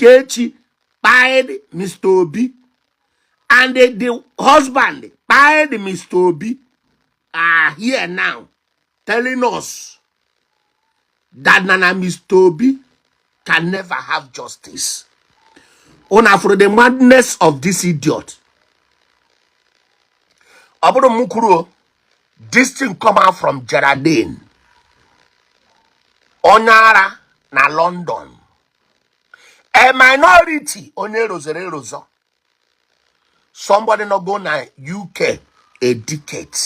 Ogechi kpaid Mr. Obi and the husband kpaid Mr. Obi are here now telling us that Nana Mr. Obi can never have justice. Una for the madness of this idiot. Ọ bụrụ m kwuru o, this thing come out from Geraldine, onye ara na London, a minority onye rozere erozo, somebody no go na UK a decade,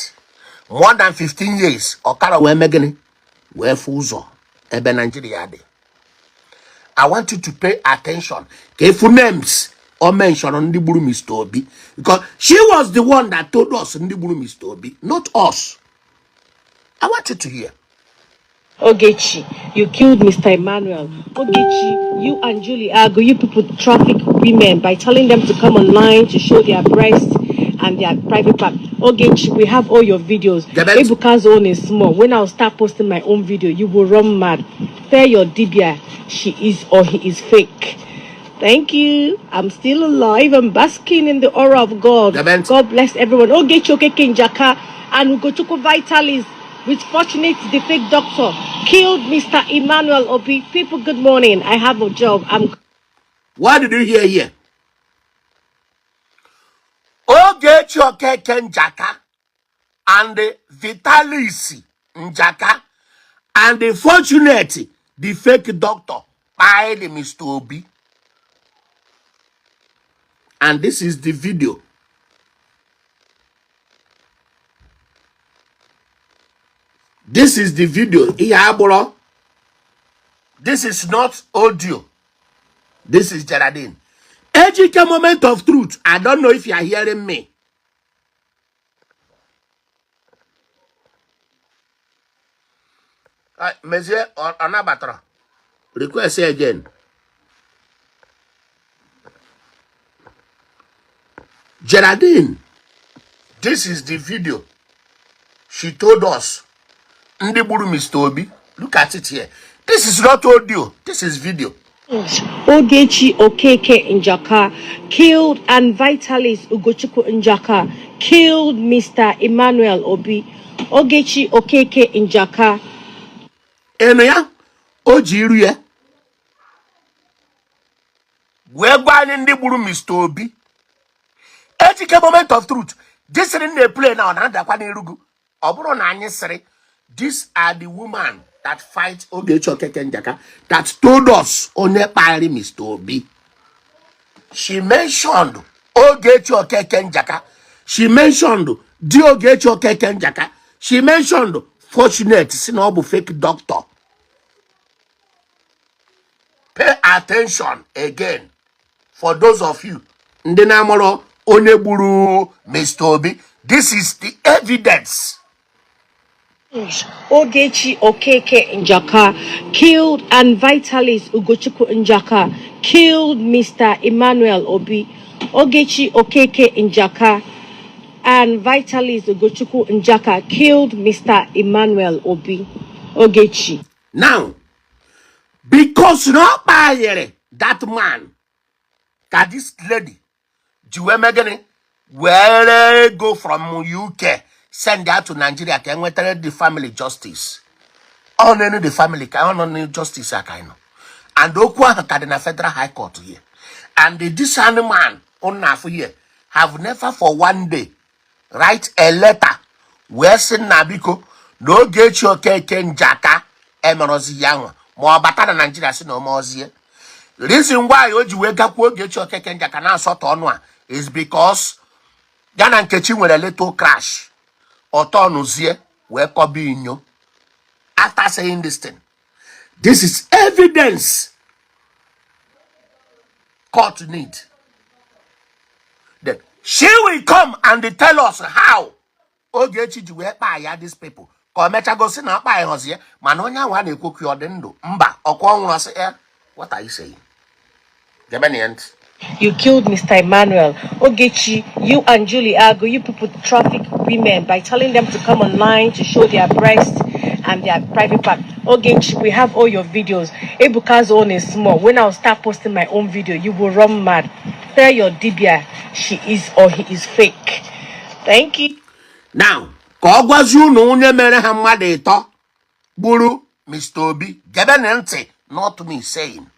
more than 15 years, ọkara wee mee gịnị, wee fụ ụzọ ebe Nigeria dị. I want you to pay attention ka efu names o mention ndị gburu Mr. Obi, because she was the one that told us ndị gburu Mr. Obi, not us. I want you to hear. Ogechi, you killed Mr. Emmanuel. Ogechi, you and Julie Agoh, you people traffic women by telling them to come online to show their breasts and their private part. Ogechi, we have all your videos. Gebet. Ebuka's own is small. When I'll start posting my own video, you will run mad. Tell your Dibia she is or he is fake. Thank you. I'm still alive. I'm basking in the aura of God. Gebet. God bless everyone. Ogechi Okeke Njaka and Ugochukwu Vitalis with Fortunate the fake doctor killed Mr. Emmanuel Obi. People, good morning. I have a job. I'm What did you hear here? Ogechi Okeke Njaka and the Vitalis Njaka and the Fortunate the fake doctor by the Mr. Obi. And this is the video. This is the video. Ihe agbụrụ. This is not audio. This is Geraldine. Ejike moment of truth. I don't know if you are hearing me. Mezie ọ nabatara. Request again. Geraldine, this is the video. She told us ndị gburu Mr. Obi. Look at it here. This is not audio. This is video. Ogechi Okeke Njaka killed and Vitalis Ugochukwu Njaka killed Mr. Emmanuel Obi. Ogechi Okeke Njaka. Enu ya, o ji iru ya wee gwa anyị ndị gburu Mr. Obi. Ejike moment of truth. This thing na-play now na-adakwa n'irugu. Ọ bụrụ na anyị sịrị, these are the women that fight Ogechi Okeke Njaka that told us onye kparịrị Mr. Obi. She mentioned Ogechi Okeke Njaka. She mentioned di Ogechi Okeke Njaka. She mentioned Fortunate si na ọ bụ fake doctor. Pay attention again for those of you ndị na-amụrụ onye gburu Mr. Obi. This is the evidence. Ogechi Okeke Njaka killed and Vitalis Ugochukwu Njaka killed Mr. Emmanuel Obi. Ogechi Okeke Njaka and Vitalis Ugochukwu Njaka killed Mr. Emmanuel Obi. Ogechi. Now, because na ọ kpanyere that man ka this lady ji wee mee gịnị, were ego from UK send ya to Nigeria ka enwetara the family justice. Ọ na-enu the family ka ọ nọ na justice a ka anyị nọ. And okwu ahụ ka dị na Federal High Court here. And this man unu na-afụ here have never for one day write a letter wee sị nna biko na Ogechi Okeke Njaka emerọzi ya nwa ma ọ bata na Nigeria sị na o meozie. Reason why o ji wee gakwuo Ogechi Okeke Njaka na-asọtọ ọnụ a is because ya na Nkechi nwere little crash. Ọtọnụzie wee kọba inyo after saying this thing. This is evidence court need. Then she will come and tell us how Ogechi ji wee kpaa ya these people ka o mecha gosi na akpa ya họzie mana onye ahụ a na-ekwu okwu ọ dị ndụ mba ọkwa ọnwụrụ ọsị ya. What are you saying? Gebe na ya ntị. You killed Mr. Emmanuel. Ogechi, you and Julie Agu, you people traffic women by telling them to come online to show their breasts and their private part. Ogechi, we have all your videos. Ebuka's own is small. When I'll start posting my own video, you will run mad. Tell your Dibia she is or he is fake. Thank you. Now ka ọ gwazie unu onye mere ha mmadụ ịtọ gburu Mr. Obi. Gebe ntị, not me saying.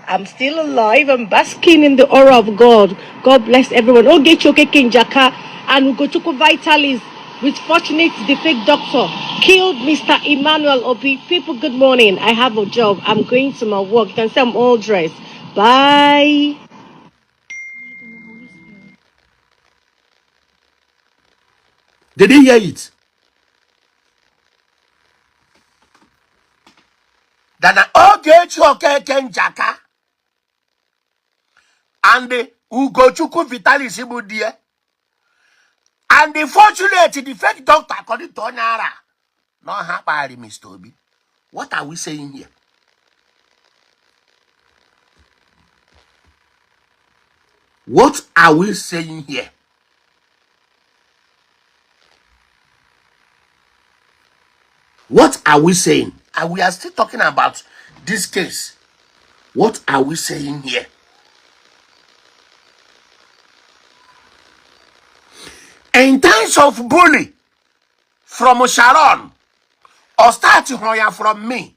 I'm still alive. I'm basking in the aura of God. God bless everyone. Ogechi Okeke Njaka and Ugochukwu Vitalis with Fortunate the fake doctor killed Mr. Emmanuel Obi. People, good morning. I have a job. I'm going to my work. You can see I'm all dressed. Bye. Did you hear it? That na Ogechi Okeke Njaka and the Ugochukwu Vitalis bụ di ya and the Fortunate the fake doctor, according to onye ara na ọha kpagharị Mr. Obi. What are we saying here? What are we saying here? What are we saying? And we are still talking about this case. What are we saying here? In terms of bully from Sharon or start ya from me,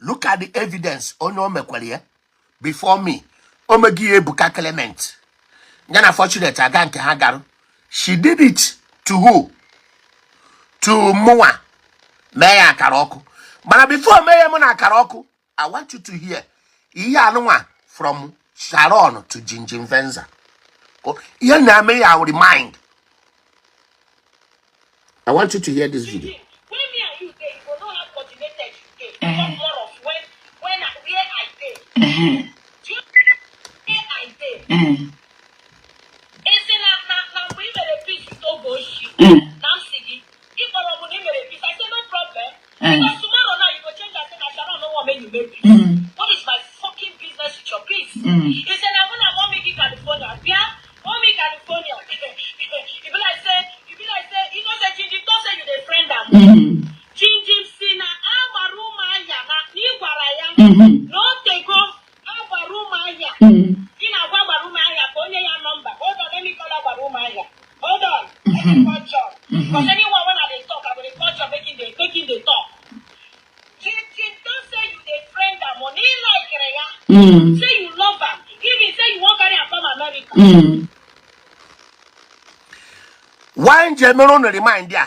look at the evidence. Onye o mekwere ya before me, o megi Ebuka Clement ya na Fortunate aga nke ha garụ. She did it to who? To mụnwa mee ya akara ọkụ. Mana before mee ya mụ na akara ọkụ, I want you to hear ihe anụnwa from Sharon to Jinjin Venza. Ihe na-eme ya remind. I want you to hear this video. When me and you dey, you go know how coordinated you dey. Talk more of when I, where I dey. Do you where I dey? Isi na mgbe ị mere peace with Ogechi, na m si gị, ị kpọrọ m na ị mere peace. I say no problem. Because tomorrow now you go change and say na Sharon no wan make you make peace. What is my fucking business with your peace? He said na mụ na mommy gị California bịa, mommy California. E be like say, e be like say, you know say Jinjin talk say you dey friend am. Jinjin si na agbara Ụmụahịa na ị gwara ya na o tego agbara Ụmụahịa. Ị na-agwa agbara Ụmụahịa ka onye ya nọmba. Hold on, let me call agbara Ụmụahịa. Hold on, let me call John. Because anyone when I dey talk, I go dey call John make him dey talk. Jinjin don say you dey friend am, na ị like ya. Say you love am. Even say you wan carry am come America. Why nje mere unu remind ya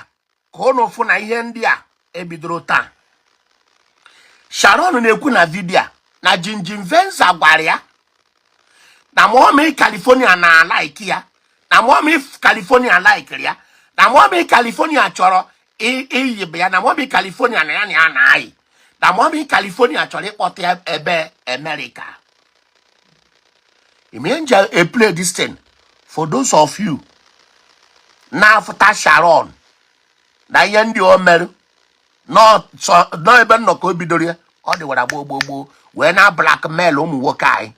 ka unu fụ na ihe ndị a ebidoro taa. Sharon na-ekwu na video a na Jinjin Venza gwara ya na mommy California na like ya, na mommy California like ya, na mommy California chọrọ iyibe ya, na mommy California na ya na-ayị, na mommy California chọrọ ịkpọta ya ebe America. Ime nje a play this thing for those of you na-afụta Sharon na ihe ndị o mere nọ ebe nnọkọ o bidoro ya, ọ dịwara gboo gboo gboo wee na blackmail ụmụ nwoke anyị.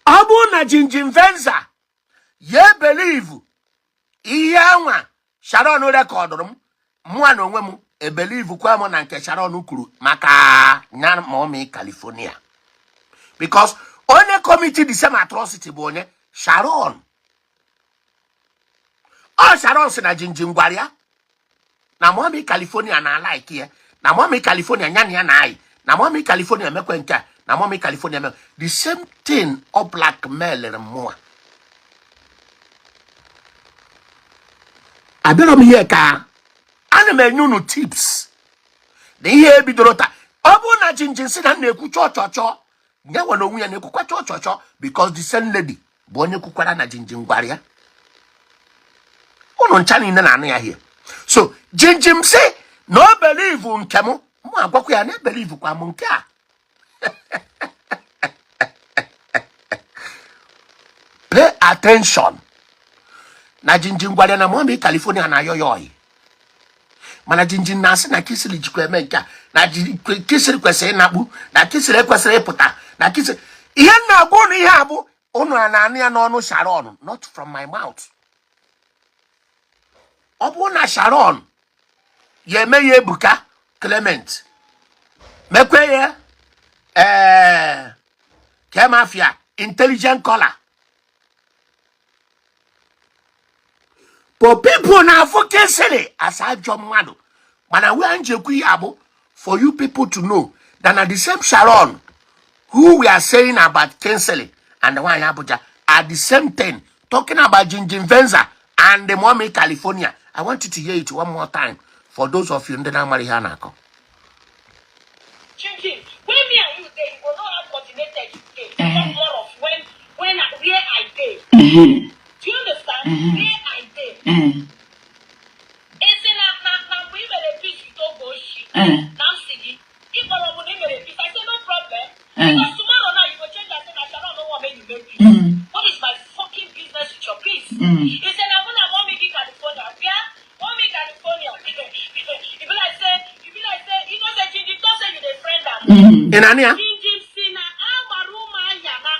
Ọ bụrụ na Jinjin Venza ya believe ihe anwa Sharon recordụrụ m, mụa na onwe m ebelieve kwa m na nke Sharon kwuru maka nya mommy California, because onye commit the same atrocity bụ onye Sharon. Ọ Sharon si na Jinjin gwara ya na mommy California na like ya, na mommy California nya na ya na ayị, na mommy California emekwe nke a, na mommy California emekwe the same thing. Ọ blackmail mụa. Abịara m ihe ka ana m enye unu tips na ihe ebidoro taa. Ọ bụrụ na Jinjin si na m na-ekwu chọọ chọọ chọọ, ya nwere onwe ya na-ekwukwa chọọ chọọ chọọ, because the same lady bụ onye kwukwara na Jinjin gwara ya. Unu ncha niile na-anụ ya hie. So Jinjin si na o believe nke m, mụ agwakwa ya na ebelieve kwa m nke a. Pay attention na Jinjin gwara ya na mommy California na-ayọ ya oyi, mana Jinjin na-asị na Kisili jikwa eme nke a. Na Kingsley kwesịrị ịnakpu, na Kingsley ekwesịrị ịpụta, na Kingsley. Ihe m na-agwa ụnụ, ihe a bụ ụnụ a na-anụ ya n'ọnụ Sharon, not from my mouth. Ọ bụrụ na Sharon ya eme ya Ebuka Clement, mekwe ya ee kemafia intelligent caller, but people na-afụ Kingsley as ajọ mmadụ. Mana wee m ji ekwu ihe a bụ for you people to know that na the same Sharon who we are saying about Kingsley and the nwaanyị Abuja are the same thing talking about Jinjin Venza and the mommy California. I want you to hear it one more time for those of you ndị na-amara ihe a na-akọ. Chinchi, when me and you dey, you go know how coordinated you dey. Talk more of when I, where I dey. Do you understand? Where I dey. Isi na mgbe ị mere peace with Ogechi, na m si gị, ị kpọrọ m na ị mere peace. I say no problem. Because tomorrow now you go change and say na Sharon no wan make you make peace. What is my fucking business with your peace? He said na mụ na mommy gị California bịa, mommy California. E be like say you know say Jinjin talk say you dey friend am. Ị na-anụ ya? Jinjin si na agbara Ụmụahịa na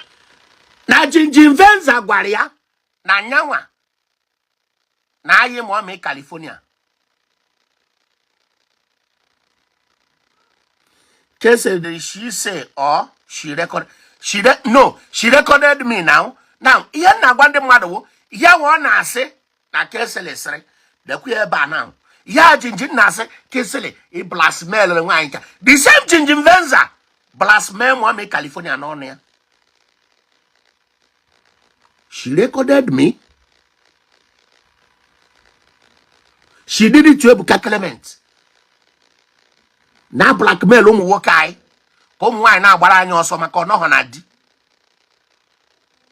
Na Jinjin Venza gwara ya na nyanwa na ayị mommy California. Kese, did she say or she record she re no, she recorded me now. Now ihe m na-agwa ndị mmadụ wụ ihe ahụ ọ na-asị na Kingsley sịrị lekwa ya ebe a. Now ya Jinjin na-asị Kingsley ị blackmail nwaanyị nka, the same Jinjin Venza blackmail mommy California n'ọnụ ya. She recorded me. She did it to Ebuka Clement na blackmail ụmụ nwoke anyị ka ụmụ nwaanyị na-agbara anyị ọsọ maka ọ nọghọ na di.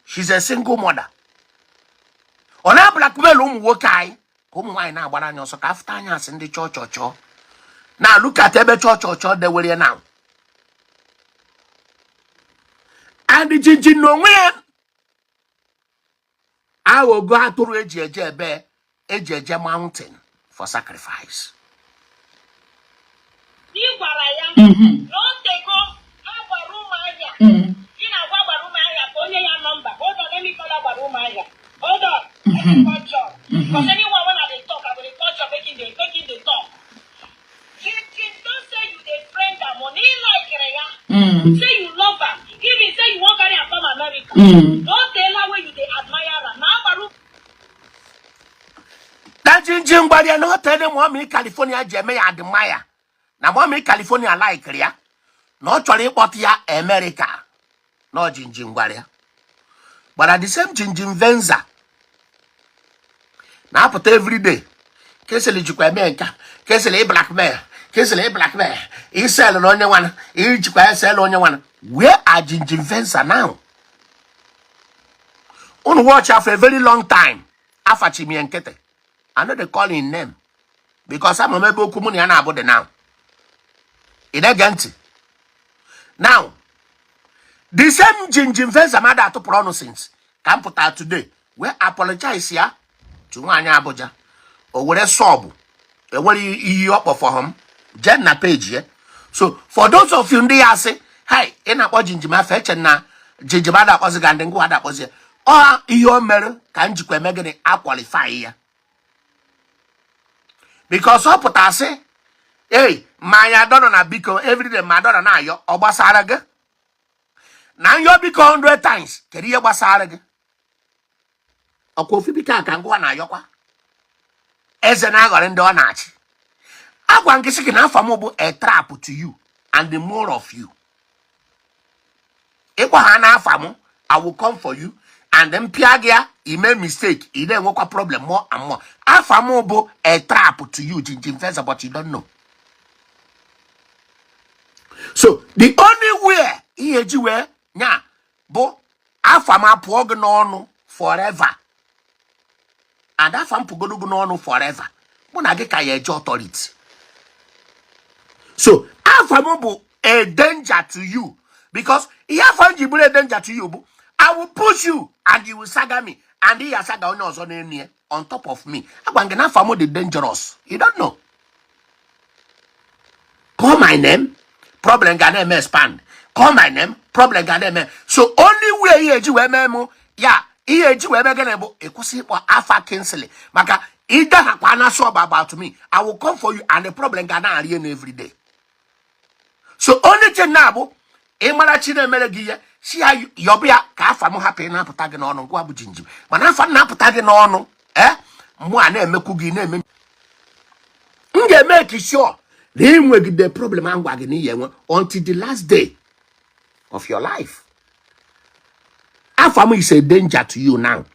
She's a single mother. Ọ na blackmail ụmụ nwoke anyị ka ụmụ nwaanyị na-agbara anyị ọsọ ka afụta anyị asị ndị chọọ chọọ chọọ na look at ebe chọọ chọọ chọọ dewere ya now. And Jinjin n'onwe ya aghọgo atụrụ eji eje ebe eji eje mountain for sacrifice. Ị gwara ya na o tego agbara Ụmụahịa. Ị na-agwa agbara Ụmụahịa ka onye ya nọmba. Hold on, let me call agbara Ụmụahịa. Hold on, let me call John, because anyone when I dey talk, I go dey call John make him dey talk. Jinjin don say you dey friend am, money like ya, say you love am, even say you wan carry am come America. Na o teela wey you dey admire am na agbara Na Jinjin gwara ya na o tere mommy California ji eme ya admire, na mommy California likeri ya, na ọ chọrọ ịkpọta ya America, na ọ Jinjin gwara ya. Gbara the same Jinjin Venza na-apụta everyday, Kingsley jikwa eme nka, Kingsley blackmail, Kingsley blackmail isel na onye nwana ijikwa esel onye nwana. Where are Jinjin Venza now? Unu watch for a very long time, afachi m ya nkịtị. I no dey call him name because ama m ebe okwu mụ na ya na-abụ dị now. Ị na-ege ntị now? The same Jinjin Venza mmadụ atụpụrụ ọnụ since ka m pụta today wee apologize ya to nwaanyị Abuja, o were sọbụ enwere iyi ọ kpọfọ m jee na page ya. So for those of you ndị ya asị hi, ị na-akpọ Jinjim afa, eche na Jinjim ada akpọzi ga ndị ngwa ada akpọzi ya. Ọ ihe o mere ka m jikwa eme gịnị aqualify ya, because ọ pụta sị ei ma anyị adọnọ na biko everyday, ma adọnọ na-ayọ, ọ gbasara gị na nyọ biko 100 times? Kedu ihe gbasara gị? Ọkwa ofu biko a ka ngwa na-ayọkwa eze na-aghọrị ndị ọ na-achị. Agwa nke sị gị na afọ m bụ a trap to you and the more of you ịkpọ ha n'afa m, I will come for you and mpịa gị ya ime mistake, ị na-enwekwa problem more and more. Afa m bụ a trap to you, Jinjin Feza, but you don't know. So the only way ihe ji wee nya bụ afa m apụọ gị n'ọnụ forever, and afa m pụgodo gị n'ọnụ forever, mụ na gị ka ya eje authority. So afa m bụ a danger to you, because ihe afa m ji bụrụ a danger to you bụ I will push you and you will saga me and ị ya saga onye ọzọ n'enu ya on top of me. Agwa m gị na afa m dị dangerous. You don't know. Call my name, problem ga na-eme expand. Call my name, problem ga na-eme. So only way ihe eji wee mee mụ ya, ihe eji wee mee gịnị bụ ịkwụsị ịkpọ afa Kingsley, maka idehakwa na sọ about me, I will come for you and the problem ga na-arị enu every day. So only thing na-abụ ịmara chi na-emere gị ihe si ya yọbụ ya ka afa m hapụ ị na-apụta gị n'ọnụ. Ngwa bụ jinjim, mana afa m na-apụta gị n'ọnụ, ee, mụ a na-emekwu gị na-eme m ga-eme ka sure na ị nwegide problem ahụ gwa gị na ihe enwe until the last day of your life. Afa m is a danger to you now,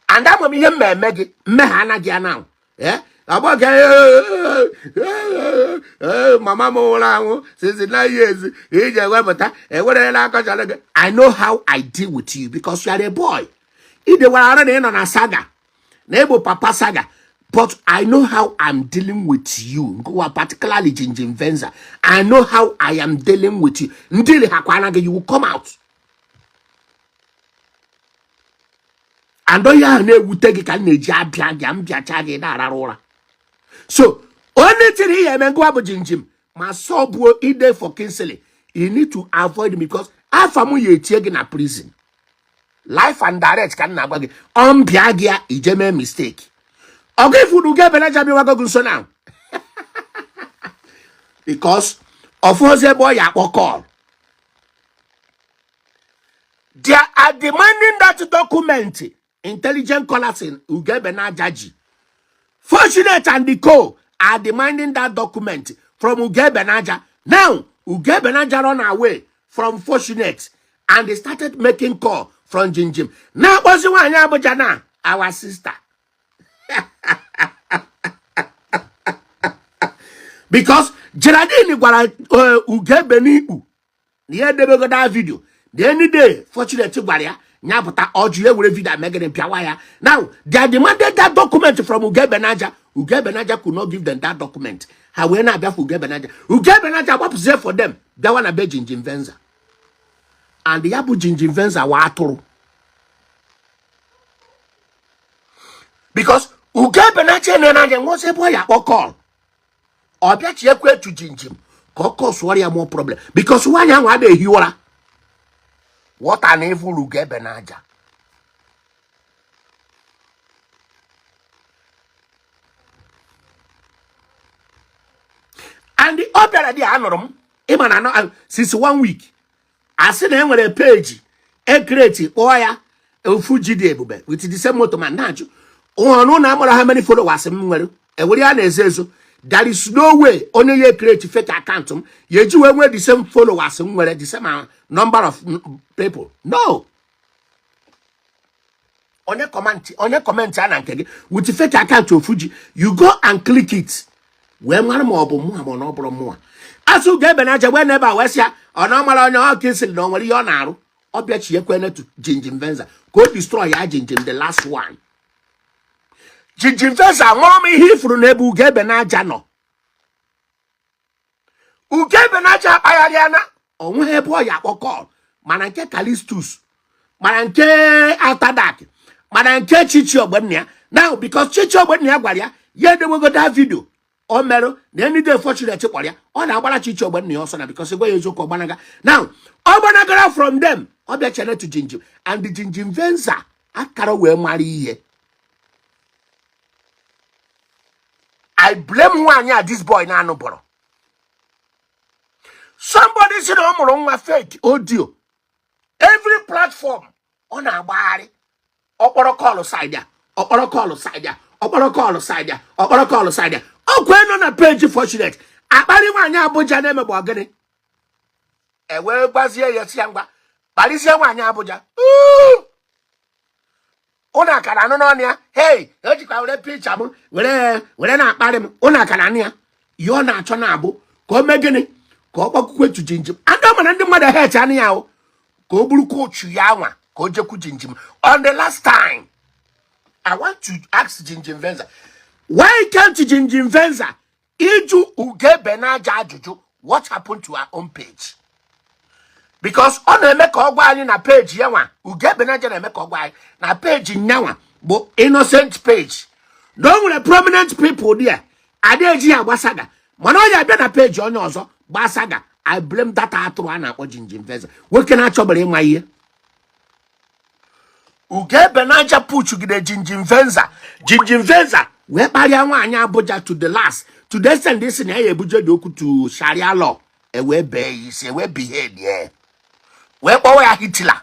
and ama m ihe m eme gị mmehie anaghị ya now. Eh, agbọghọ, mama m nwụrụ anwụ since 9 years iji ewepụta ewerela akọchara gị. I know how I deal with you because you are a boy. Idewara ara na ị nọ na saga na ịbụ papa saga, but I know how I'm dealing with you. Ngwa, particularly Jinjin Venza, I know how I am dealing with you. Ndị ha kwa anaghị, you will come out. And onye ahụ na-ewute gị ka m na-eji abịa gị m bịacha gị na-arara ụra. So only thing ihe eme, ngwa bụ jinjim ma sọ buo ide for Kingsley, you need to avoid me because afa m ya etie gị na prison life and direct. Ka m na-agwa gị, ọ m bịa gị ya ije mee mistake ọgụ ifuru gị ebeleja bịawago gị nso now because ọfụzi ebe ọ ya akpọ call. They are demanding that document. Intelligent callers in Ugebe na Jaji. Fortunate and the co are demanding that document from Ugebe Naja. Now, Ugebe Naja run away from Fortunate and they started making call from Jinjim. Now, what's the one Abuja now? Our sister. Because Geraldine gwara Ugebe n'ikpu na ya edebego that video the any day Fortunate gwara ya nya pụta ọjụ ya were video megide pịawa ya. Now they demanded that document from Ugebe Naja. Ugebe Naja could not give them that document. Ha wee na-abịa for Ugebe Naja. Ugebe Naja gbapụzie for them bịawa na be Jinjin Venza, and ya bụ Jinjin Venza wa atụrụ because Ugebe Naja na anya nwozi ebe ọ ya akpọ call ọ bịachi ekwe etu jinjim ka ọ kọsụọrọ ya more problem because nwaanyị ahụ adịghị ehi ụra. What an evil Ugebe Naja. And ọ bịara dị anụrụ m ịma na anọ since one week asị na enwere page e create kpọọ ya ofu ji dị ebube with the same moto ma na-ajụ ọnụ na amara how many followers m nwere ewere ya na-ezo ezo. There is no way onye ya create fake account m ya eji wee nwee the same followers m nwere, the same number of people. No, onye comment, onye comment a na nke gị with fake account ofu ji, you go and click it wee mara ma ọ bụ mụa ma ọ na ọ bụrụ mụa. Asụ ga-ebe na aja wee n'ebe a wee sị ya ọ na ọ mara onye ọ ka esiri na o nwere ihe ọ na-arụ. Ọ bịachi ekwenetu Jinjin Venza ka o destroy ya. Jinjin, the last one, Jinjin Venza, nwụrụ m ihe ifuru n'ebe Ugebe na aja nọ. Ugebe na aja akpagharịana onweghị ebe ọ ya akpọ call, mana nke Calistus, mana nke Atadak, mana nke Chichi Ogbenna ya now, because Chichi Ogbenna ya gwara ya ya edewego that video o merụ na any day Fortunate kpọrọ ya ọ na-agbara Chichi Ogbenna ya ọsọ na because gwa ya eziokwu ọ gbanaga. Now ọ gbanagara from them, ọ bịa chere to Jinjim and the Jinjim Venza akara wee mara ihe. I blame nwaanyị a this boy na-anụ bọrọ. Somebody si na ọ mụrụ nwa fake audio every platform ọ na-agbagharị. Ọkpọrọ call side a, ọkpọrọ call side a, ọkpọrọ call side a, ọkpọrọ call side a, ọkwa nọ na page Fortunate akparị nwaanyị Abuja na-emegbe ọgịnị e wee gbazie ya si ya ngwa kparịzie nwaanyị Abuja. Ụnụ akara anụ n'ọnụ ya. Hei, ejikwa were picha m were were na-akparị m. Ụnụ akara anụ ya. Ihe ọ na-achọ na-abụ ka o mee gịnị? Ka ọ gbakwukwe tu jinjim andị ọ mana ndị mmadụ het anụ ya o ka o buru kochu ya anwa ka o jekwu jinjim. On the last time, I want to ask Jinjim Venza, why can't Jinjim Venza ịjụ Ugebe n'aja ajụjụ what happened to her own page? Because ọ na-eme ka ọ gwa anyị na page ya nwa Ugebe n'aja na-eme ka ọ gwa anyị na page nyanwa bụ innocent page, na o nwere prominent people there ada eji ya agbasaga. Mana ọ ya abịa na page onye ọzọ gbaa saga. I blame that atụrụ a na-akpọ Jinjin Venza, nwoke na-achọbara ịma ihe. Ugebe n'aja puchugide Jinjin Venza. Jinjin Venza wee kparịa nwaanyị Abuja to the last, to the extent sị na ya ebuje dị okwu to Sharia law, ewee bee ya isi, ewee behave ya, wee kpọwa ya Hitler.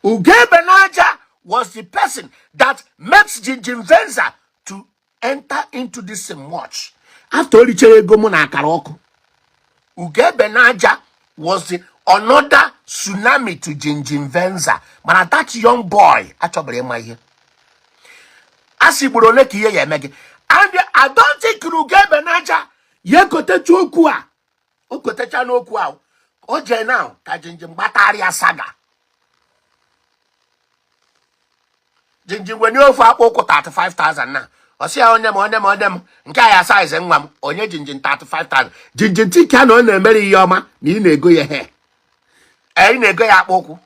Ugebe n'aja was the person that makes Jinjin Venza to enter into this much after o richara ego mụ na akara ọkụ. Ugebe n'aja was the another tsunami to Jinjin Venza. Mana that young boy achọbara ịma ihe a sị gburu ole ka ihe ya eme gị. And I don't think Ugebe n'aja ya ekotecha okwu a, o kotecha n'okwu ahụ o jee now ka Jinjin gbatarịa saga. Jinjin wenye ofu akpụ ụkwụ 35,000 na ọ sị ya onye m, onye m, onye m nke a ya size nwa m, onye Jinjin 35,000. Jinjin tika na ọ na-emere ihe ọma na ị na-ego ya he, ị na-ego ya akpụ ụkwụ.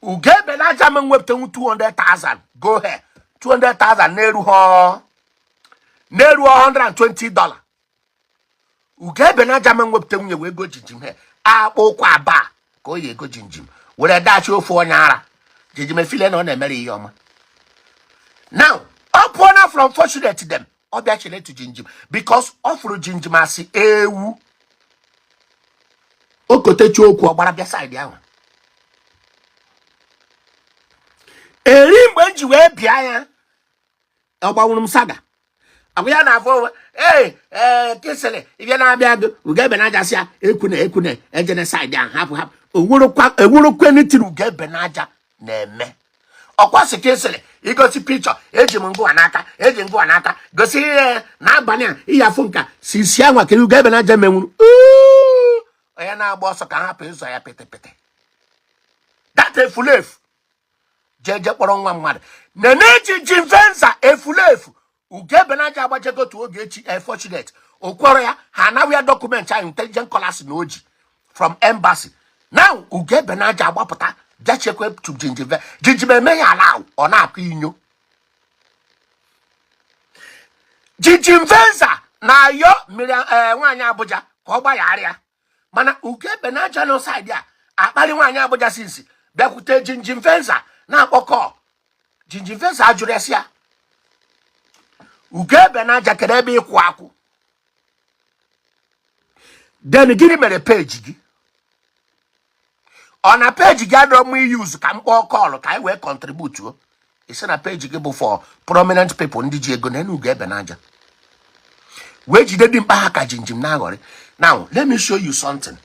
Ugebe n'aja m nwepụtanwu 200,000 go he 200,000 na-eru ha, na-eru $120. Ugebe n'aja m nwepụta nwunye wee go Jinjin he akpụ ụkwụ aba ka o yi ego Jinjin were dachi ofu onye ara. Jinjin efile na ọ na-emere ihe ọma. Now ọ pụọ na from fortunate them, ọ bịa chele to Jinjin because ọ fụrụ Jinjin asị ewu o kotechi okwu, ọ gbara bịa side ahụ. Eri mgbe m ji wee bịa ya, ọ gbanwuru m saga agwa ya na-afọ onwe ee ee kesịrị ịbịa na-abịa gị. Ugebe n'aja sị ya ekwune ekwune ejene side ahụ, hapụ hapụ. Enwerokwa anything Ugebe n'aja na-eme. Ọkwa sị kesịrị igosi picture eji m ngụwa n'aka, eji ngụwa n'aka gosi ihe n'abalị a ịyafụ nka si si anwa kere Ugebe n'aja menwuru onye na-agba ọsọ ka hapụ ịzọ ya pịtịpịtị. That efulefu jeje kpọrọ nwa mmadụ nene Jinjin Venza efulefu. Ugebe n'aja agbajego to Ogechi fortunate okworo ya ha anaghị ya document ahụ intelligent callers na oji from embassy. Now Ugebe n'aja agbapụta bịa chekwe to Jinjin. Jinjin eme ya ala ahụ, ọ na-akụ inyo. Jinjin Venza na-ayọ mmiri nwaanyị Abuja ka ọ gbagharịa, mana Ugebe n'aja nọ side a akparị nwaanyị Abuja sinsi bịakwute Jinjin Venza na-akpọkọ. Jinjin Venza ajụrụ ya sị ya, Ugebe n'aja, kedu ebe ịkwụ akwụ? Then gịnị mere page gị? Ọ na page gị adọrọ mma iyuzu ka m kpọọ call ka anyị wee contribute o. Isi na page gị bụ for prominent people ndị ji ego na enu. Ugebe n'aja wee jide dị mkpa ha ka Jinjin na-aghọrị. Now let me show you something.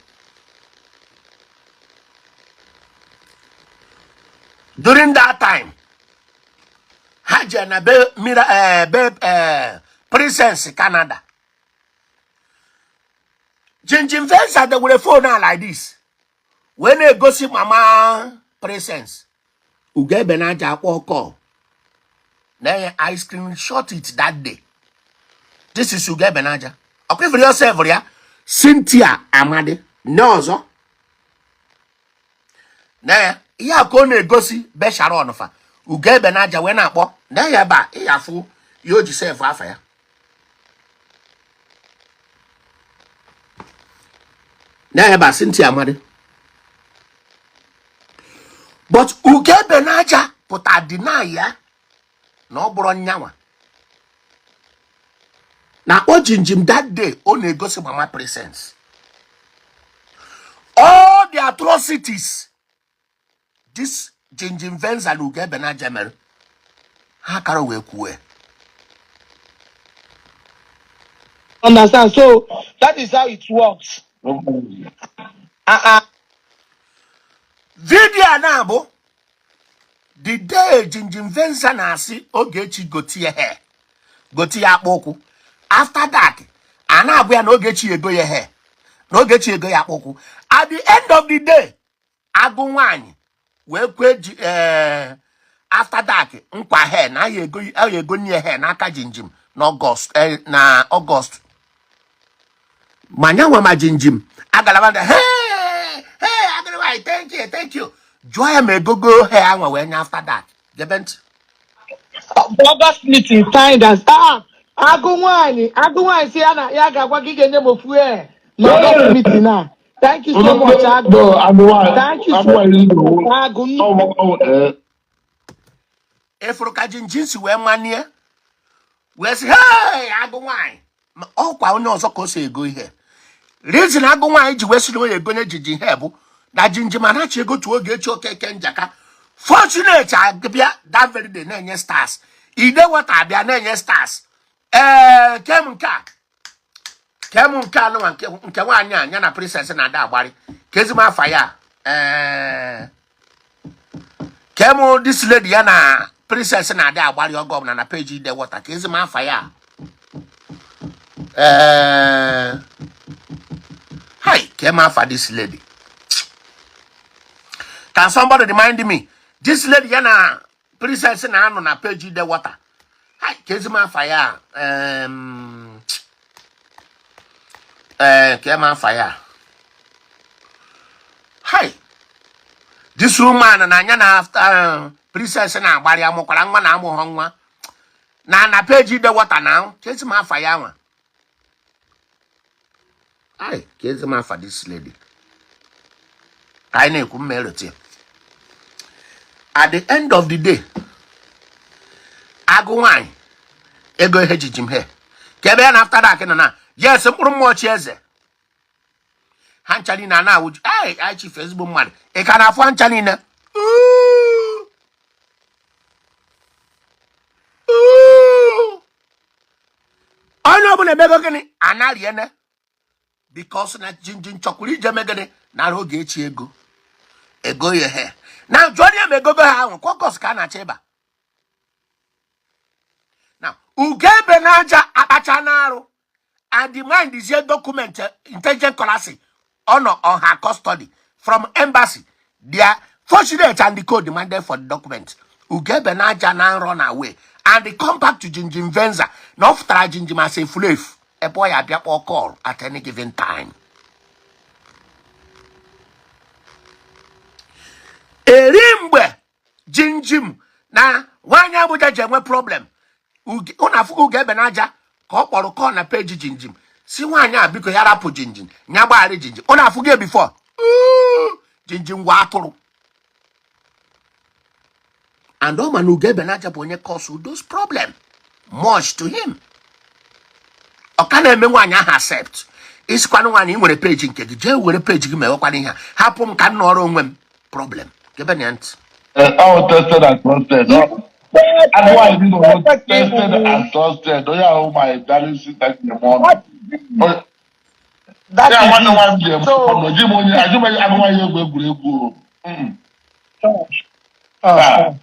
During that time ha jee na be mira be Princess Canada, Jinjin Venza dewere phone a like this wee na-egosi mama Princess. Ugebe n'aja akpọ call na I screenshot it that day. This is Ugebe n'aja ọkwa ifere yourself ya Cynthia Amadi nne ọzọ na ya ihe a ka ọ na-egosi be Sharon fa. Ugebe n'aja wee na-akpọ na ya ebe a ịyafụ ya o ji save afa ya na ya ebe a Cynthia Amadi. But Ugebe n'aja pụta deny ya na ọ bụrụ nyanwa na-akpọ Jinjin that day ọ na-egosi mama Princess. All the atrocities this Jinjin Venza na Ugebe n'aja mere ha kara wee kwuo. Understand? So that is how it works. Uh-uh. Video a na-abụ the day Jinjin Venza na-asị Ogechi gotie hair, gotie ya akpụ ụkwụ. After that a na-agwa ya na Ogechi ego ya hair, na Ogechi ego ya akpụ ụkwụ. At the end of the day agụ nwaanyị wee kwe ji after that nkwa hair na aya ego, aya ego nye hair n'aka Jinjin na August, na August ma nyanwa ma Jinjin agalaba ndị hey hey agụrụ nwaanyị, thank you, thank you. Jụọ ya ma egogo hair anwa wee nye after that. Gebe ntị. The August meeting signed as ah Agụ nwaanyị, agụ nwaanyị si ya na ya ga-agwa gị ga-enye m ofu e na August meeting a. Thank you so much, Agụ. No, agụ nwaanyị. Thank you Agụ so nwaanyị much, Agụ. Ịfụrụ ka Jinjin si wee manie wee sị, hey, agụ nwaanyị. Ma ọkwa onye ọzọ ka o si ego ihe. Reason agụ nwaanyị ji wee sị na onye egonye Jinjin he bụ na Jinjin ma nachi ego tụọ Ogechi Okeke Njaka. Fortunate abịa that very day na-enye stars. Ide wata abịa na-enye stars. Ee, kem nke a, kem nke anụnwa, nke nwaanyị a ya na Princess na-ada agbari ka ezigbo afa ya. Ee, kem this lady ya na Princess na-ada agbari oge ọbụla na page Ide wata, ka ezigbo afa ya. Ee, hi, kem afa this lady. Can somebody remind me this lady ya na Princess na-anọ na page Ide wata? Hi, ka ezigbo afa ya. Ee, ka ema afa ya. Hi, this woman na anya na after Princess na-agbari, amụkwara nwa na amụghọ nwa na page Ide wata na ka ezigbo afa ya nwa. Hi, ka ezigbo afa this lady ka anyị na-ekwu mma erotie. At the end of the day, agụ nwaanyị ego ihe jiji m he ka ebe ya na after dark nọ na yes, mkpụrụ mmụọ chi eze ha ncha niile a na-awụju. Ei, anyị chifu ezigbo mmadụ, ị ka na-afụ ha ncha niile. Ooh. Ooh. Onye ọbụla emego gịnị anariene because na Jinjin chọkwuru ije mee gịnị, nara Ogechi ego, ego ya he na jụọ ya ma egogo ha ahụ caucus ka a na-achọ ịba na Ugebe na aja akpacha n'arụ and demand zie document intelligent collapse ọ nọ on her custody from embassy. Their Fortunate and the code demanded for the document. Ugebe na aja na run away and they come back to Jinjin Venza na ọ fụtara Jinjin as efulefu ebe ọ ya abịa kpọọ call at any given time. Eri mgbe Jinjim na nwaanyị Abuja ji enwe problem, ụnụ afụgo Ugebe na aja ka ọ kpọrọ call na page Jinjim si nwaanyị a biko ya rapụ Jinjim, ya gbaghara Jinjim. Ụnụ afụgo before Jinjim gwa atụrụ and ọ ma na Ugebe na aja bụ onye cause those problem much to him. Ọ ka na-eme nwaanyị ahụ accept isikwanụ nwaanyị ị nwere page nke gị, jee were page gị mewekwana ihe a, hapụ m ka m nọrọ onwe m. Problem gebe na ya ntị. All tested and trusted. Agụ nwaanyị dị tested and trusted. Onye ahụ my darling sister ji eme ọnụ. That Ya is nwanne it. nwaanyị ji eme So, ọnụ. Ji m onye ajụ m agụ nwaanyị egwu egwuregwu o. Ah.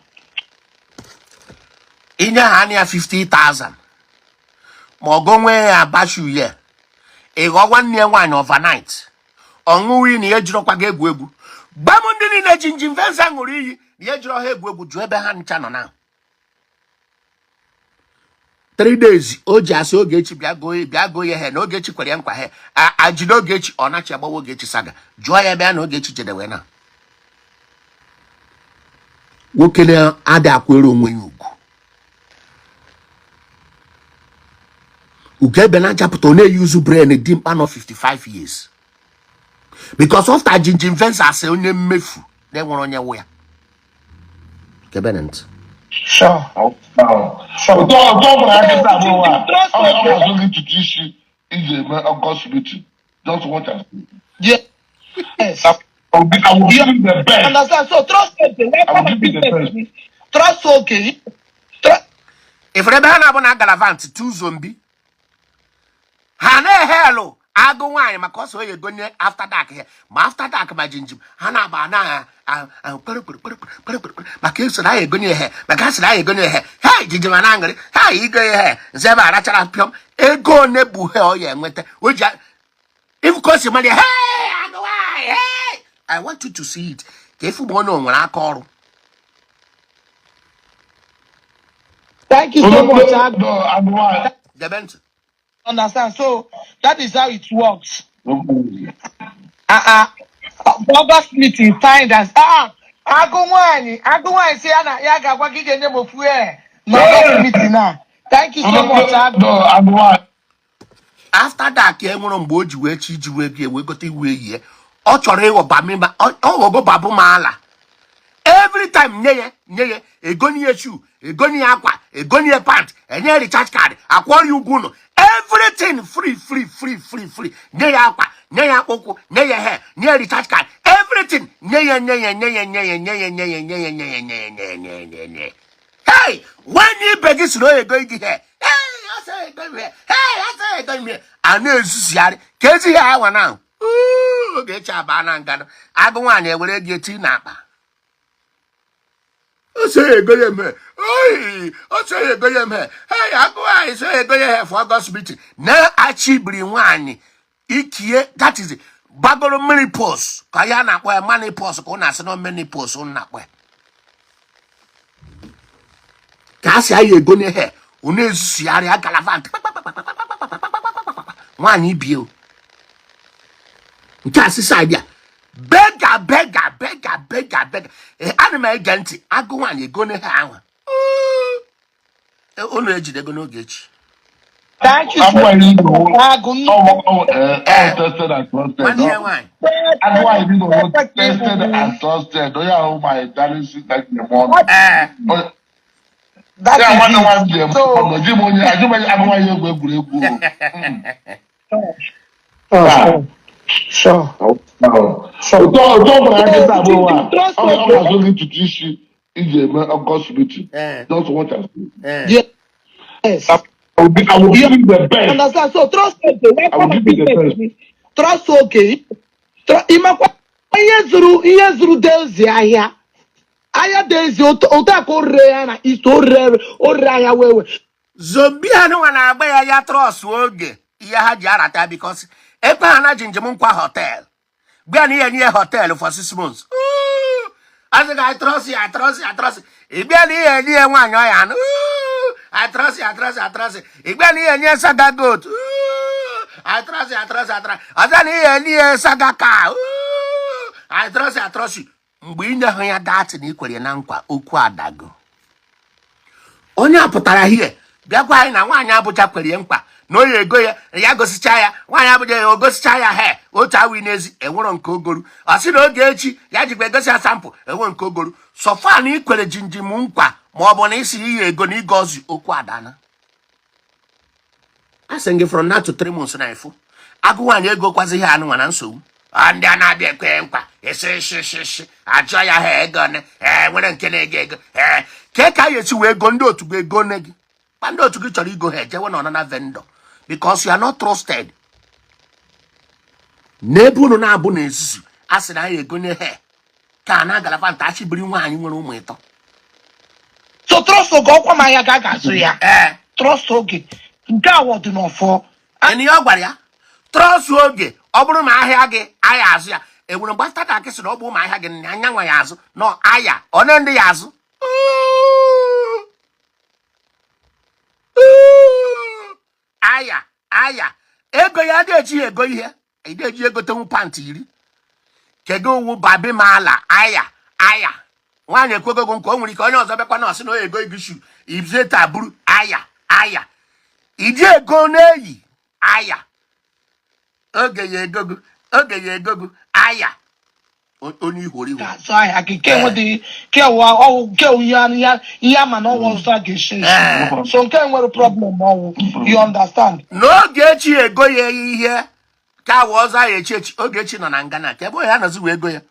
Inye ha anya 50,000 ma ọ go nwee ya abashu ye ịghọ nwanne ya nwaanyị overnight, ọ ṅụwa iyi na ya ejirọkwa gị egwu egwu. Gba m ndị niile Jinjin Venza ṅụrụ iyi na ya ejirọ ha egwu egwu, jụọ ebe ha ncha nọ na 3 days. O ji asị Ogechi bịa goo, bịa goo ya he na Ogechi kwere ya nkwa he ajide Ogechi, ọ nachi agbawa Ogechi saga. Jụọ ya ebe ya na Ogechi jedewe na nwoke na-adị akwere onwe ya ugwu. Ugebe na achapụta ọ na-eyuzu brain dimkpa nọ 55 years because after Jinjin Venza asị onye mmefu na-enwere onye wụ ya gebe na ntị. Sure. Ụtọ ọ bụla akịta So, abụọ a, Jinjin, trust ọ okay. ga-azụ gị ntutu isi iji eme August meeting. Just watch and see. Yes. I will give you the best. Understand? So, trust okay. I will Welcome give you the best. business. Trust okay. Trust. Ifere ebe ha na-abụ na galavant tu zombie ha na-ehe elu agụ nwaanyị maka ọsọ oye gonye after dark he ma after dark ma Jinjim ha na-agba na kpere kpere kpere kpere kpere kpere maka esoro anyị egonye he maka asịrị anyị egonye he ha Jinjim a na-aṅụrị ha igo ihe nze ebe arachara pịọm ego one bụ he ọ ya enweta o ji if ka o si mara ya. Hey, agụ nwaanyị, hey! I want you to see it ka efu ma onye o nwere aka ọrụ. Thank you so much, Agụ. No, agụ nwaanyị. Gebe ntị. Understand? So, that is how it works. Uh-uh. August meeting signed as agụ nwaanyị, agụ nwaanyị si ya na ya ga-agwa gị ga-enye m ofu e na August meeting a. Thank you so much, Agụ. No, agụ nwaanyị. After that ka e nwere mgbe o ji wee chi ji wee bịa wee gote iwu eyie ọ chọrọ ịghọ bamima ọ ghọgo babu ma ala. Every time nye ya nye ya egonye ya shoe, egonye ya akwa, egonye ya pant, enye ya recharge card, akwụọrọ ya ụgwọ ụlọ, everything free, free, free, free, free. Nye ya akwa, nye ya akpụkwụ, nye ya hair, nye ya recharge card, everything nye ya, nye ya, nye ya, nye ya, nye ya, nye ya, nye ya, nye ya, nye ya, nye ya, nye ya, nye ya, nye ya. Hey, nwanne ibe gị siri onye ego gị hair. Hey, ọ sị ego m hair. Hey, ọ sị ego m hair. A na-ezuzigharị ka ezi ihe awa na Ogechi abaa na nganụ. Agụ nwaanyị ewere gị eti n'akpa. O sị ego ya eme. Oyi, o sị ego ya eme. Hey, agụ nwaanyị sị ego ya hair for August meeting. Na-achịbiri nwaanyị ikie, that is gbagoro mmiri pos ka ya na-akpọ ya mani pos ka ọ na-asị na many pos ọ na-akpọ ya ka a si aya ego n'ihe ọ na-ezuzigharị agalavant nwaanyị bie o nke a sisa idea bega bega bega bega bega. Ana m ege ntị agụ nwaanyị ego n'ihe ahụ unu ejidego n'Ogechi. Thank you so Agụ nwaanyị much, Agụ. tested and trusted. Nwanne ya nwaanyị. Agụ nwaanyị bụ tested and trusted. Onye ahụ my darling sister ji eme ọnụ. That Ya is nwanne it. nwaanyị ji eme So, ọnụ. Ji m onye ajụ m agụ nwaanyị egwu egwuregwu o. sure, sure, sure. Ụtọ ụtọ gwara ya So, kịta abụọ you a trust ọ Oge. ga-azụ gị ntutu isi iji eme August meeting. Just watch and see. Yes. I will You give you the best. understand? So trust Oge. I will Welcome give you the best. Trust Oge. Ịmakwa ihe zuru Dezi ahịa. Ahịa Dezi otu a ka o rere ya na East, o rere ahịa wee wee. Zombie anụnwa na-agba ya ya trust Oge ihe ha ji arata because ebe ha na ji njem nkwa hotel bịa na ihe nye hotel for 6 months. Asị gị, "I trust you, I trust you, I trust you." Ị bịa na ihe nye nwaanyị ọya anụ. "I trust you, I trust you, I trust you." Ị bịa na ihe nye saga goat. "I trust you, I trust you, I trust you." Ọzọ na ihe nye saga car. "I trust you, I trust you." Mgbe ị nye ya that na ikwere na nkwa okwu adago. Onye a pụtara hie bịakwa anyị na nwaanyị Abụja kwere ya nkwa na onye ego ya ya gosicha ya nwaanyị Abụja ya ogosicha ya he otu awa n'ezi enwero nke ogoru. Ọ sị na oge echi ya jikwa egosi ya sample enwe nke ogoru. So far na ikwere jinjim nkwa ma ọ bụ na isi iyi ego na ịga ozi okwu adana. A sị gị from now to 3 months na efu agụ nwaanyị ego kwazi ihe anụnwa na nsogbu. Ah, ndị a na-abịa ekwe nkwa esi shi shi shi ajụọ ya ha ego ne ee nwere nke na-ego ego ee ke ka a ga-esi wee ego ndị otu gị ego ne gị ma ndị otu gị chọrọ igo ha ejewe na ọnana vendor because you are not trusted n'ebe unu na-abụ n'ezuzu. A sị na anyị egonye ha ka a na-agalaba nta achịbiri nwaanyị nwere ụmụ ịtọ. So trust Oge ọkwa ma ahịa ga ga-azụ ya. Trust Oge. Nke a wọ dị n'ọfọ. Enyi ya ọ gwara ya trust Oge ọ bụrụ ma ahịa gị aya azụ ya enwere mgbe after ka sị na ọ bụ ụmụ ahịa gị na anya nwa ya azụ nọ aya ọ na ndị ya azụ. Aya aya ego ya adị eji ya ego ihe ị eji egotenwu pant iri kedu owu babi ma ala aya aya nwaanyị ekwego gị nkwa o nwere ike onye ọzọ bịakwa na ọsị na o ego ego shu ibzie taa buru aya aya iji ego na-eyi aya oge ya egogo oge ya egogo aya onye ihoro ihu Ga-azụ ahịa gị nke enwedịghị nke wụ ọwụ nke wụ ihe ihe ihe ama na ọnwa ọzọ a ga-esi esi. So nke nwere problem ọwụ, you understand? N'oge echi ego ya ihe ka awa ọzọ ahụ echi echi Ogechi nọ na ngana ka ebe ya nọzi wee ego ya.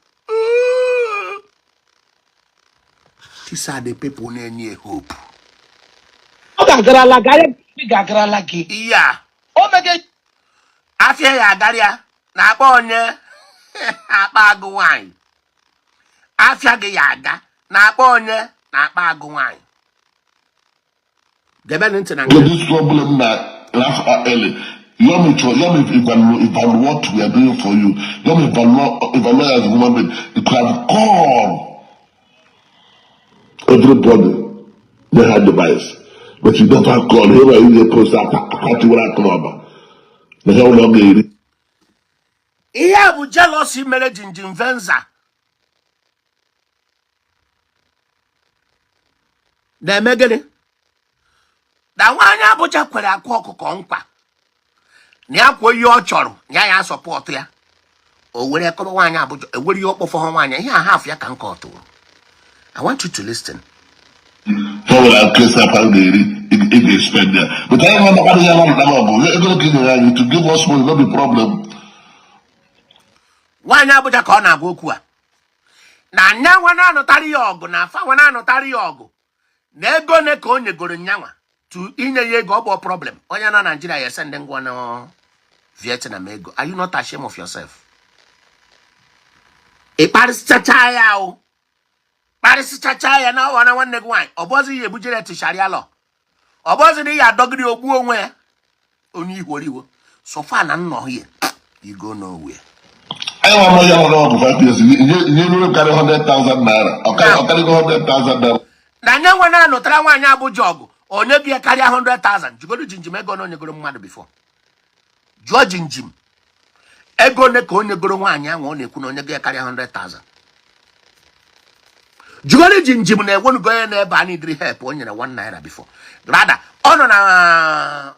These are the people na-enye hope. Ọ ga-agarala gị ahịa gị ga-agarala gị. Ihe a O mege afịa ya agara ya na-akpọ onye akpa agụ nwanyị afịa gị ya aga na-akpọ onye na-akpa agụ nwanyị gebenụ ntị na nke. This problem na laugh early. Yomi, Yomi, evaluate, evaluate what we are doing for you. Yomi, evaluate, evaluate as a human being. You could have called everybody. They had device. But you never call. Here I use post that what I come The hell not me. Ihe a bụ jealousy mere Jinjin Venza na-eme gịnị? Na nwaanyị Abuja kwere Akwa Ọkụkọ nkwa na ya kwuo ihe ọ chọrọ, ya ya support ya. O were kọba nwaanyị Abuja, ewere ihe ọkpọfọ ha nwaanyị ihe a half ya ka nke ọ tụrụ. I want you to listen. Fọwọ́ na kesa akwa ga-eri ị ga-spend ya. But anyị nwa makwana ya na mkpara ọgụ ego ka ị nyere anyị to give us money, no be problem. Nwaanyị Abuja ka ọ na-agwa okwu a na nyanwa na-anụtara ya ọgụ, na afa nwa na-anụtara ya ọgụ na ego ne ka o nyegoro nyanwa to inye ya ego. Ọ bụ problem onye na Naijiria ya send ngwa na Vietnam ego. Are you not ashamed of yourself? Ị kparịsịchacha ya o, kparịsịchacha ya na ọwa na nwanne gị nwaanyị. Ọ bụzi ya ebujere to Sharia law, ọ bụzi na ya adọgide ogbuo onwe ya. Onye ihworiwo so far na nnọ here, you go nowhere. Anyị nwa ya nwere ọgụ 5 years nye ruru karịa 100,000 naira, ọkarịgo 100,000 naira. Na nye nwe na-anụtara nwaanyị Abuja ọgụ, onye gị karịa 100,000. Jụgodu Jinjim ego na onyegoro mmadụ before. Jụọ Jinjim ego one ka onye goro nwaanyị ahụ ọ na-ekwu na onye gị karịa 100,000. Jụgodu Jinjim na enwenugo onye na-ebe a nidiri help o nyere 1 naira before. Rather ọ nọ na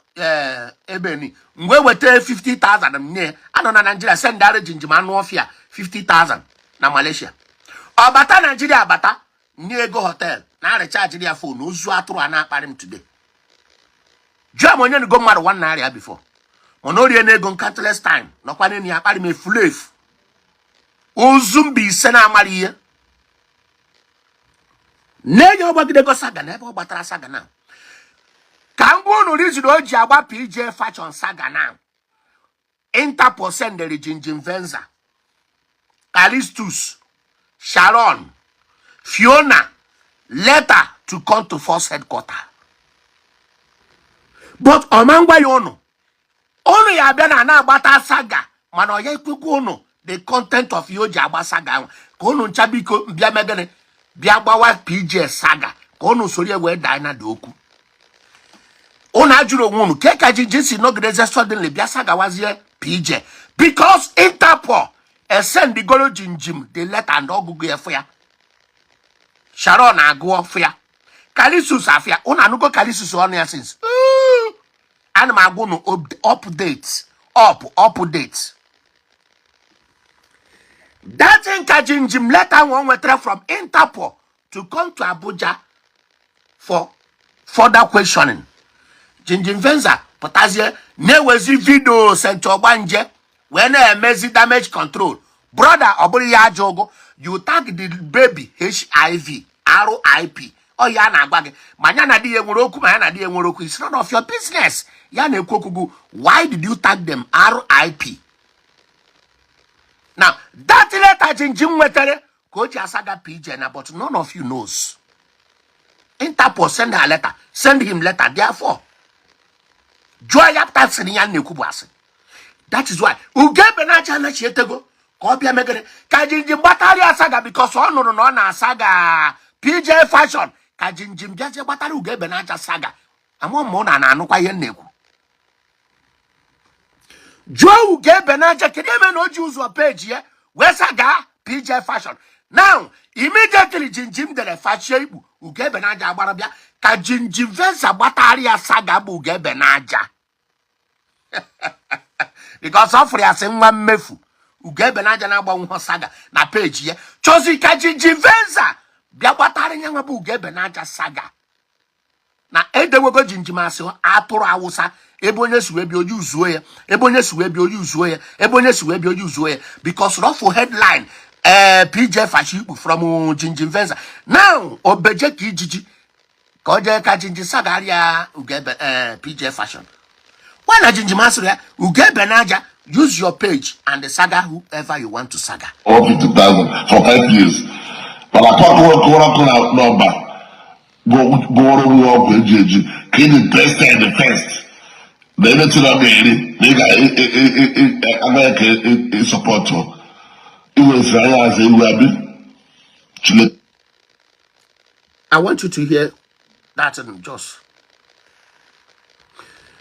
ebe ni mgbe weta 50,000 m nye ya. Anọ na Naijiria sendara Jinjim anụ ọfịa 50,000 na Malaysia. Ọ bata Naijiria, bata nye ego hotel na recharge ya phone. Ozu atụrụ a na-akparị m today. Jụọ m onye nugo mmadụ 1 naira before, mana o rie n'ego countless time nọkwa n'elu ya akparị m efulu efu. Ozu mba ise na-amara ihe na-enye. Ọgbagidego saga na ebe ọ gbatara saga na ka m gwa unu reason o ji agba PJ Fashion saga na Interpol sendere Jinjin Venza, Calistus, Sharon, Fiona letter to come to force headquarter, but ọma ngwa ya ụnụ ụnụ ya abịa na na-agbata saga, mana ọ ya ekwekwa ụnụ the content of ihe o ji agba saga ahụ ka ụnụ ncha biko bịa megịnị, bịa gbawa PJ saga ka ụnụ soro ya wee daa na dị okwu. Ụnụ ajụrụ onwe ụnụ ke ka Jinjin si nọgideze suddenly bịa sagawazie PJ? Because Interpol esendigoro Jinjim the letter and ọgụgụ ya fụ ya, Sharon agụọ fụ ya, Kalisus afịa. Ụnụ anụgo Kalisus ọnụ ya since. Ana m agwa ụnụ update up update that thing ka Jinjim letter ahụ o nwetara from Interpol to come to Abuja for further questioning. Jinjim Venza pụtazie na-ewezi video sent ọgbanje wee na-emezi damage control. Brother, ọ bụrụ ya ajọ ụgụ, you tag the baby HIV RIP. Ọ ya na-agwa gị ma ya na di ya nwere okwu, ma ya na di ya nwere okwu, it's none of your business. Ya na-ekwu okwu gụ, why did you tag them RIP? Now that letter Jinjim nwetara ka o ji asaga PJ na, but none of you knows Interpol send her letter, send him letter. Therefore jụọ ya pụta sịrị ya na-ekwu bụ asị. That is why Ugebe na-acha anachi etego ka ọ bịa megere ka Jinjim gbatarịa saga, because ọ nụrụ na ọ na-asaga PJ Fashion, ka Jinjim bịazie gbatara Ugebe na-acha saga. Ama ma ọ na na-anụkwa ihe m na-ekwu. Jụọ Ugebe na-aja kedu eme na o ji ụzọ peji ya wee saga PJ Fashion. Now immediately Jinjim dere fachie ikpu, Ugebe na-aja agbara bịa ka Jinjim Venza gbatarịa saga bụ Ugebe na-aja, because ọ fụrụ ya sị nwa mmefu Ugebe na-aja na-agbanwe saga na peji ya, chọzi ka Jinjim Venza bịa gbatara ya nwa bụ Ugebe na-aja saga na edewego Jinjim asị atụrụ awụsa. Ebe onye si wee bịa onye uzuo ya, ebe onye si wee bịa onye uzuo ya, ebe onye si wee bịa onye uzuo ya, because rọfụ headline ee PJ Fashion from Jinjim Venza. Now obeje ka ijiji ka o jee ka Jinjim sagarịa Ugebe ee PJ Fashion. Why na Jinjim asịrị ya, Ugebe n'aja, use your page and saga whoever you want to saga? 150,000 for 5 years. Mana akwa kụwara ọkụ na n'ọba gụwọrọ onwe ọgwụ eji eji ka ị dị tested first na ebe tụrụ ọ ga-eri na ị ga-agaghị ka ị support iwesịrị anya azụ ewu abi chile. I want you to hear that in just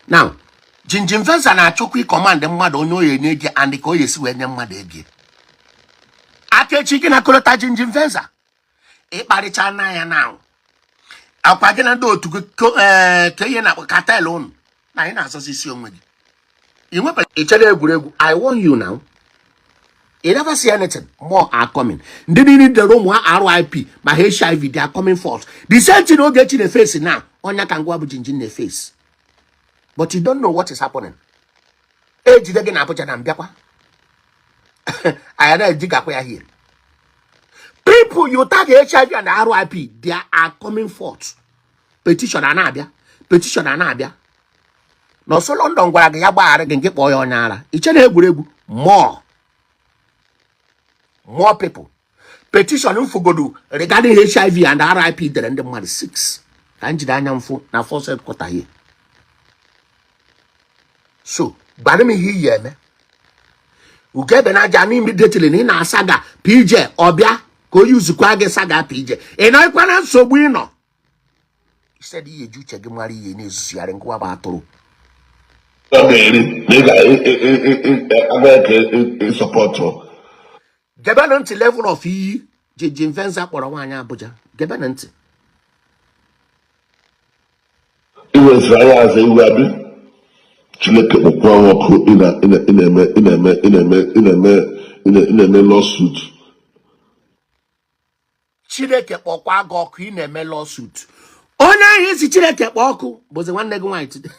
now. Jinjim Venza na-achọkwa ịcommand mmadụ onye oyi enye ego and ka o esi wee nye mmadụ ego. Aka echi gị na kolota Jinjim Venza ịkparịcha na ya now. Akwa gị na ndị otu gị ka ihe na-akpọ cartel ụnụ na anyị na-azọzi isi onwe gị. Ị nwebara ị chere egwuregwu. I warn you now. You never see anything. More are coming. Ndị niile dere ụmụ ha RIP ma HIV, they are coming forth. The same thing Ogechi na-face now. Ọ nya ka ngwa bụ Jinjin na-face. But you don't know what is happening. Ejide gị na Abuja na mbịakwa. Anyị na-eji gakwa ya here. People you tag HIV and RIP, they are coming forth. Petition a na-abịa. Petition a na-abịa. Nọọsụ London gwara gị ya gbaghara gị nke kpọọ ya onye ara. I che na egwuregwu. More. More people. Petition m fụgodu regarding HIV and RIP dere ndị mmadụ 6 ka m jiri anya m fụ na first headquarter here. So, gwara m ihe iyi eme. Ugebe na aja na immediately na ị na-asaga PJ ọbịa ka o yuzukwa gị saga PJ. Ị nọkwa na nsogbu ị nọ. Instead ihe eji uche gị mara ihe na-ezuzugharị ngwa bụ atụrụ. Ọ ga-eri na ị ga-agaghị ka ịsọpọtụ. Gebenụ ntị level of iyi Jinjin Venza kpọrọ nwaanyị Abuja. Gebenụ ntị. Iweziri anya aza iwe abi Chineke kpọkwa ọkụ ị na-eme ị na-eme ị na-eme ị na-eme ị na-eme lawsuit. Chineke kpọkwa gị ọkụ ị na-eme lawsuit. Onye ahụ ị sị Chineke kpọọ ọkụ bụzi nwanne gị nwaanyị today.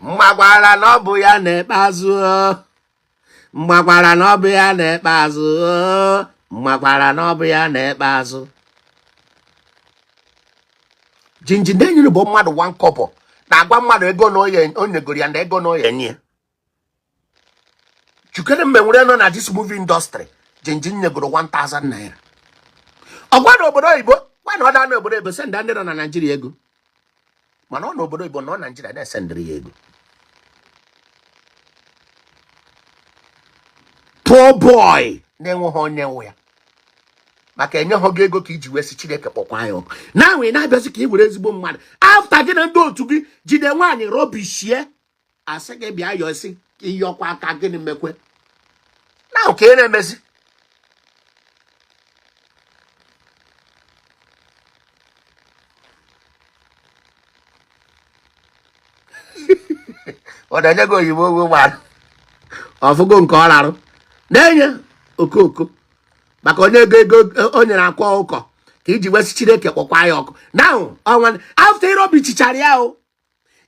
Mmakwara na ọ bụ ya n'ikpeazụ mmakwara na ọ bụ ya n'ikpeazụ mmakwara na ọ bụ ya n'ikpeazụ. Jinjin na-enyere bụ mmadụ one kobo na-agwa mmadụ ego na o nyegoro ya na ego na o ya-enye ya. Chukere mgbe nwere nọ na this movie industry Jinjin nyegoro 1000 naira. Ọ gwa na obodo oyibo gwa na ọ daa n'obodo oyibo send ndị nọ na Naijiria ego mana ọ n'obodo oyibo nọ Naijiria na-esendịrị ya ego. Poor boy na-enweghị onye nwe ya maka enyeghị gị ego ka iji wee sị Chineke kpọkwa ya ọkụ na ị na-abịazi ka ị were ezigbo mmadụ after gị na ndị otu gị jide nwaanyị rubbishie asị gị bịa yọọ sị ịyọkwa aka gịnị mekwe na ka ị na-emezi ọ na-enye gị oyibo ogbo gbara ọfụgo nke ọ rarụ na-enye okooko maka onye ego ego o nyere akwa ụkọ ka iji wee sị Chineke kpọkwa ya ọkụ na ọnwa after ị rubbichichara ya o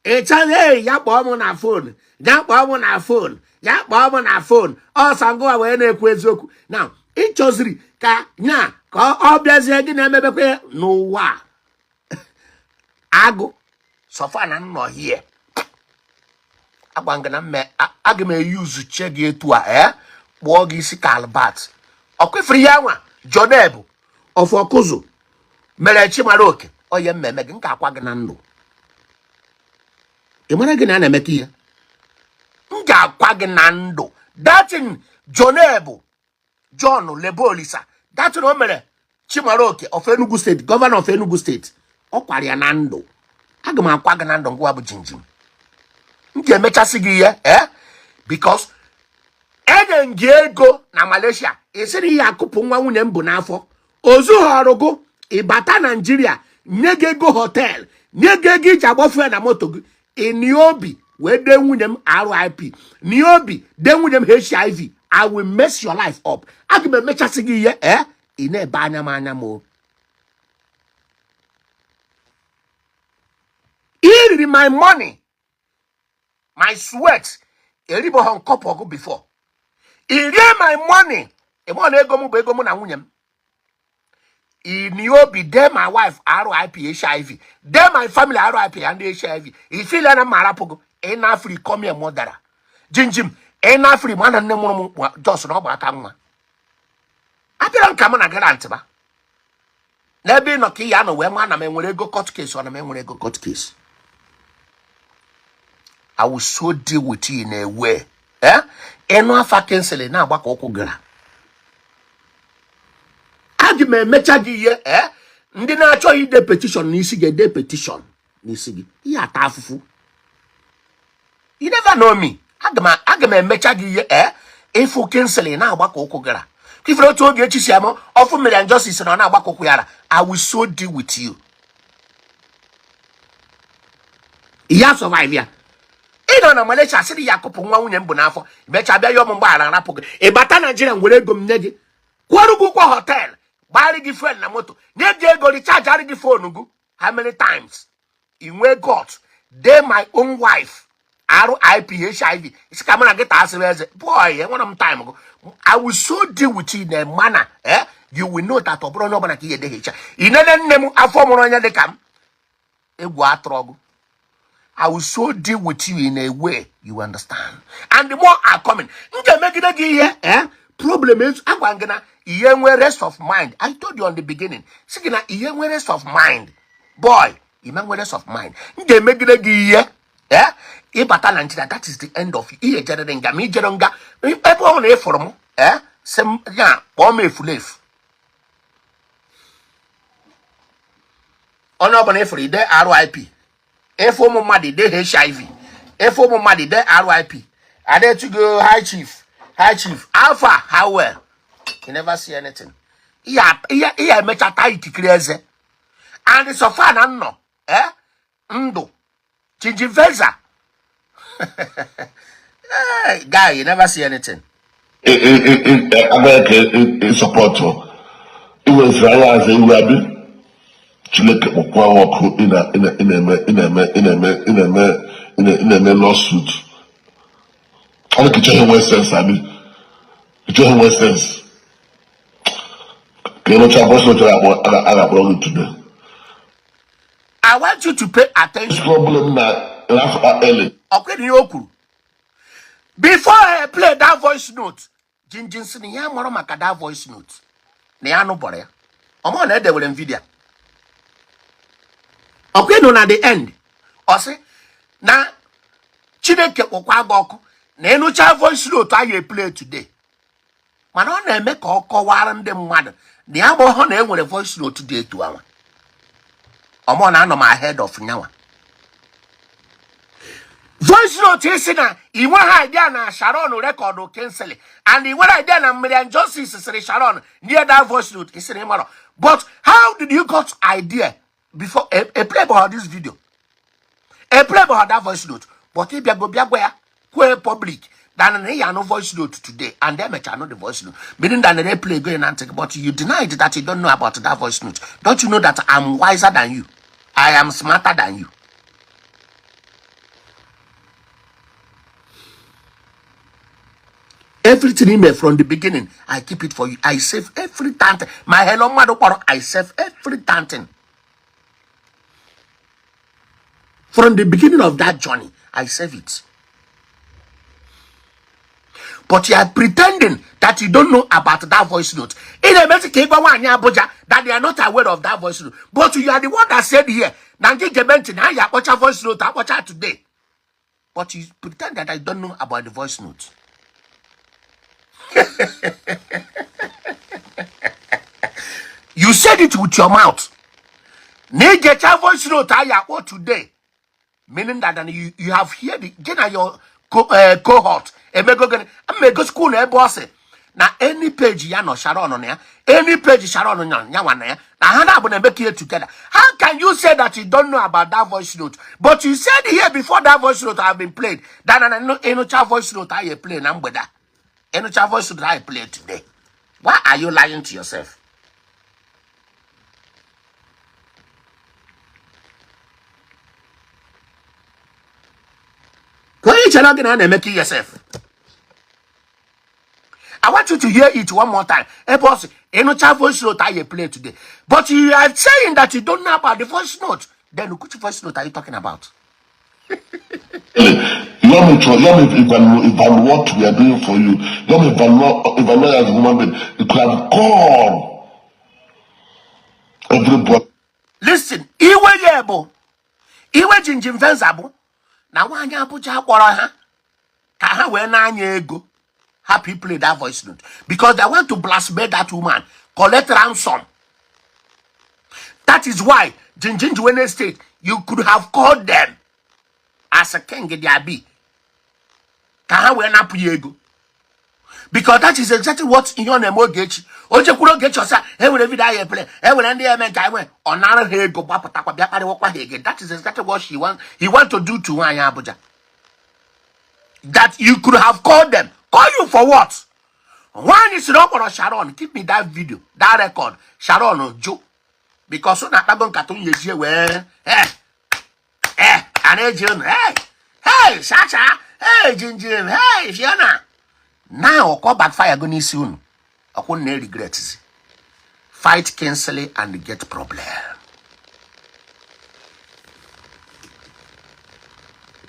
ịchọghị ei ya kpọọ m na phone ya kpọọ m na phone ya kpọọ m na phone ọsọ ngụwa wee na-ekwu eziokwu na ị chọziri ka nya ka ọ bịazie gị na-emebekwa ya n'ụwa agụ so far na nnọ hie agwa gị na mme aga m eyuzu che gị etu a ee kpụọ gị isi ka albat ọ kwefere ihe anwa Joneb of Ọkụzụ mere Chimaroke onye mmemme gị m ga-akwa gị na ndụ ị mara gị na a na-emeta ihe m ga-akwa gị na ndụ that thing Joneb John Lebe Olisa that thing o mere Chimaroke of Enugu State governor of Enugu State ọ kwara ya na ndụ aga m akwa gị na ndụ ngwa bụ jinjin m ga-emechasị gị ihe ee because enye m gị ego na Malaysia ị sịrị ihe akụpụ nwa nwunye m bu n'afọ ozu họrọ gụ ịbata Naijiria nye gị ego hotel nye gị ego iji agbafu ya na moto gị ịnị obi wee dee nwunye m RIP nie obi dee nwunye m HIV I will mess your life up aga m emechasị gị ihe ee ị na-ebe anya m anya m o ị riri my money my sweat eribeghị m kọpọ gị before i rie my money ị ma na ego m bụ ego mụ na nwunye m ị obi dee my wife RIP HIV dee my family RIP and HIV ị feel na m arapụ gị ị na free come here mụdara jinjim ị na free mana nne mụrụ m jos na ọ gba aka nwa abịara m ka mụ na gị rant ba n'ebe ị nọ ka ị ya nọ wee ma na m enwere ego court case ọ na m enwere ego court case I will so deal with you in a way eh ịnụ afa Kingsley na-agba ka ụkwụ gara aga m emecha gị ihe eh ndị na-achọghị ide petition n'isi gị ede petition n'isi gị ihe ata afụfụ you never know me aga m emecha gị ihe ee ịfụ Kingsley na-agba ka ụkwụ gara Ifere otu Ogechi si eme ọ fụ Miriam Justice na ọ na-agbakọkwu ya ara. I will so deal with you. Ya survive ya. Ị nọ na Malaysia sịrị ya akụpụ nwa nwunye m bu n'afọ, mechaa bịa yọọ m mgbaghara rapụ gị. Ị bata Naijiria were ego m nye gị, kwụọrọ gị ụgwọ hotel, gbara gị fuel na moto, nye gị ego recharge gị phone gị how many times i nwee guts dee my own wife RIP HIV sị ka mụ na gị taa asịrị eze. Boy, enwere m time gụ. I will so deal with you in a manner, eh? You will know that ọ bụrọ onye ọbụla ka ihe deghecha ị nene nne m afọ mụrụ onye dị ka m egwu atụrọ gụ. I will so deal with you in a way you understand. And the more are coming. M ga-emegide gị ihe, eh? Problem is, agwa gị na ihe nwee rest of mind. I told you on the beginning. Sị gị na ihe nwee rest of mind. Boy, ime nwee rest of mind. M ga-emegide gị ihe, eh? Ịbata Nigeria, that is the end of you. Ihe jerere nga ma ijere nga ebe ọ na ịfụrụ m, eh? Sị m ya kpọọ m efulefu. Onye ọbụla ịfụrụ ide RIP. Ịfụ ụmụ mmadụ ide HIV. Ịfụ ụmụ mmadụ ide RIP. Adetugo high chief, high chief. Alpha, how well? You never see anything. Ihe emecha taa ikikere eze. And so far na nnọ, eh? Ndụ. Jinjin Veza. Hey, guy, you never see anything. Agaghị ka ị support iweziri anya azụ iwe abi Chineke kpọkwa ọkụ ị na-eme ị na-eme ị na-eme ị na-eme ị na-eme lawsuit. Ọ dị ka ịchọghị nwe sense abi ịchọghị nwe sense ka ị rụchaa voice note a ga-akpọrọ gị today. I want you to pay attention. Problem na n'afọ early. Ọkwa ihe o kwuru. Before I play that voice note, Jinjin sị na ya mara maka that voice note. Na ya anụbọrọ ya. Ọ ma na edewere m video. Ọkwa nọ na the end. Ọ sị na Chineke kpọkwa gị ọkụ na ịnụcha voice note anyị play today. Mana ọ na-eme ka ọ kọwara ndị mmadụ na ya ma ọhụ na e nwere voice note dị etu anwa. Ọmọ na anọ m ahead of nyanwa. Voice note isi na ị nweghị idea na Sharon record Kingsley and ị nwere idea na Miriam Justice sịrị Sharon near that voice note isi na ị marọ. But how did you got idea before a play about this video? A play about that voice note. But ị bịago bịa gwa ya kwee public that na ya no voice note today and then mecha know the voice note, meaning that they play going and take, but you denied that you don't know about that voice note. Don't you know that I'm wiser than you? I am smarter than you. Everything in me from the beginning, I keep it for you. I save every tanting. My hello mmadụ kpọrọ, I save every tanting. From the beginning of that journey, I save it. But you are pretending that you don't know about that voice note. Ị na-emezi ka ịgwa nwaanyị Abuja that they are not aware of that voice note. But you are the one that said here, na nke gebe ntị na ya akpọcha voice note akpọcha today. But you pretend that I don't know about the voice note. You said it with your mouth. Na igecha voice note anyị akpọ today, meaning that then you have heard it. Gị na your cohort emego gịnị? Ama egosikwa unu ebe ọ sị na any page ya nọ Sharon nọ ya, any page Sharon nọ ya nwa na ya na ha na-abụ na emekọ ihe together. How can you say that you don't know about that voice note? But you said here before that voice note have been played that na ịnụcha voice note anyị play na mgbede a, ịnụcha voice note anyị play today. Why are you lying to yourself? Ka onye chere gị na a na-emekọ ihe sef. I want you to hear it one more time. Ebe ọ sị, ịnụcha voice note anyị play today. But you are saying that you don't know about the voice note. Then which voice note are you talking about? You want me to, you want me to evaluate what we are doing for you. You want me to evaluate as a human being. You could have called everybody. Listen, iwe ya bụ iwe Jinjin Venza bụ na nwaanyị Abuja kpọrọ ha ka ha wee na-anya ego happy play that voice note because they want to blackmail that woman, collect ransom. That is why Jinjin Juwene State, you could have called them as a king they be ka ha wee napụ ya ego. Because that is exactly what ihe ọ na-eme Ogechi. O jekwuru Ogechi ọsa e nwere video anyị epere e nwere ndị eme nke anyị ọ nara ha ego gbapụtakwa bịa kparịwakwa ha again. That is exactly what she want he want to do to nwaanyị Abuja. That you could have called them. Call you for what? Nwaanyị sịrị ọ kpọrọ Sharon, give me that video, that record. Sharon jụ because ọ na-akpago nkata nwunye ji wee a na-eji unu hey Chacha, hey Jinjim, hey Fiona. Now ọkọ backfire go n'isi unu. Ọkwụ na regret. Fight Kingsley and get problem.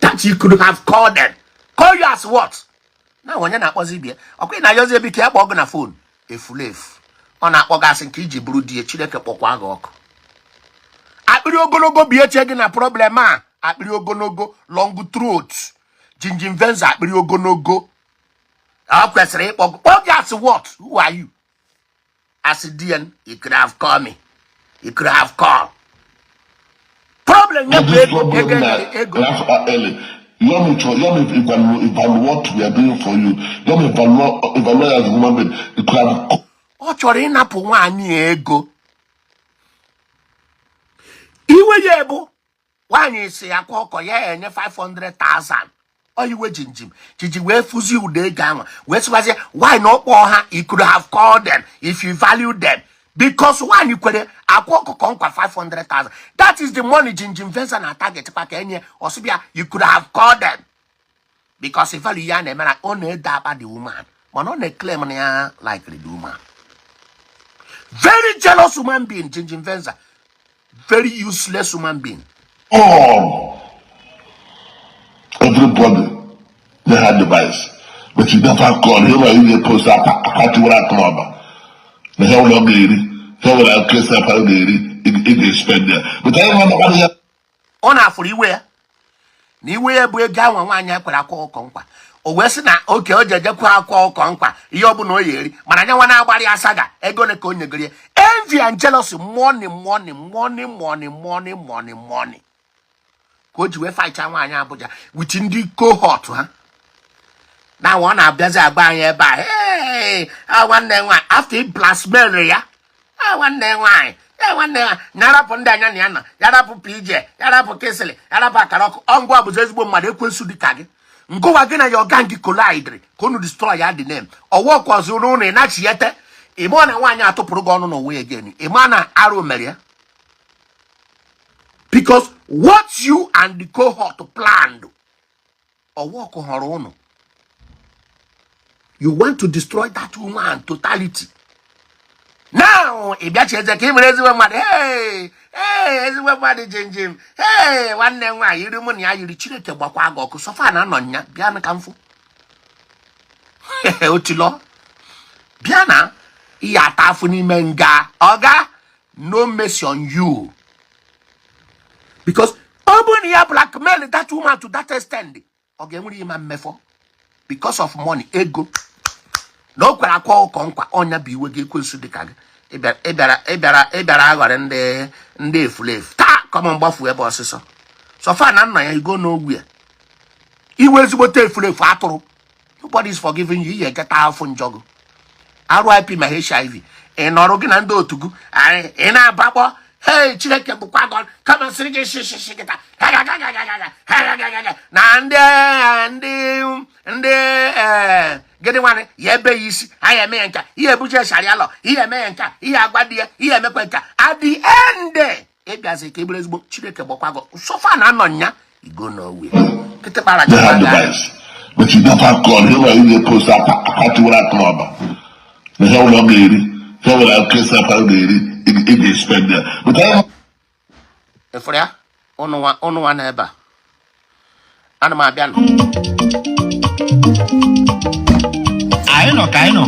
That you could have called them. Call you as what? Na onye na-akpọzi bịa ọkwa ị na-ayọzi ebe ike ya kpọọ gị na phone efulefu ọ na-akpọ gị asị nke iji bụrụ di ya. Chineke kpọkwa gị ọkụ. Akpịrị ogologo bi eche gị na problem a. Akpịrị ogologo, long throat, Jinjim Venza, akpịrị ogologo ọ kwesịrị ịkpọ gị. Kpọọ gị as what? Who are you? As DN, you could have called me. You could have called. Problem ya bụ ego ego enyere ego. You want me evaluate what we are doing for you. You want me evaluate as a human being. You could have. Ọ chọrọ ịnapụ nwaanyị ego. Iwe ya bụ nwaanyị si ya kwa ọkọ ya enye 500,000. Ọ iwe Jinjim jiji wee fụzi ụda ego ahụ wee sịwazie why na ọ kpọọ ha. You could have called them if you value them, because nwaanyị kwere akwa ọkụkọ nkwa 500,000. That is the money Jinjim Venza na target kwa ka enye ọsịbịa. You could have called them because value ya na-eme na ọ na-ede akpa the woman, mana ọ na-eclaim na ya like the woman. Very jealous human being, Jinjim Venza, very useless human being. All everybody they had device, but you never call him or you post up party without club. The hell no gary, hell without kiss up gary, it is spend there. But I want to Ọ na-afụrụ iwe ya na iwe ya bụ ego anwa nwaanyị a kwere akwa ọkọ nkwa. O wee sị na oke o ji ejekwa akwa ọkọ nkwa ihe ọbụla o ya eri, mana anya nwa na-agbara ya saga ego ole ka o nyegoro ya. Envy and jealousy, money, money, money, money, money, money, money, ka o ji wee fight nwaanyị Abuja with ndị cohort ha. Na ọ na-abịazi agba anyị ebe a, hey, nwanne nwaanyị, after blackmail ya, nwanne nwaanyị, nwanne nwaanyị, ya rapụ ndị anya na ya nọ, ya rapụ PJ, ya rapụ Kingsley, ya rapụ akara ọkụ. Ọngwa bụzi ezigbo mmadụ ekwensu dị ka gị. Ngụwa gị na ya ọga gị collide ka unu destroy ya the name. Ọwa ọkwazuru unu ịnachiete ịma na nwaanyị atụpụrụ gị ọnụ n'ụwa again. Ịma na arụ mere ya because what you and the cohort planned, ọwa ọkụ họrọ unu. You want to destroy that woman totality. Now ị bịachi eze ka ị mere ezigbo mmadụ. Hey, hey, ezigbo mmadụ Jinjim, hey, nwanne m nwaanyị yiri mụ na ya yiri. Chineke gbakwa gị ọkụ. Sọfa na anọ nya bịa ka m fụ otilọ bịa na ihe ata afụ n'ime nga. Ọga, no mercy on you, because ọ bụrụ na ya blackmail that woman to that extent, ọ ga-enwere ihe ma mmefọ because of money, ego na o kwere akwa ụkọ nkwa. Ọnya bụ iwe gị ekwensu dị ka gị. Ịbịara aghọrị ndị efulefu taa kọma mgbafu ebe ọsịsọ. Sọfa na nna ya igo n'ogwu ya iwe ezigbote efulefu atụrụ. Nobody is forgiving you. Ihe geta afụ njọgụ RIP ma HIV ị nọrọ gị na ndị otu gị ị na-abakpọ. Hey, Chineke bụkwa gị kama sịrị gị shishi kịta na ndị gịnị nwanne ya ebe ya isi ha ya eme ya nka ihe ebuje sharia law, ihe eme ya nka, ihe agwa di ya, ihe emekwa nka. At the end ịbịazi ka ebere ezigbo. Chineke gbakwa gị. Sọfa na anọ nya igo n'owe kịtịkpara. They had device, but you never call him or you post up party without club. The hell no gary, hell without kiss up gary, it is spend there. But I Efere ya ụnụ nwa n'ebe a ana m abịa nọ. Anyị nọ ka anyị nọ.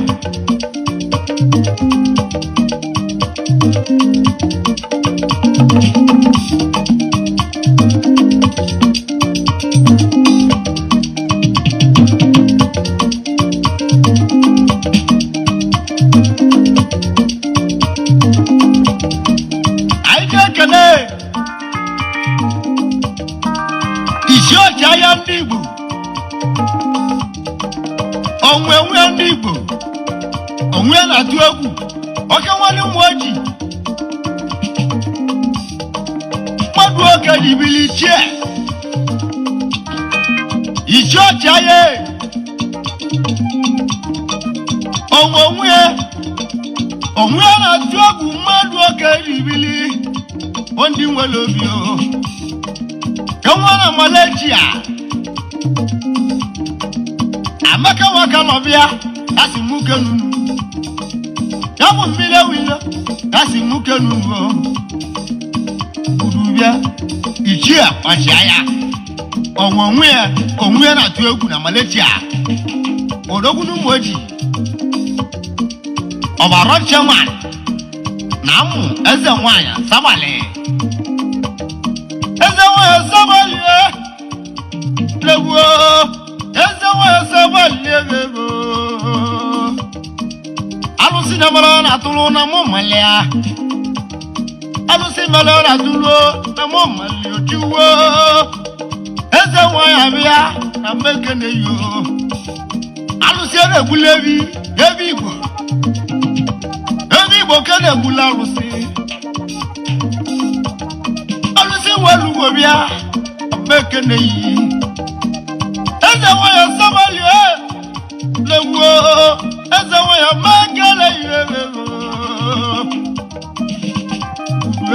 Anyị ga-ekele isi ọchịagha ndị Igbo. Onwe onwe ndị Igbo onwe na-atụ egwu oke nwanne ụmụ ojii mmadụ oke ji bili ichie ichie ọchịa ya onwe onwe onwe na-atụ egwu mmadụ oke ji bili ndị nwere obi o ka nwa na Malaysia Amaka nwoke nọbịa asị m kenunu ya bụ mmiri ewilo asị m kenunu bịa ichie ọchịa ya onwe onwe ya onwe ya na-atụ egwu na Malaysia odogwu n'ụmụ ojii ọbara chairman na amụ eze nwanyị sabalị eze nwanyị sabalị legbuo eze nwanyị sabalị ego alụsị na mara na atụrụ na mụ malia alụsị mara na atụrụ na mụ malia ojiwo eze nwanyị abịa na mmekene yo alụsị na-egbula ebi ebe igbo ebe igbo ke na-egbula alụsị alụsị nwere ugbo bịa mmekene yi eze nwanyị sabalie legbuo eze nwanyị mmekene yi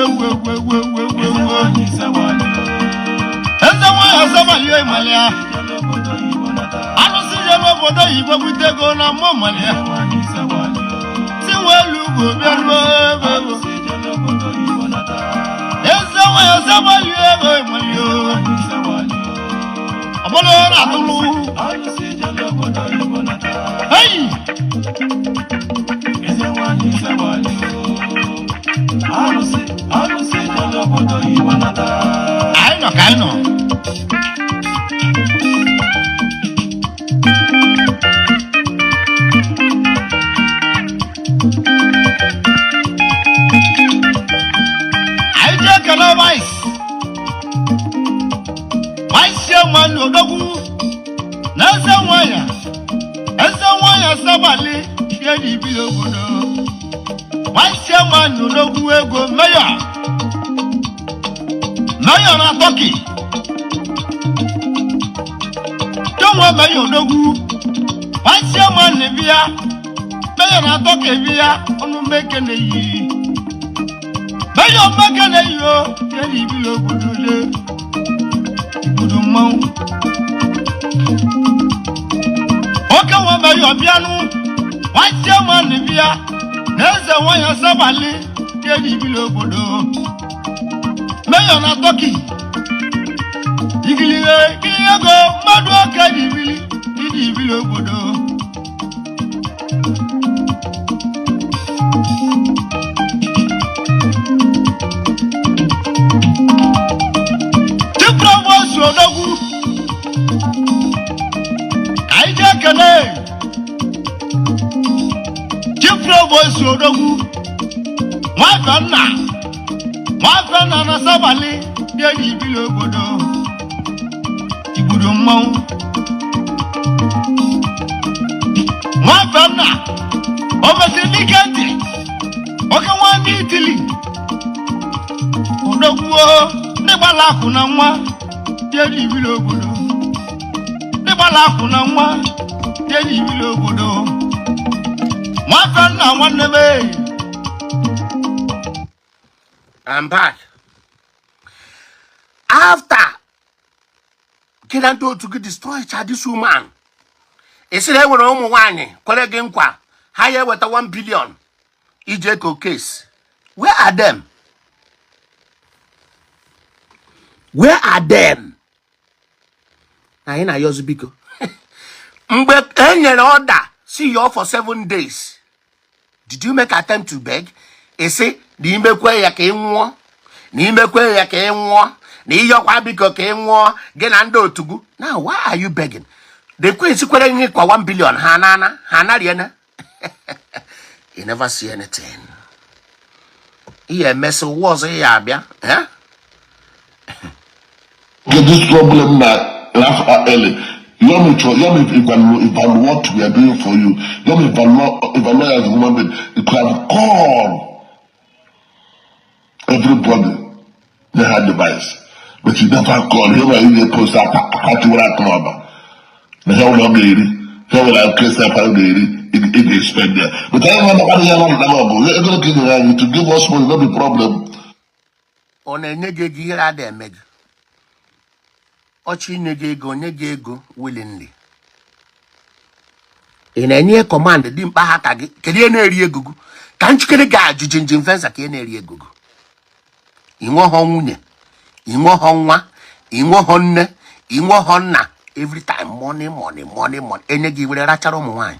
ewu ewu ewu ewu ewu ewu eze nwanyị sabalie ịmalịa alụsị jere obodo oyibo bute ego na mmụ malia si nwelu ugbo bịaruo ebe ego eze nwanyị sabalie ego ịmalịa ọbụla na-atụrụ Hey! Anyị nọ ka anyị nọ. Anyị jee kele vice. Vice chairman Odogwu na eze nwanyị eze nwanyị Asabali ya ji biri obodo. Vice chairman Odogwu ego mayor. Mayor na Turkey. Tonwa mayor Odogwu. Vice chairman bịa. Mayor na Turkey bịa ọnụ mekene yi. Mayor mekene yi o ya ji biri obodo le. Obodo mmanwụ. Oke nwa mayor bịanụ. Vice chairman bịa. Na eze nwanyị Asabali ya ji biri obodo. Mayor na Turkey. Igilihe igilihe ego mmadụ oke ji bili iji bili obodo. Chief Provost Odogwu ka anyị jee kele Chief Provost Odogwu nwafọ nna nwafọ nna na Asabali dị eji bili obodo igbudo mmanwụ nwafọ nna o mesịrị n'ike ntị oke nwanne Itili odogwuo ndị gbara akwụ na nwa dị eji bili obodo ndị gbara akwụ na nwa dị eji bili obodo nwafọ nna nwanne m ee. I'm back. After gị na ndị otu gị destroy this woman, ị sị na e nwere ụmụ nwaanyị kwere gị nkwa ha ya eweta 1 billion iji eko case. Where are them? Where are them? Anyị na-ayọzi biko. Mgbe e nyere order si yọọ for 7 days, did you make attempt to beg? Ị sị na imekwe ya ka ị nwụọ, na imekwe ya ka ị nwụọ, na ịyọkwa biko ka ị nwụọ gị na ndị otu gị. Now why are you begging? The queen sikwere ihe kwa 1 billion ha nana ha nariena. You never see anything. Ihe emesị ụwa ọzọ ya abịa, eh? Get this problem na laugh early. You want me evaluate what we are doing for you. You want me evaluate as a human being. You could have called everybody they had device, but you never called. Here we are post akatiwara akọrọba. Na ihe ụlọ ga-eri, ihe ụlọ kesa akwa ga-eri, ị ga-spend there. But anyị nwa nakwa ihe nọ na ọgụ, ego ka ị nyere anyị to give us money, no be problem. Ọ na-enye gị ego, ihere ada eme gị. Ọchị inye gị ego, nye gị ego willingly. Ị na-enye command dị mkpa ha ka gị. Kedu ihe na-eri ego gị? Ka njikere ga-ajụ Jinjin Venza ka ị na-eri ego gị. Ị nweghọ nwunye, ị nweghọ nwa, ị nweghọ nne, ị nweghọ nna. Every time money, money, money, money. Enye gị were rachara ụmụ nwaanyị,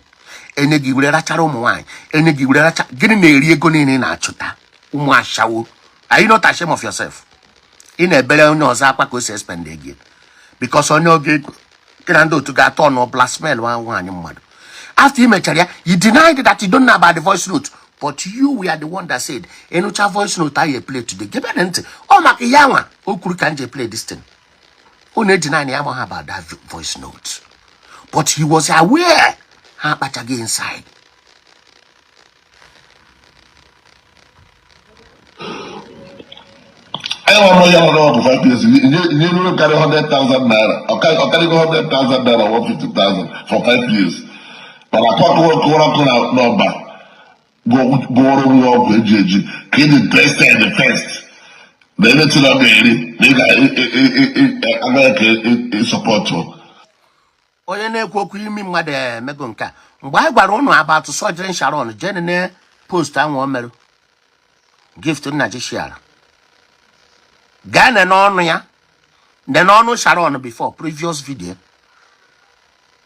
enye gị were rachara ụmụ nwaanyị, enye gị were racha. Gịnị na-eri ego niile ị na-achụta? Ụmụ ashawo, are you not ashamed of yourself? Ị na-ebere onye ọzọ akwa ka o si espend ego, because onye oge ego gị na ndị otu ga-atọ ọnụ blackmail nwa nwaanyị mmadụ. After ị mechara ya, you denied that you don't know about the voice note, but you were the one that said ịnụcha voice note anyị play today. Gebe na ntị, ọ maka ya nwa o kwuru ka m ji play this thing. Ọ na-eji naanị ya amaghị about that voice note, but he was aware ha akpachaghị inside. Anyị nwa nọ ya nọ n'ọgụ 5 years, nye nuru karịa 100,000 naira, ọkarịgo 100,000 naira, 150,000 for 5 years. Mana akwa kụwara ọkụ n'ọba gwọrọ onwe ọgwụ eji eji ka ị dị tested first na anything ọ ga-eri na ị ga-agaghị ka ịsọpọtụ. Onye na-ekwu okwu imi mmadụ emego nke a. Mgbe anyị gwara ụnụ about surgery Sharon, jee nene post ahụ o merụ Gift Nnaji shiara. Gaa nene ọnụ ya, nene ọnụ Sharon before previous video.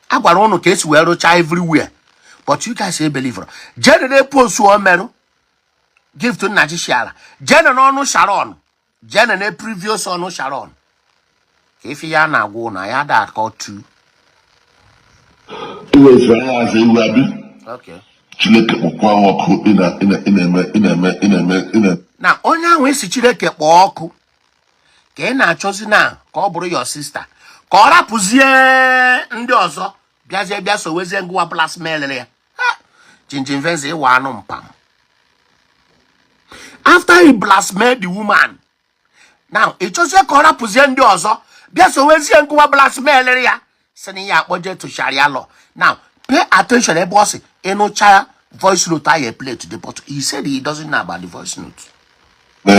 A gwara ụnụ ka esi wee rụchaa everywhere, but you guys believe. Jee nene post o merụ Gift Nnaji shiara, jee nene ọnụ Sharon, jee nene previous ọnụ Sharon ka ife ya na-agwa ụnụ ya da akọ tu. Iweziri anya azụ ewu abi. Okay. Chineke kpọkwa ọkụ ị na-eme ị na-eme ị na-eme ị na Na onye ahụ esi Chineke kpọọ ọkụ ka ị na-achọzi na ka ọ bụrụ your sister, ka ọ rapụzie ndị ọzọ bịazie bịa sowezie ngwa blackmail ya. Jinjin Venza, ịwa anụ mpam. After he blackmailed the woman, now ị chọzie ka ọ rapụzie ndị ọzọ bịa sowezie ngwa blackmail ya, sị na ya akpọje to Sharia law. Now pay attention ebe ọ sị ịnụcha voice note anyị play today, but he said he doesn't know about the voice note. Ị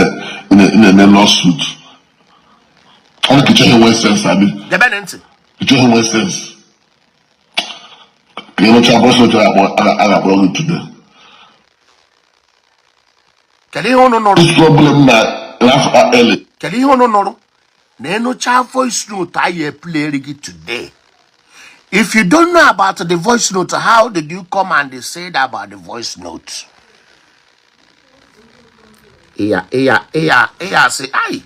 na-eme lawsuit. Ọ dị ka ịchọghị nwe sense abi. Debe ntị. Ịchọghị nwe sense ka ị rụchaa voice note a ga-akpọrọ gị today. Kedu ihe unu nụrụ? This problem na laugh early. Kedu ihe unu nụrụ? Na ịnụcha voice note anyị play gị today. If you don't know about the voice note, how did you come and say about the voice note? Ịya ịya ịya ịya sị ai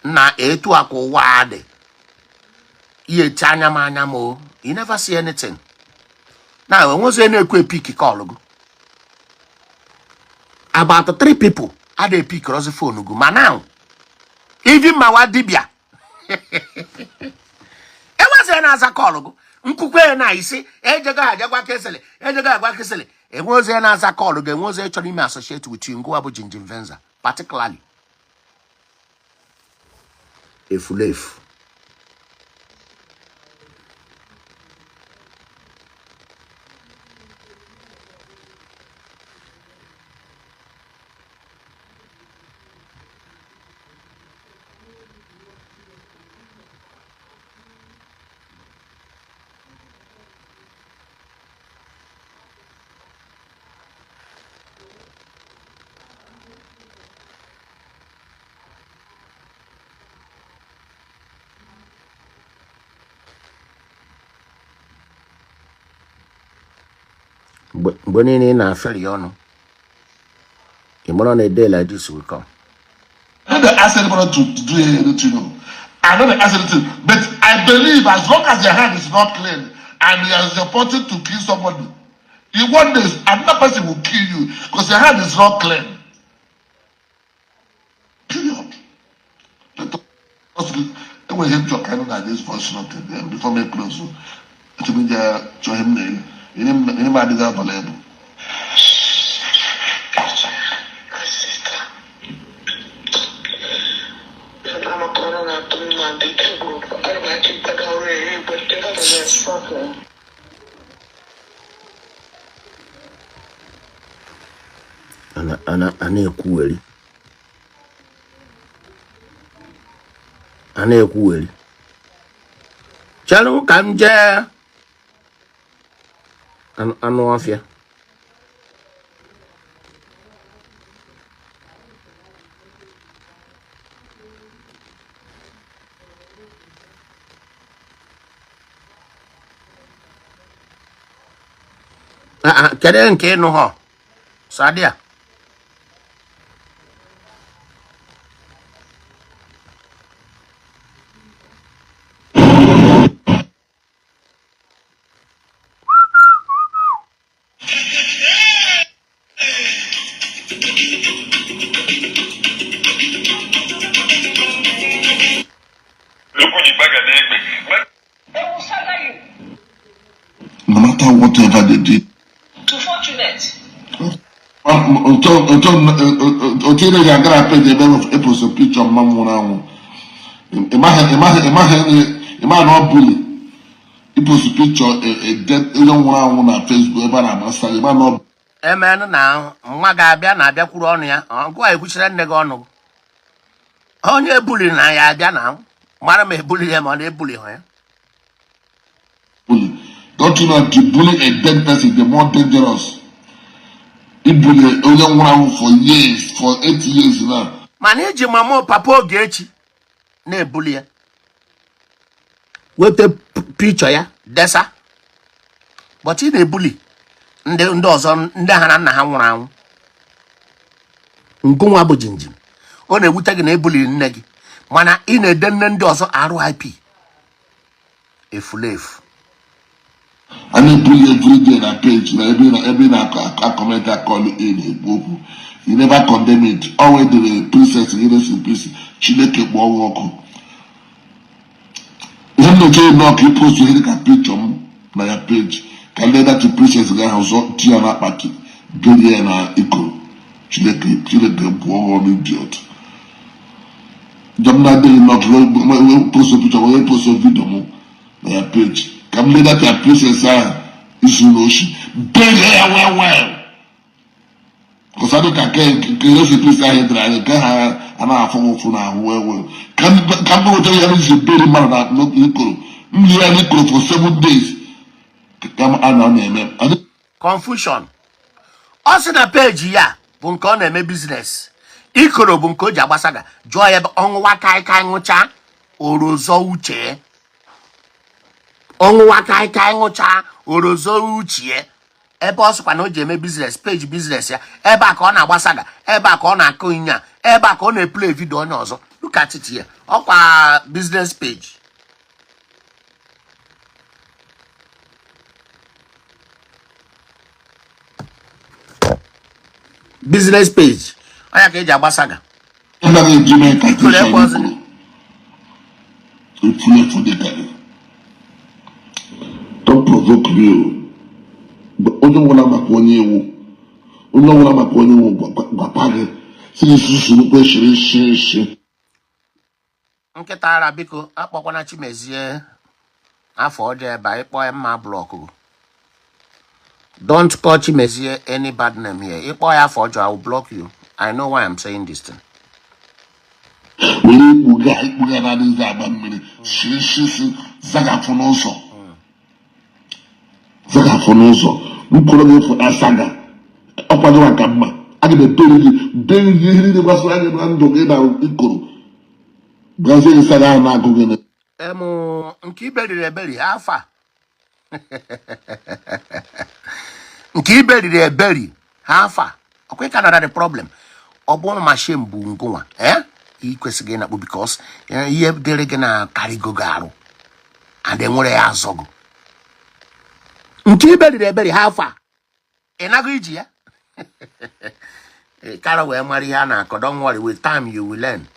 na etu a ka ụwa a dị. Ihe eti anya m anya m o. You never see anything. Now enwezi na-ekwu epick call gị. About 3 people ada epick rozi phone gị ma now. Even ma wa dibia. Enwezi na-aza call gị. Nkwukwe na isi ejego ajagwa kesịlị ejego agwa kesịlị. Enwezi na-aza call gị, enwezi chọrọ ime associate with you. Ngwa bụ Jinjin Venza particularly. Efulefu. Mgbe niile ị na-aferi ọnụ, ị mara na a day like this will come. I don't ask anybody to do anything. I don't ask anything. But I believe as long as your hand is not clean and you are supporting to kill somebody, you want this, another person will kill you because your hand is not clean. Period. Let us Enwere ihe m chọrọ ka anyị nụ na this voice note then before me close. Achọrọ m ije chọọ ihe m na-eri. Eri m adịghị available. A na-ekwugheri a na-ekwugheri chere ka m jee anụ ọfịa. Kedu nke ịnụ ha Sadia? No matter whatever they did. Otu ị ga-aga na page ebe e post picture mma m nwụrụ anwụ, ịmaghị na ọ bully i post picture onye nwụrụ anwụ na Facebook ebe a na-agbasa gị, ịmaghị na ọ Emenụ na nwa ga-abịa na-abịakwuru ọnụ ya ọgụ a ekwuchiri nne gị ọnụ. Onye ebuli na ya abịa na mara ma ebuli ya ma ọ na-ebuli ha ya. Bully. Don't you know to bully a dead person the more dangerous? I bully onye nwụrụ anwụ for years, for 8 years now. Mana iji mama papa Ogechi na-ebuli ya, weta picture ya desa, but ị na-ebuli ndị ndị ọzọ, ndị ha na nna ha nwụrụ anwụ. Ngụnwa bụ jinjim, ọ na-ewute gị na ebuliri nne gị, mana ị na-ede nne ndị ọzọ RIP efulefu. A na-ebuli everyday na page na ebe na ebe na-akọmentị akọlụ ị na-ekwu okwu. You never condemn it. Always dere princess gị, rest in peace. Chineke kpọọ gị ọkụ. Ihe m na-eche nnọọ ka ị post ihe dịka picture m na ya page ka ndị dati princess gị ahụ zọ tinye ya n'akpati, berie ya na ikoro. Chineke, Chineke bụọ gị ọnụ, idiot. Njọ m na-adịghị nnọọ ka post picture wee post video m na ya page ka m lee data princess ahụ izu n'oshi, berie ya well well. Kọsadụ ka nke nke rest in peace ahụ edere anyị nke ha anaghị afụ m ụfụ n'ahụ well well. Ka m weta ya n'isi beri mmadụ na n'ikoro m lie ya n'ikoro for 7 days ka m a na na-eme. Confusion. Ọ sị na page ya bụ nke ọ na-eme business, ikoro bụ nke o ji agbasaga. Jụọ ya ebe ọṅụwa kaikai ṅụcha orozọ uche, ọṅụwa kaikai ṅụcha orozọ uche, ebe ọ sịkwa na o ji eme business, page business ya, ebe a ka ọ na-agbasaga, ebe a ka ọ na-akụ ịnya, ebe a ka ọ na-eplay video onye ọzọ. Look at it here. Ọkwa business page. Business page ọnya ka eji agbasaga. Anaghị eji mee Ikoro incantation. Ekwe ọzọ. Ikoro efu efu dịka gị. Don't provoke me o. Onye ọbụla maka onye iwu, onye ọbụla maka onye iwu gwakwa gị si gị susuru kwesịrị shi shi. Nkịta ara, biko akpọkwana Chimezie afọ ọjọọ ebe a. Ịkpọ ya mma block. Don't call Chimezie any bad name here. Ịkpọ ya afọ ọjọọ, I will block you. I know why I'm saying this thing. Were ikpuga ikpuga na-adịghị agba mmiri shiri shisi zagafụ n'ụzọ, zagafụ n'ụzọ mkpụrụ gị fụ asaga ọkwa gị maka mma. Aga m eberi gị, beri gị ihe niile gbasara gị na ndụ gị na ikoro gazie gị saga ahụ na-agụ gị. Em nke iberiri eberi ha afa, nke iberiri eberi ha afa, ọkwa ịka nara the problem. Ọ bụrụ ma shame bụ ngụnwa, eh, ị kwesịghị ịnakpụ because ihe dịrị gị na karịgo gị arụ and enwere ya azọgụ. Nke iberiri eberi ha afa, ị nago iji ya. Ị kara wee mara ihe a na-akọ. Don't worry, with time you will learn.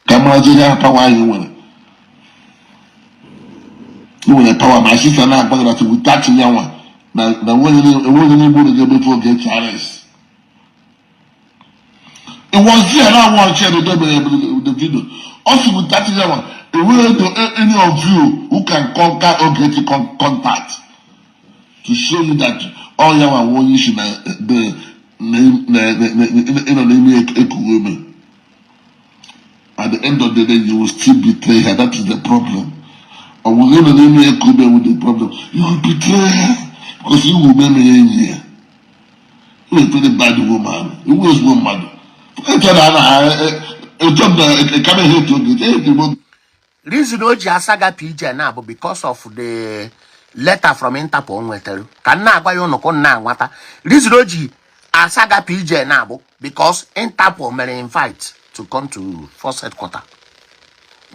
Ka marazi ihe power anyị nwere. Ị nwere power. My sister na-agba gị that without ya nwa na enweghị n'ime ụlọ ga-emepe Ogechi arrest. It was there na watch the the video. Also without ya nwa, enweghị any of you who can conquer Ogechi contact to show you that all ya nwa onye isi na the ịnọ n'ime ekuwe ume. At the end of the day, you will still betray her. That is the problem. Ọ bụ gị nọ n'ime eku ume with the problem. You will betray her because you will meme enyi ya. You are a very bad woman. Iwu ezigbo mmadụ. Eche na na eche m na ekame hate Ogechi. Hate m. Reason o ji asaga PJ na bụ because of the letter from Interpol o nwetara ka m na-agwa ya ụnụ ka ụnụ na-anwata. Reason o ji asaga PJ na bụ because Interpol mere invite to come to force headquarter,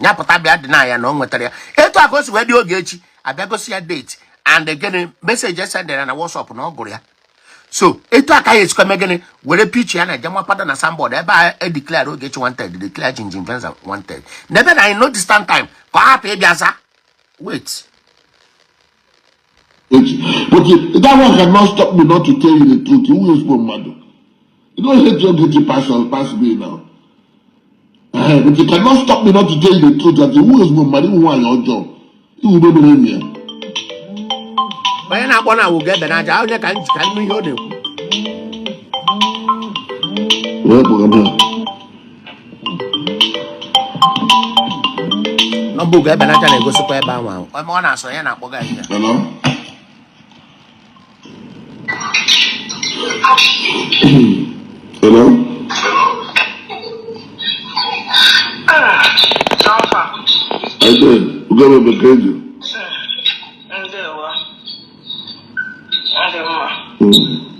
ya pụta bịa dị na ya na o nwetara ya. Etu a ka o si wee dị. Ogechi abịa gosi ya date and gịnị, message esendere na WhatsApp na ọ gụrụ ya. So etu a ka ya esikwa eme gịnị, were picture ya na eje mapada na signboard ebe a e declare Ogechi wanted, declare Jinjin Venza wanted, n'ebe na in no distant time ka ọ hapụ ịbịa za wait. But that one cannot stop me not to tell you the truth. Iwu ezigbo mmadụ. You don't hate Ogechi pass me now. But you cannot stop me not to tell you the truth that iwu ezigbo mmadụ, iwu nwaanyị ọjọọ. Iwu mebiri enyi ya. Onye na-akpọ na awụ ga-ebe n'aja onye ka nji ka nnu ihe ọ na-ekwu. Wee kpọrọ m ya. Nọmba Ugo ebe n'aja na-egosikwa ebe ahụ ahụ ebe ọ na-asọ ya na-akpọga ihe. Hello? Hello? Ah, Alpha. I did. Ugo bekee ji. Ndewo. Ọ dị mma.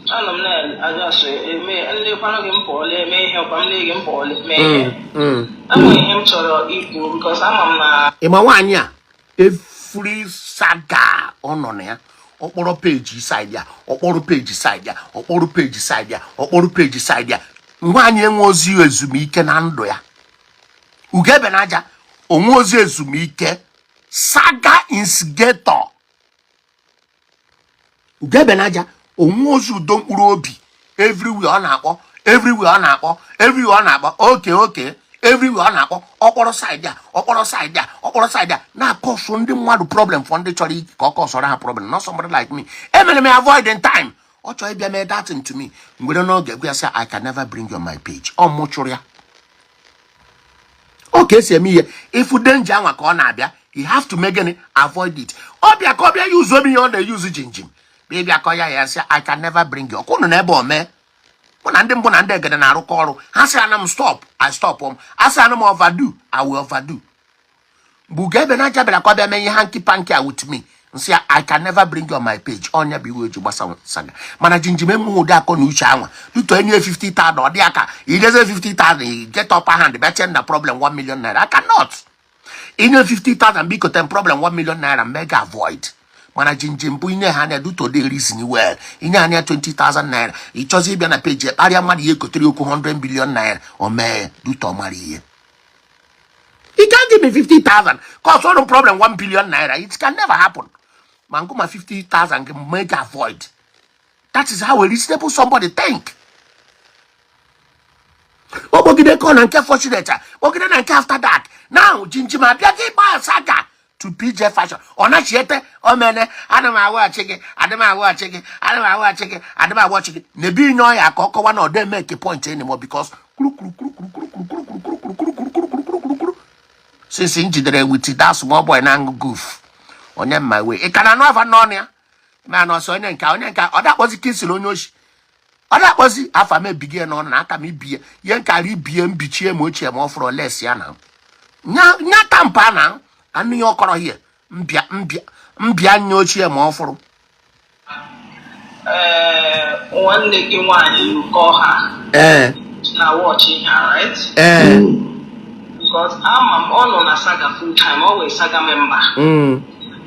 Anọ m na-ajụ eme nlekwanụ gị m pụọla eme ihe ọkwa m lee gị m pụọla eme ihe. Enwere ihe m chọrọ ikwu because ama m na Ịma nwaanyị a, every saga ọ nọ na ya, ọkpọrọ page side ya, ọkpọrọ page side ya, ọkpọrọ page side ya, ọkpọrọ page side ya. Nwaanyị enwe ozi ezumike na ndụ ya. Ugebe na aja onwe ozi ezumike. Saga instigator Ugebe na aja onwe ozi udo mkpụrụ obi. Everywhere ọ na-akpọ, everywhere ọ na-akpọ, everywhere ọ na-akpọ oke oke, everywhere ọ na-akpọ, ọkpọrọ side a, ọkpọrọ side a, ọkpọrọ side a, na-akọsụ ndị mmadụ problem for ndị chọrọ ka ọ kọsọrọ ha problem. Not somebody like me. Emere m avoid in time. Ọ chọrọ ịbịa mee that thing to me ngwere n'oge gwa ya sị, "I can never bring you on my page." Ọ mụ chụrụ ya. Ọ ka esi eme ihe. Ifu danger anwa ka ọ na-abịa, you have to make gịnị, avoid it. Ọ bịa ka ọ bịa use obi ihe ọ na-eyuzu jinjim ma ịbịa kọ ya, ya sị, "I can never bring you." Ọkwụnụ n'ebe o mee mụ na ndị mbụ na ndị egede na-arụkọ ọrụ. Ha sị ana m stop, I stop m. A sị ana m overdo, I will overdo. Mgbe Ugo ebe na-aja bịara ka ọ bịa mee ihe hanky panky a with me, nsị ya, "I can never bring you on my page." Ọnya bụ iwe eji gbasa saga. Mana jinjim enweghị ụdị akọ na uche anwa duto enye 50,000. Ọ dị aka ijeze 50,000, you get upper hand bịa chee na problem 1 million naira. I cannot inye 50,000 biko ten problem 1 million naira mega avoid. Mana jinjim bụ inye ha anya duto dey reason well. Inye anya 20,000 naira, ị chọzi ịbịa na page kparịa mmadụ, ya ekotere okwu 100 billion naira. O mee duto mara ihe. You can't give me 50,000 cause one problem 1 billion naira. It can never happen. Ma nkụ ma 50,000 gị make avoid. That is how a reasonable somebody think. Kpọgide kọ na nke fortunate a, kpọgide na nke after dark. Now jinjim abịa gị gbaa saga to PJ Fashion. Ọ nachiete omene ana m awaghachi gị, ana m awaghachi gị, ana m awaghachi gị, ana m awaghachi gị. Na-ebi inye ọya ka ọ kọwa na ọ dị make point anymore because kwuru kwuru kwuru kwuru kwuru kwuru kwuru kwuru kwuru kwuru kwuru kwuru kwuru kwuru kwuru since m jidere with that small boy na-aṅụ goof onye mma wee ị ka na-anụ afa n'ọnụ ya ma na ọsọ onye nka onye nka ọ dakpọzi kisiri onye oshi, ọ na-akpọzi afa m ebigie n'ọnụ na aka m ibie ihe nkara ibie mbichie ma ochie ma ọ fọrọ les ya na nya tampa na ka nne ya ọkọrọ hie mbịa mbịa mbịa nya ochie ma ọ fụrụ. Ee, nwanne gị nwaanyị you call her Ee. na watch ihe a, right? Ee. Because ama m ọ nọ na saga full time, ọ wee saga member.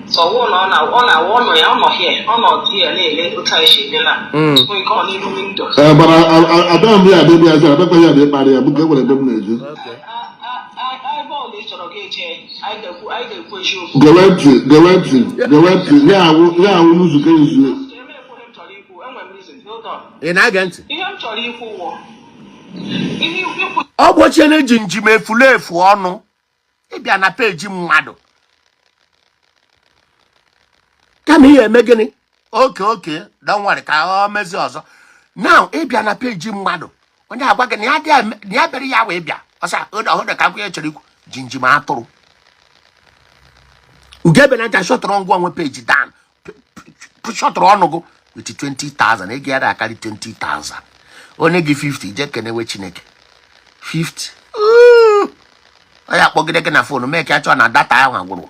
So ọ na ọ na ọ na ọ nọ ya, ọ nọ here, ọ nọ here na-ele otu anyị si eme na nwee ike ọ n'ihu window. Ee, mana abịa m ya abịa ya abịakwa ya abịa ịkparị ya bụ ka e nwere ebe m na-eje. Ebe ọla ị chọrọ gị eje. Anyị ga-ekwu, anyị ga-ekwu eziokwu. Gewe ntị, gewe ntị, gewe ntị. Ya awụ, ya awụ nzukọ izu. Eme ekwu ihe m chọrọ ikwu, enwere m reason. Hold on. Ị na-ege ntị? Ihe m chọrọ ikwu wụ ihe ikwu. Ọ gbochiela eji njem efulefu ọnụ ịbịa na peji mmadụ kama ihe eme gịnị. Okay, okay, don't worry, ka ọ mezi ọzọ. Now ịbịa na peji mmadụ, onye agwa gị na ya na ya bịara ya wee bịa ọsa ọhụrụ ka akwụnye chọrọ ikwu jinjim atụrụ. Ugebe na ncha shọtụrụ ngwa onwe peji down, shọtụrụ ọnụ gụ with 20,000 ego ya akarị 20,000, onye gị 50 je kenewe Chineke 50. Onye akpọgide gị na phone mee ka chọọ na data ahụ agwụrụ.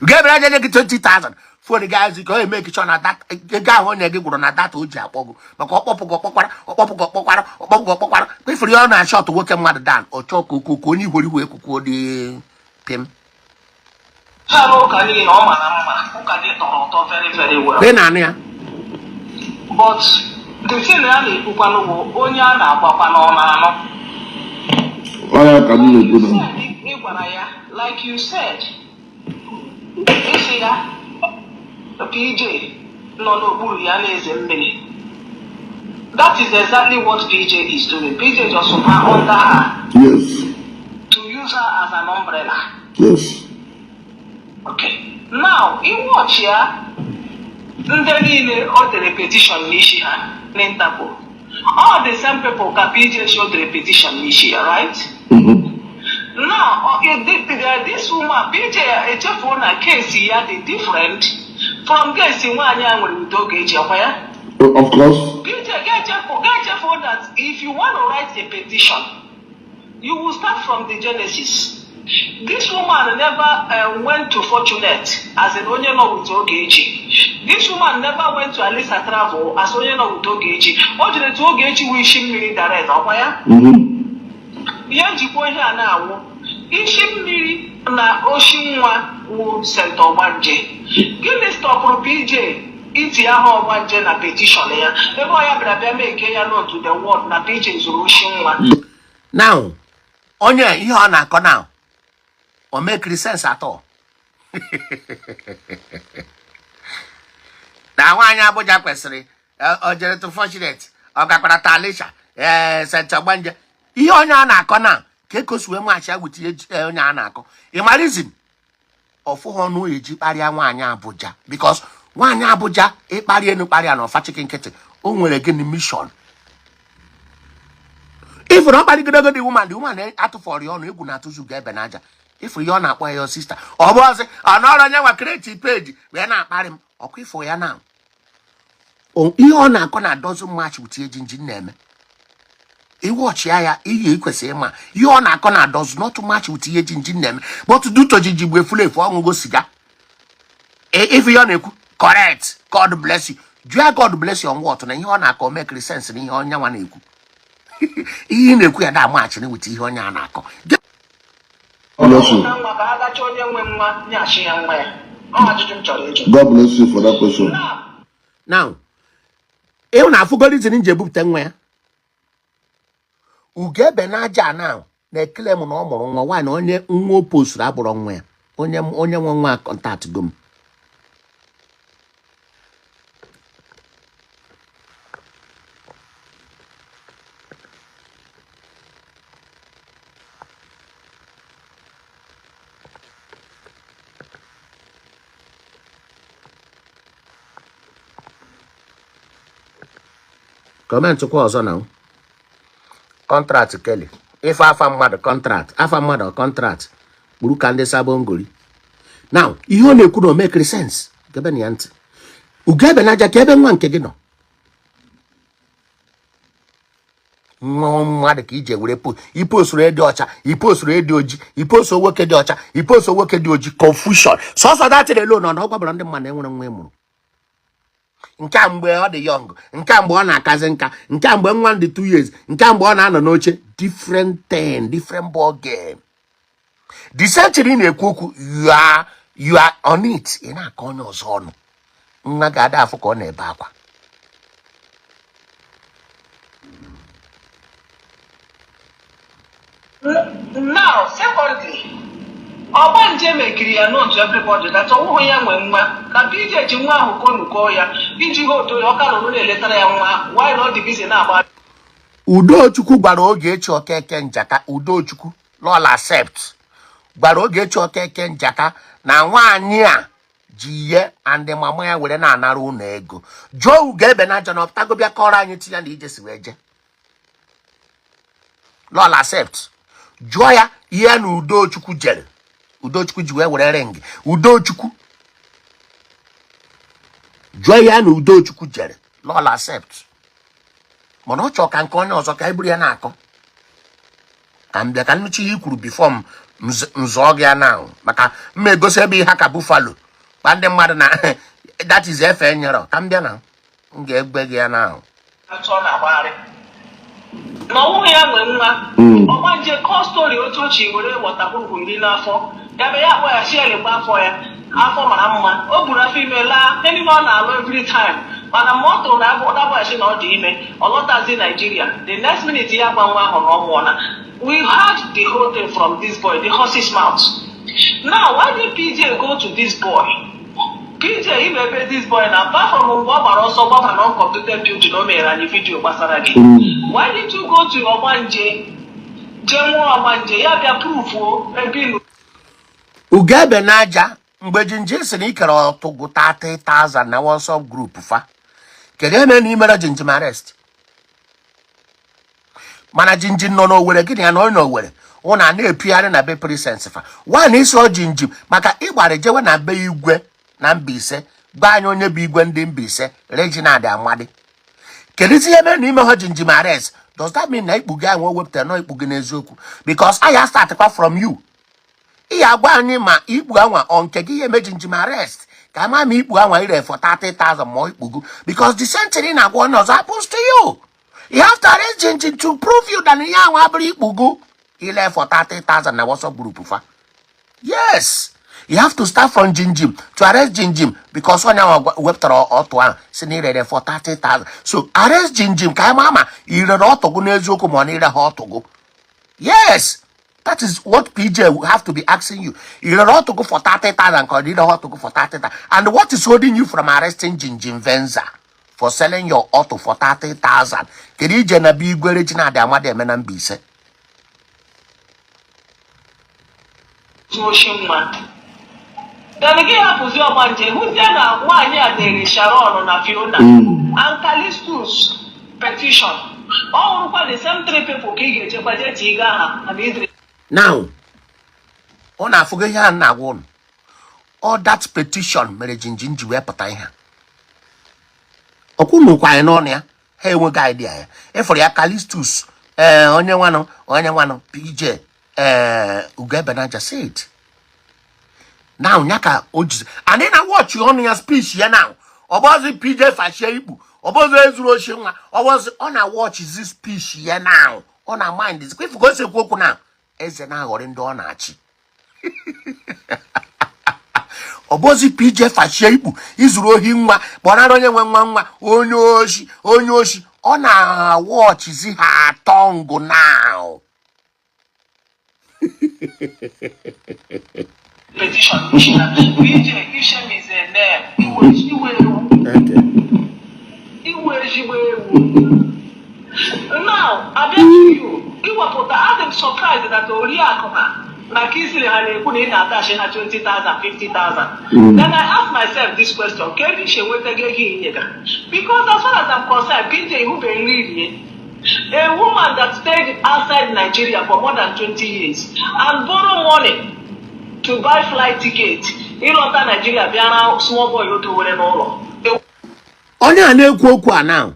Ugebe na nye gị 20,000, phone gị azụ ka ọ eme ka chọọ na data ego ahụ onye gị gwụrụ na data o ji akpọ gị, maka ọkpọpụ gị ọkpọkwara, ọkpọpụ gị ọkpọkwara, ọkpọpụ gị ọkpọkwara. Kpefuru ya, ọ na-ashọtụ nwoke mmadụ down, ọ chọọ ka okwu onye ihwere iwe ekwukwu dị pim. Ha bụ ụka niile ọ mara mma, ụka gị tọrọ ụtọ very very well. Ị na-anụ ya? But the thing a na-ekwukwanụ bụ onye a na-agbakwa n'ọnụ anụ. Ọ ya ka m na-ekwu na. Ị gwara ya, like you said, isi ya PJ nọ n'okpuru ya na-eze mmiri. That is exactly what PJ is doing. PJ just her under her. Yes. To use her as an umbrella. Yes. Okay. Now, iwọchi ya ndị niile o dere petition n'isi ha n'Interpol. All the same people ka PJ show dere petition n'isi ya, right? Mm-hmm. Now, this woman, PJ echefuo na case ya dị different from case nwaanyị a nwere udo ga-eji ọkwa ya. Of course. PJ ga-echefuo that if you want to write a petition, you will start from the genesis. This woman never went to Fortunate as an onye nọ with Ogechi. This woman never went to Alisa Travel as onye nọ with Ogechi. O jere to Ogechi wụ isi mmiri direct ọkwa ya. Ihe njikwa ihe a na-awụ isi mmiri na oshi nwa wụ St. Ọgbanje. Gịnị stọpụrụ PJ iti aha Ọgbanje na petition ya ebe ọ ya bịara bịa mee ya known to the world na PJ zụrụ oshi nwa. Now onye ihe ọ na-akọ now o make sense at all. Na nwaanyị Abuja kwesịrị o jere to Fortunate, ọ gakwara ta Alisha, St. Ọgbanje. Ihe onye a na-akọ na ka ekosi wee machi ya wit ihe onye a na-akọ. Ịmarizm ọfụghị ọnụ eji kparịa nwaanyị Abuja, because nwaanyị Abuja ịkparị enu kparịa na ọfachiki nkịtị, o nwere gịnị mission. Ifuru ọ kparịgidego the woman, the woman atụfọrọ ya ọnụ, egwu na-atụzu Ugebe n'aja. Ifuru ihe ọ na-akpọ ya sista, ọ bụ ọsị ọ nọrọ onye nwa create page wee na-akparị m ọkwa. Ifo ya na ihe ọ na-akọ na doesn't match with ihe jinjin na-eme. Iwọchi ya ihe ị kwesịrị ịma ihe ọ na-akọ na does not match with ihe jinjin na-eme, but due to jinjin bụ efulefu ọṅụgo siga. Ife ihe ọ na-ekwu correct, God bless you. Jụọ God bless you on what? Na ihe ọ na-akọ make sense na ihe onye nwa na-ekwu, ihe ị na-ekwu ya da match na with ihe onye a na-akọ. Bless you. Na nwa ka ha gacha onye nwe nwa nyeghachi ya nwa ya. Ọ ajụjụ m chọrọ ịjụ. God bless you for that question. Now ịhụ na afụgo reason ji ebupụta nwa ya Ugebe n'aja now na-ekele m na ọ mụrụ nwa nwaanyị, onye nwa o posturu abụrụ nwa ya, onye onye nwe nwa contact go m. Comment kwa ọzọ na contract Kelly ife afa mmadụ, contract afa mmadụ, contract kpuru ka ndị sabongori. Now ihe ọ na-ekwu na o mekiri sense. Gebe na ya ntị, Ugebe n'aja ka ebe nwa nke gị nọ, nwa mmadụ ka ije were po iposturu ịdị ọcha, iposturu ịdị oji, ipostu nwoke dị ọcha, ipostu nwoke dị oji, confusion sọsọ that thing alone na ọ gwabara ndị mmadụ enwere nwa ịmụrụ nke a mgbe ọ dị young, nke a mgbe ọ na-akazi nka, nke a mgbe nwa dị 2 years, nke a mgbe ọ na-anọ n'oche. Different thing, different ball game. The same thing ị na-ekwu okwu, you are on it. Ị na-akọ onye ọzọ ọnụ, nwa ga-ada afọ ka ọ na-ebe akwa. Now, secondly, Ọgbanje mekiri ya known to everybody that ọ wụghị ya nwe nwa, na PJ ji nwa ahụ konukọọ ya iji hold ya, ọ ka nọrọ na-eletara ya nwa ahụ while ọ dị busy na-agba. Udochukwu gwara Ogechi Okeke Njaka, Udochukwu Lọla accept gwara Ogechi Okeke Njaka na nwaanyị a ji ihe and mama ya were na-anara ụlọ ego. Jụọ Ugo Ebenaja na ọpụtago bịa kọrọ anyị tinye na ije si wee jee. Lọla accept, jụọ ya ihe na Udochukwu jere, Udochukwu ji wee were ring. Udochukwu jụọ ya na Udochukwu jere. Lọla accept, mana ọ chọọ ka nke onye ọzọ ka e buru ya na-akọ. Ka m bịa ka nnụchi ihe i kwuru before m nzọọ gị ya na maka mma egosi ebe ihe ka buffalo kpa ndị mmadụ na that is efe nyere. Ka m bịa na m ga-egbe gị ya na atụ ọ na-agbagharị na ọ wụghị ya nwe nwa. Ọgbanje kọọ story otu o chi were wọtagburu iri n'afọ ya be ya akpọ ya shieli gba afọ ya, afọ mara mma, o buru afọ ime laa ihe niile ọ na-alụ every time. Mana mgbe ọ tụrụ na abụ dabaghachi na ọ dị ime, ọ lọtazi Nigeria, the next minute ya gba nwa ahụ na ọ nwụọla. We heard the whole thing from this boy, the horse's mouth. Now, why did PJ go to this boy? PJ, ime ebe this boy na apart from mgbe ọ gbara ọsọ gbaba na uncompleted building, o mere anyị video gbasara gị. Why didn't you go to Ọgbanje jee nwụọ Ọgbanje ya bịa prufuo ebe ị nọ? Ugo Ebenaja, mgbe Jinjin sị na ikere ọtụgụ 30,000 na WhatsApp group fa, kedu eme na imere Jinjin arrest? Mana Jinjin nọ n'Owere, gịnị ya nọ n'Owere, ụnụ a na-epigharị na be princess fa nwaanyị isi ọ Jinjin maka ịgbara jewe na be igwe na Mbaise. Gwa anyị onye bụ igwe ndị Mbaise, Reginald Amadi. Kedu ihe mere na ime ha Jinjin arrest? Does that mean na ikpu gị ahụ o wepụtara nọ ikpu gị n'eziokwu? Because I start from you. Ị ya agwa anyị ma ikpu anwa ọ nke gị ihe eme Jinjin arrest, ka ama ma ikpu anwa ire for 30,000 ma ọ ikpu gị, because the same thing ị na-agwa onye ọzọ happens to you. You have to arrest Jinjin to prove you that ihe anwa abụrụ ikpu gị ile for 30,000 na WhatsApp group fa. Yes, you have to start from Jinjim to arrest Jinjim, because onye ahụ wepụtara ọtụ ahụ si na irere for 30,000. So arrest Jinjim ka ama ma irere ọtụ gị n'eziokwu ma ọ na ire ha ọtụ gị. Yes, that is what PJ will have to be asking you. Irere ọtụ gị for 30,000 ka ọ na ire ọtụ gị for 30,000? And what is holding you from arresting Jinjim Venza for selling your auto for 30,000? Kedu ije na be igwe Reginald Amadi eme na Mbaise? Oshi nwa. Then gị hapụzi Ọgbanje, hụzie na nwaanyị a dere Sharon na Fiona and Callistus petition. Ọ hụrụkwa the same three people ka ị ga-echekwa jee tiga ha na Idris. Now ọ na-afụgo ihe a na-agwa ụnụ. All that petition mere Jinjin ji wee pụta ihe ọkwụnụkwa anyị n'ọnụ ya. Ha enweghị idea ya ịfụrụ ya. Callistus, ee, onye nwanụ, onye nwanụ PJ, ee, Ugo Ebenaja said now ya ka o jizi anyị na watch ọnụ ya, speech ya now. Ọbọzi PJ fashie ikpu, ọbọzi ezuru oshi nwa, ọbọzi ọ na watchzi speech ya now. Ọ na mind zikwa ifu ka o si ekwu okwu na eze na-aghọrị ndị ọ na-achị. Ọbọzi PJ fashie ikpu, izuru ohi nwa, kpọnara onye nwe nwa nwa, onye oshi, onye oshi. Ọ na-watchzi ha atọ ngụ now. Petition PJ, Ishem is a name. Iwe iwe ewu. Iwe ezigbo ewu. Now, abịa to you iwepụta, adị m surprised that oriakụ ha na Kingsley ha na-ekwu na ị na-atachi ha 20,000, 50,000. Then I ask myself this question: ka ebe isi enweta ego inyega? Because as far as I'm concerned, PJ, ihụbeghị nri rie. A woman that stayed outside Nigeria for more than 20 years and borrow money to buy flight ticket ịlọta Nigeria bịara small boy o dowere n'ụlọ. Onye a na-ekwu okwu a now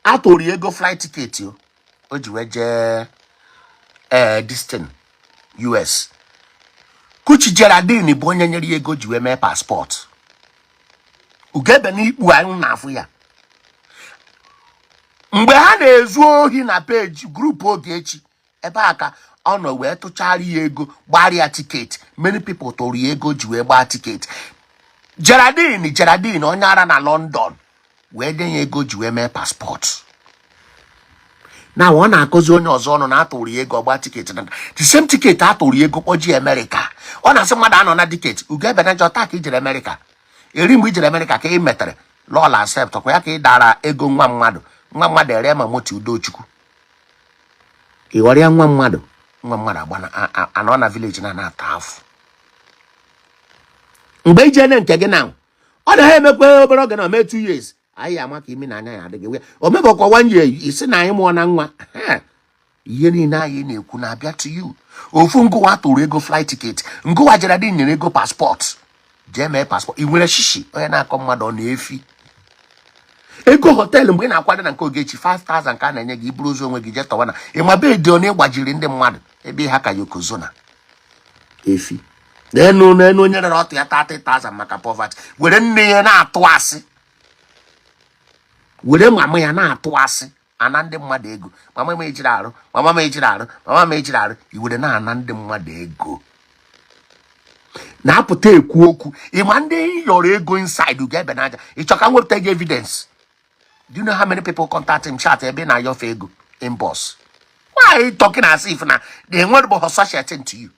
atụrụ ya ego flight ticket o ji wee jee ee distin US. Kuchi Geraldine bụ onye nyere ya ego ji wee mee passport. Ugebe na ikpu anyị na-afụ ya mgbe ha na-ezu ohi na page group Ogechi, ebe a ka ọ nọ wee tụchara ya ego gbara ya ticket. Many people tụrụ ya ego ji wee gbaa ticket. Geraldine, Geraldine onye ara na London wee nye ya ego ji wee mee passport. Na ọ na-akụzi onye ọzọ ọnụ na atụrụ ya ego ọgba ticket, na the same ticket atụrụ ya ego kpọji Amerịka. Ọ na-asị mmadụ anọ na ticket ugo ebe na njọ taa ka ijere Amerịka eri. Mgbe ijere Amerịka ka ị metere lọla accept kwa ya ka ị dara ego nwa mmadụ, nwa mmadụ ere ma moto. Udochukwu, ị ghọrọ ya nwa mmadụ, nwa mmadụ agba na anọ na village na na-ata afụ. Mgbe ijene nke gị na ọ na ha emekwa obere oge na ome 2 years, anyị ama ka imi na anya ya adịghị wee o mebọkwa one year isi na anyị mụọ na nwa. Ha, ihe niile anyị na-ekwu na-abịa to you. Ofu ngụwa tụrụ ego flight ticket, ngụwa jere dị nyere ego passport, jee mee passport. Ị nwere shishi onye na-akọ mmadụ ọ na-efi ego hotel. Mgbe ị na-akwado na nke Ogechi, 5000 ka a na-enye gị iburu ụzọ onwe gị jee tọwa na ịma bed onye gbajiri ndị mmadụ ebe ha ka yokozuna efi n'enu n'enu. Onye rere ọtụ ya 30,000 maka poverty, were nne ya na-atụ asị, were mama ya na-atụ asị, ana ndị mmadụ ego. Mama m ejiri arụ, mama m ejiri arụ, mama m ejiri arụ. I were na-ana ndị mmadụ ego, na-apụta ekwu okwu. Ịma ndị yọrọ ego inside ugo ebe n'aja. Ịchọ ka m wepụta gị evidence? Do you know how many people contact him, chat ebe ị na-ayọfe ego inbox? Why are you talking as if na they enwerebe such a thing to you?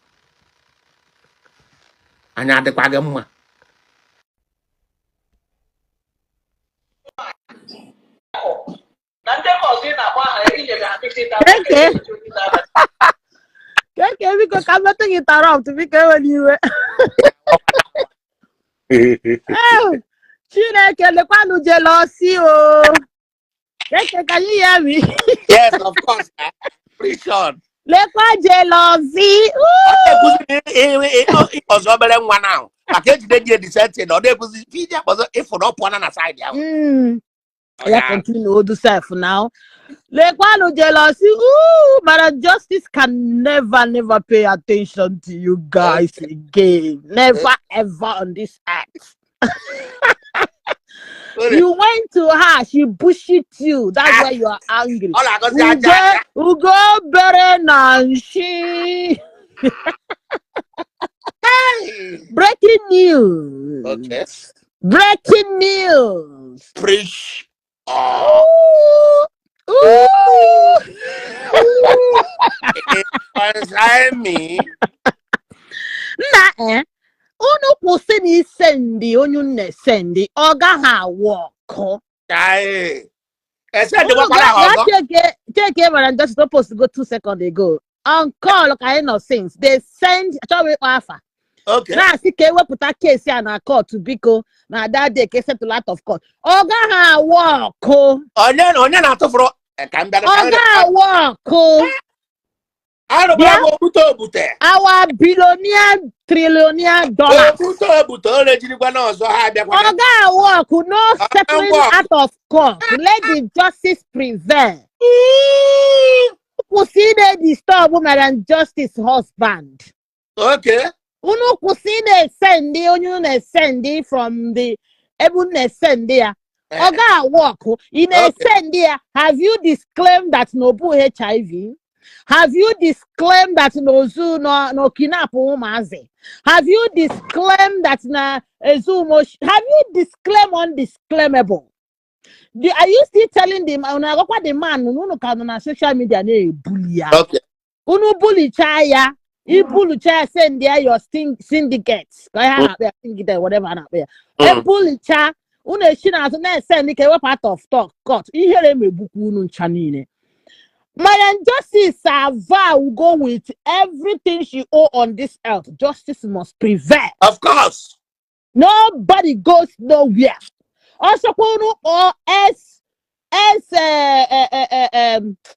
Anya adịkwa gị mma. Na ndị ka ọzọ ị na-akpọ aha ya inyere ha 50,000. Keke. Keke, biko, ka metụ gị interrupt, biko, ewela iwe. Eh, Chineke, lekwanụ jealousy o. Keke, can you hear me? Yes, of course. Preach on. Lekwa jealousy. Ọ na-ekwuzi ọzọ obere nwa na maka ejide gị edisenti na ọ na-ekwuzi ije akpọzọ ịfụ na ọ pụọna na side ahụ. Ya continue odu self now. Lekwanụ jealousy. Ooh, but justice can never, never pay attention to you guys again. Never, ever on this earth. You went to her, she bullshit you. That's why you are angry. Ọ na-agọzi aja Ugo, aja. Ugo bere na nshi. Hey! Breaking news. Breaking news. Preach. Oh. Ooh, ooh. It concern me. Nna, eh? Unu kwụsị na isendị onye unu na-esendị, ọ gaghị awụ ọkụ. Kai. Ese dị Unu nwakwara gaa ọzọ. Check check mere just post go 2 seconds ago. On call ka anyị nọ since they send, achọghị ịkpọ afa, na-asị ka ewepụta case a na court, biko, na that day ka settle out of court. Ọ gaghị awụ ọkụ. Onye na onye na-atụfuru ka m bịara Ọ ka m gaghị awụ ọkụ. Arụgbara Bịa. m ogbute ogbute. Our billionaire, trillionaire dollars. Ogbute ogbute o rejirikwa n'ọzọ ha abịakwa. Ọ gaghị awụ ọkụ. No settling work. out of court. Let the justice prevail. Kwụsị ị na-edisturb Madam Justice husband. Unu kwụsị ị na-esendị onye unu na-esendị from the ebe unu na-esendị ya. Ọ ga-awụ ọkụ. Ị na-esendị ya, have you disclaimed that na obu HIV? Have you disclaimed that na ozu no kidnap ụmụazị? Have you disclaimed that na ezu umoshi? Have you disclaimed undisclaimable? Are you still telling them? Unu agwakwa the man na unu ka nọ na social media na-ebuli ya. Unu bulichaa ya, ibulichaa ya, send ya your syndicate ka ihe a na-akpọ ya, syndicate, whatever a na-akpọ ya. Ebulichaa, unu esi n'azụ na-esend ka ewepụ out of talk court. Ihere emegbukwa unu ncha niile. Mariam Justice vow go with everything she owe on this earth. Justice must prevail. Of course. Nobody goes nowhere. Ọsọkwa unu kpọọ S S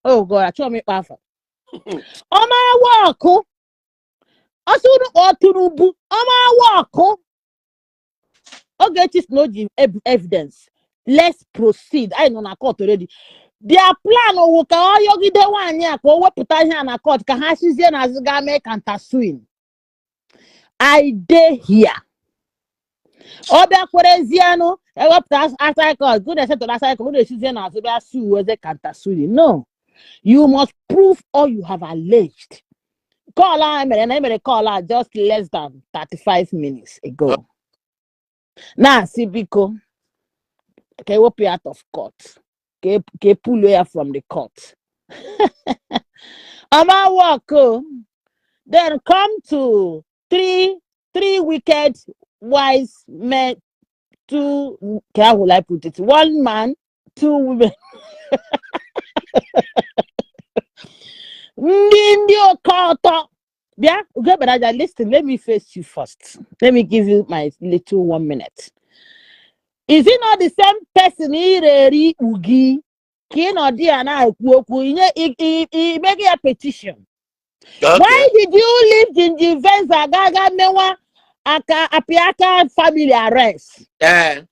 oh God, achọghị m ịkpọ afa. Ọ mara wọkụ. Ọsọ unu kpọọ Tinubu, ọ mara wọkụ. Ogechi si na o ji evidence. Let's proceed. Anyị nọ na court already. Their plan wụ ka ọ yọgide nwaanyị a ka o wepụta ihe a na court, ka ha sizie n'azụ gaa mee countersuing. I dey here. Ọ bịa kwerezienụ ewepụta outside court, go na-esettle outside court, na-esizie n'azụ bịa sue eze countersuing. No. You must prove all you have alleged. Call a emere na emere call a just less than 35 minutes ago. Na-asị biko ka ewepụ ya out of court, ka e pull ya from the court. Ọma work o. Then come to three wicked wise men, two, how will I put it? One man, two women. Ndị oke ọtọ. Bịa, Ugebenaja, listen, let me face you first. Let me give you my little 1 minute. Is it not the same person ị rere ikpu gị ka ị nọ di ya na-ekwu okwu inye imege ya petition? Okay. Why did you leave Jinji Venza gaga mewa aka apịaka family arrest? Eh.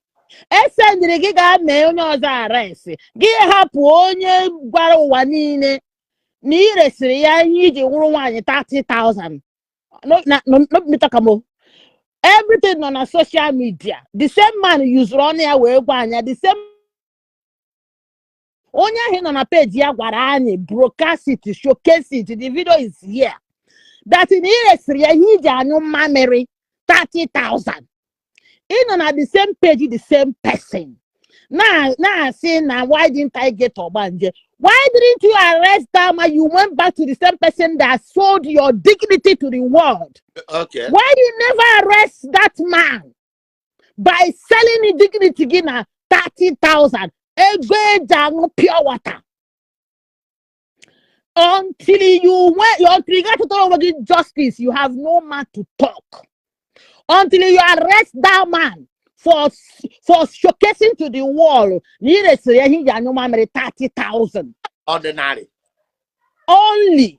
Esendịrị gị gaa mee onye ọzọ arrest, gị hapụ onye gwara ụwa niile na ị resịrị ya ihe iji wụrụ nwaanyị 30,000. No, na, no, no, me talk am o. Everything nọ na social media. The same man yuzuru ọnụ ya wee gwa anyị, the same onye ahụ nọ na page ya gwara anyị, broadcast it, showcase it, the video is here, that na ị resịrị ya ihe iji anyụ mmamịrị 30,000. Ị nọ na the same page, the same person na na-asị na why didn't I get Ogbanje? Why didn't you arrest that man? You went back to the same person that sold your dignity to the world. Why you never arrest that man by selling the dignity gị na 30,000, ego eji aṅụ pure water? Until you went, until you get to onwe gị justice, you have no man to talk. Until you arrest that man for showcasing to the world na ị resịrị ya ihe iji anyụ mamịrị 30,000. Ordinary. Only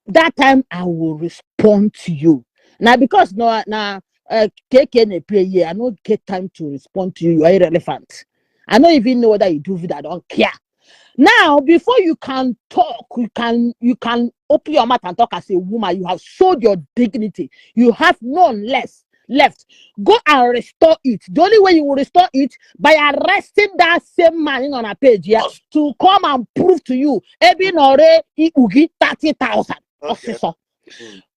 that time I will respond to you. Now because no na KK na play here, I no get time to respond to you. You are irrelevant. I don't even know whether you do video. I don't care. Now, before you can talk, you can open your mouth and talk as a woman. You have sold your dignity. You have none less left. Go and restore it. The only way you will restore it, by arresting that same man in on a page here to come and prove to you ebe nọrọ ikpu gị 30,000 ọsịsọ.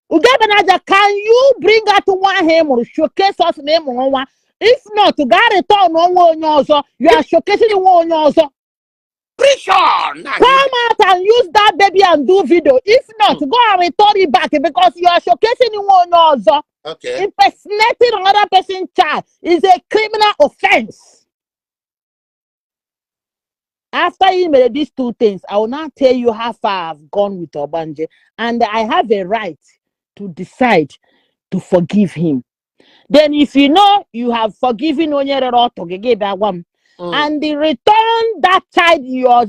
Ugebenaja, can you bring out nwa ahụ ị mụrụ, showcase us na ị mụrụ nwa? If not, gaa return nwa onye ọzọ. You are showcasing nwa onye ọzọ. Pressure. Nah. Come out and use that baby and do video. If not, go and return it back because you are showcasing nwa onye ọzọ. Impersonating another person's child is a criminal offense. After you made these two things, I will now tell you how far I've gone with Obanje, and I have a right to decide to forgive him. Then, if you know you have forgiven onye rere ọtụ gị, gị bịa gwa m. And the return that child you're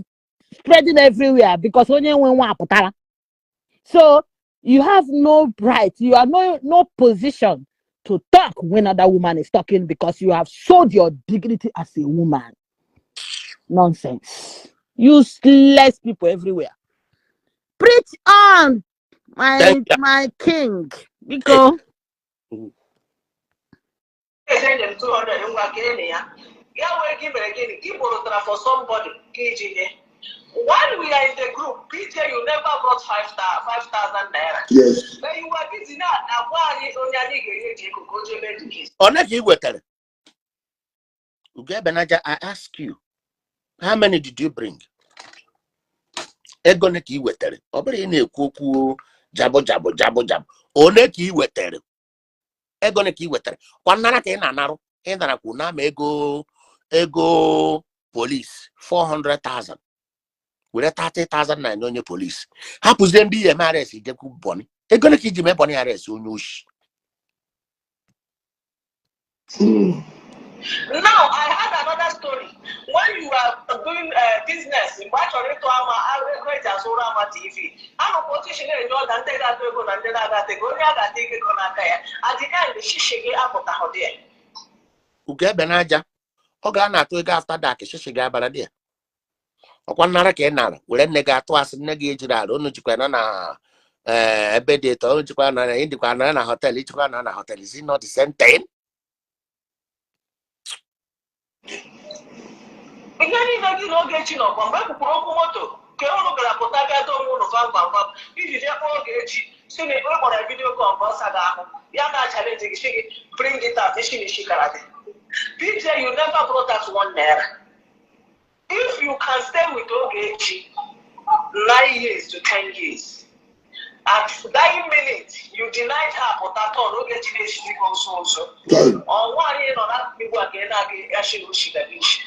spreading everywhere, because onye nwe nwa apụtara. So you have no right, you are no position to talk when other woman is talking because you have sold your dignity as a woman. Nonsense. Useless people everywhere. Preach on, my Thank you. my king. Biko. Send them 200, ngwa kee ya ya wee gị mere gịnị ị borrowtara for somebody ka iji nye. While we are in the group, PJ, you never brought 5,000 naira. Yes. But you were busy na-agwa anyị onye anyị ga-enye ji ego ka o jee mee the case. One ka ị wetara? Ugebenaja, I ask you, how many did you bring? Ego ne ka ị wetara? Ọ bụrụ ị na-ekwu okwu jabụ jabụ jabụ jabụ. One ka ị wetara? Ego ne ka ị wetara? Kwa nnara ka ị na-anarụ? Ị nara kwu na ma ego police 400,000. Were 30,000 na enye onye police. Hapụzie ndị ihe arrest, ijekwu Bonny. Ego ne ka iji mee Bonny arrest, onye oshi? Now, I had another story. When you were doing business, mgbe a chọrọ ịtụ ama ego eji azụrụ Ama TV, anụkwa otu isi na-enye ọda ndị ga-atụ ego na ndị na-agata ego, onye a ga-ata ego n'aka ya. At the end, shishi gị apụtahụ dị ya. Ugebenaja, ọ ga na-atụ ego after dark, shishi ga-abara dị ya. Ọkwa nnara ka ị nara were nne gị atụ asị, nne gị ejiri ala unu jikwa nọ na ebe dị eto, unu jikwa nọ na ịdịkwa nọ na hotel, ijikwa nọ na hotel. Is it not the same thing? Ihe niile gị na Ogechi nọkwa mgbe e kwukwuru okwu moto ka unu gara pụta bịa doo onwe unu vam vam vam iji jee kpọọ Ogechi si na ị kpọrọ ya video call mgbe ọ saga ahụ ya na challenge gị, si gị bring it out, isi na isi kara gị. PJ, you never brought us one naira. If you can stay with Ogechi 9 years to 10 years. At that minute you denied her, pụta turn Ogechi na-eshiri gị nso nso. Kai. Ọ nwaanyị nọ na ugbu a ka ị na-aga ashiri oshiga gị ishi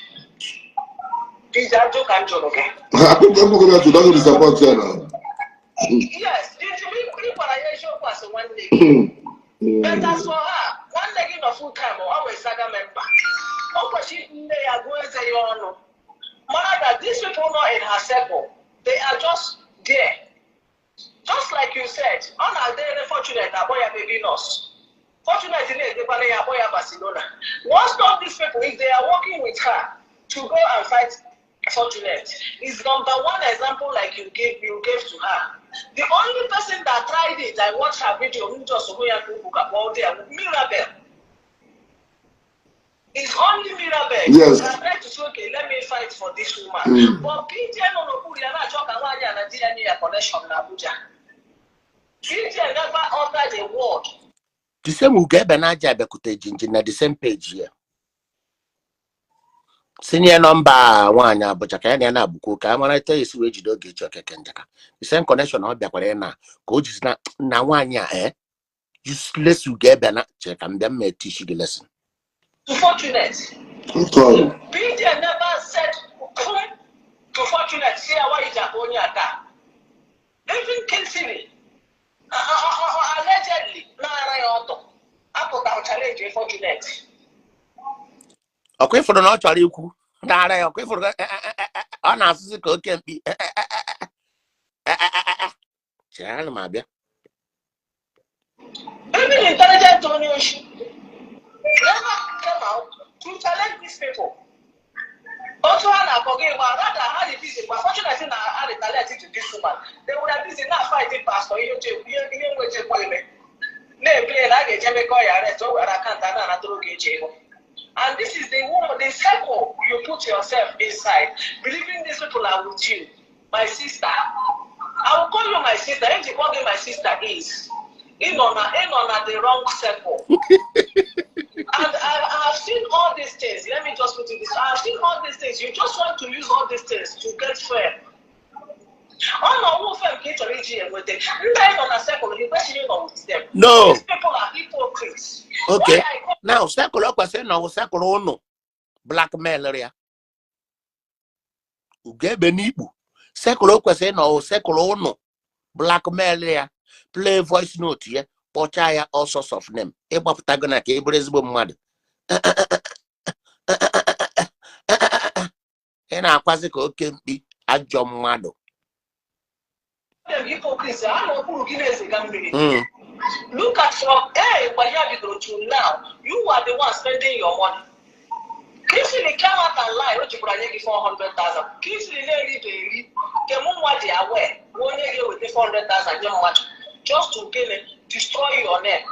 iji ajụ ka m jụrụ gị. Akpụkpọ ya to doesn't disappoint ya now. Yes, ị gwara ya eziokwu, asị nwanne gị. But as for her, nwanne gị nọ full time, ọ wee saga member. O kwesịrị nne ya gụọ eze ya ọnụ. Mara that these people not in her circle, they are just there. Just like you said, ọ na-adịrị Fortunate akpọ ya baby nurse. Fortunate na-edekwana ya akpọ ya Barcelona. What stop these people if they are working with her to go and fight Fortunate is number one example like you gave to her. The only person that tried it, I watched her video, who just hụ ya ka kpọọ there, Mirabel. It's only Mirabel that tried to say, "Okay, let me fight for this woman." But PJ nọ n'okpuru ya na-achọ ka nwaanyị a Nigeria nye ya connection na Abuja. PJ never uttered a word. The same Ugebe na aja bịakwute Jinjin na the same page ya, sinye nọmba nwaanyị Abuja ka ya na ya na-agbukwu ka a mara etu esi wee jide Ogechi Okeke Njaka. The same connection ọ bịakwara ya na ka o jizi na nwaanyị a, useless Ugebe na chere ka m bịa mma etishi gị lesson. To Fortunate. Sorry. PJ never said come to Fortunate, see why you onye aka. Even Kingsley, allegedly, na-ara ya ọtọ. Apụta challenge Fortunate. Ọkwa ịfụrụ na ọ chọrọ ikwu nara ya, ọkwa ịfụrụ ọ na-asụsụ ka oke mkpi. Chere, ana m abịa. Even intelligent onye oshi never came out to challenge these people. Otu ha na-akọ gị gba, rather ha dị busy gba Fortunate na ha retaliate to this woman. They were busy na fighting pastor ihe ihe ihe nwe jekwa eme. Na-ebile na a ga-eje mekọ ya arrest, o were account a na-anatara Ogechi ego. And this is the woman, the circle you put yourself inside, believing these people are with you. My sister, I will call you my sister. If you call me my sister is, ịnọ na the wrong circle. And I have seen all these things. Let me just put it this way. I have seen all these things. You just want to use all these things to get fame. Ọ nọ ọwụ fame ka ị chọrọ iji enweta. Ndị anyị nọ na circle, you kwesịrị ịnọ with them. No. These people are hypocrites. Okay. Why I call Now circle ọ kwesịrị ịnọ circle ụnụ blackmail ya. Ugebe n'ikpu circle o kwesịrị ịnọ circle ụnụ blackmail ya, play voice note ya, kpọchaa ya all sorts of name, ịgbapụtago na ka ị bụrụ ezigbo mmadụ. Ị na-akwazi ka oke mkpi, ajọ mmadụ. Them hypocrites. Ha nọ okpuru gị na-ezega mmiri. Look at from hey, mgbe ya bidoro to now, you are the one spending your money. Kingsley came out and lie, o jikwara nye gị 400,000. Kingsley na-eri bụ eri, nke mụ nwa dị aware, bụ onye ga-eweta 400,000 nye mmadụ, just to gịnị? Destroy your name.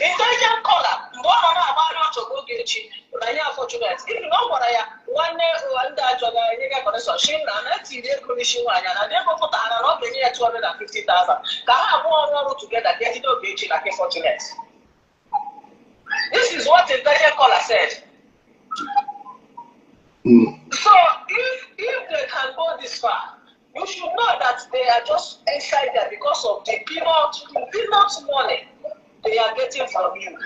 Intelligent caller, mgbe ọ nọ na-agbagharị ọchọ Ogechi na ya Fortunate, even ọ gwara ya nwanne ndị ajọ ga-enye gị connection, shi na na etiri ego n'isi nwaanyị na ego pụtara na ọ ga-enye ya 250,000 ka ha abụọ rụọ ọrụ together ka ejide Ogechi na ke Fortunate. This is what intelligent caller said. So if they can go this far, you should know that they are just inside there because of the peanut money they are getting from you.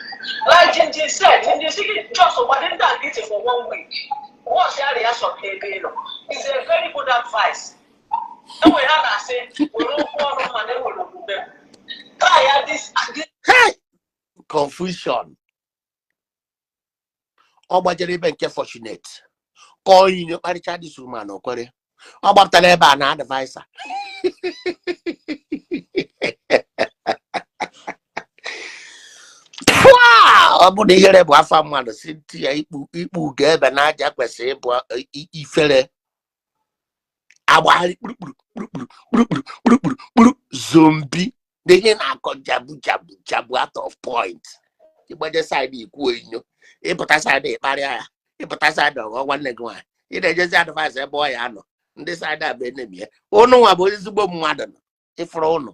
Like Jinjin said, Jinjin said just over them that get it for one week. What's your reaction? It's a very good advice. No way I say we don't want man, they will them. Try this. Hey! Confusion. Ọ gbajere ebe nke Fortunate kọọ inyo kparịcha this woman, o kwere ọ gbapụtara ebe a na adviser. Pụa! Ọ bụ na ihere bụ afa mmadụ si ntị ya ikpu ikpu ugo ebe na aja kwesịrị ịbụ ifere agbagharị kpurukpuru kpurukpuru kpurukpuru kpurukpuru kpuru zombie na ihe na-akọ jabu jabu jabu out of point. Ịgbaje side ikwu inyo, ịpụta side ịkparịa ya, ịpụta side ọghọ nwanne gị nwaanyị, ị na-ejezi advice ebe ọ ya nọ. Ndị side a bụ enemy ya. Ụnụ nwa bụ ezigbo mmadụ nọ ịfụrụ ụnụ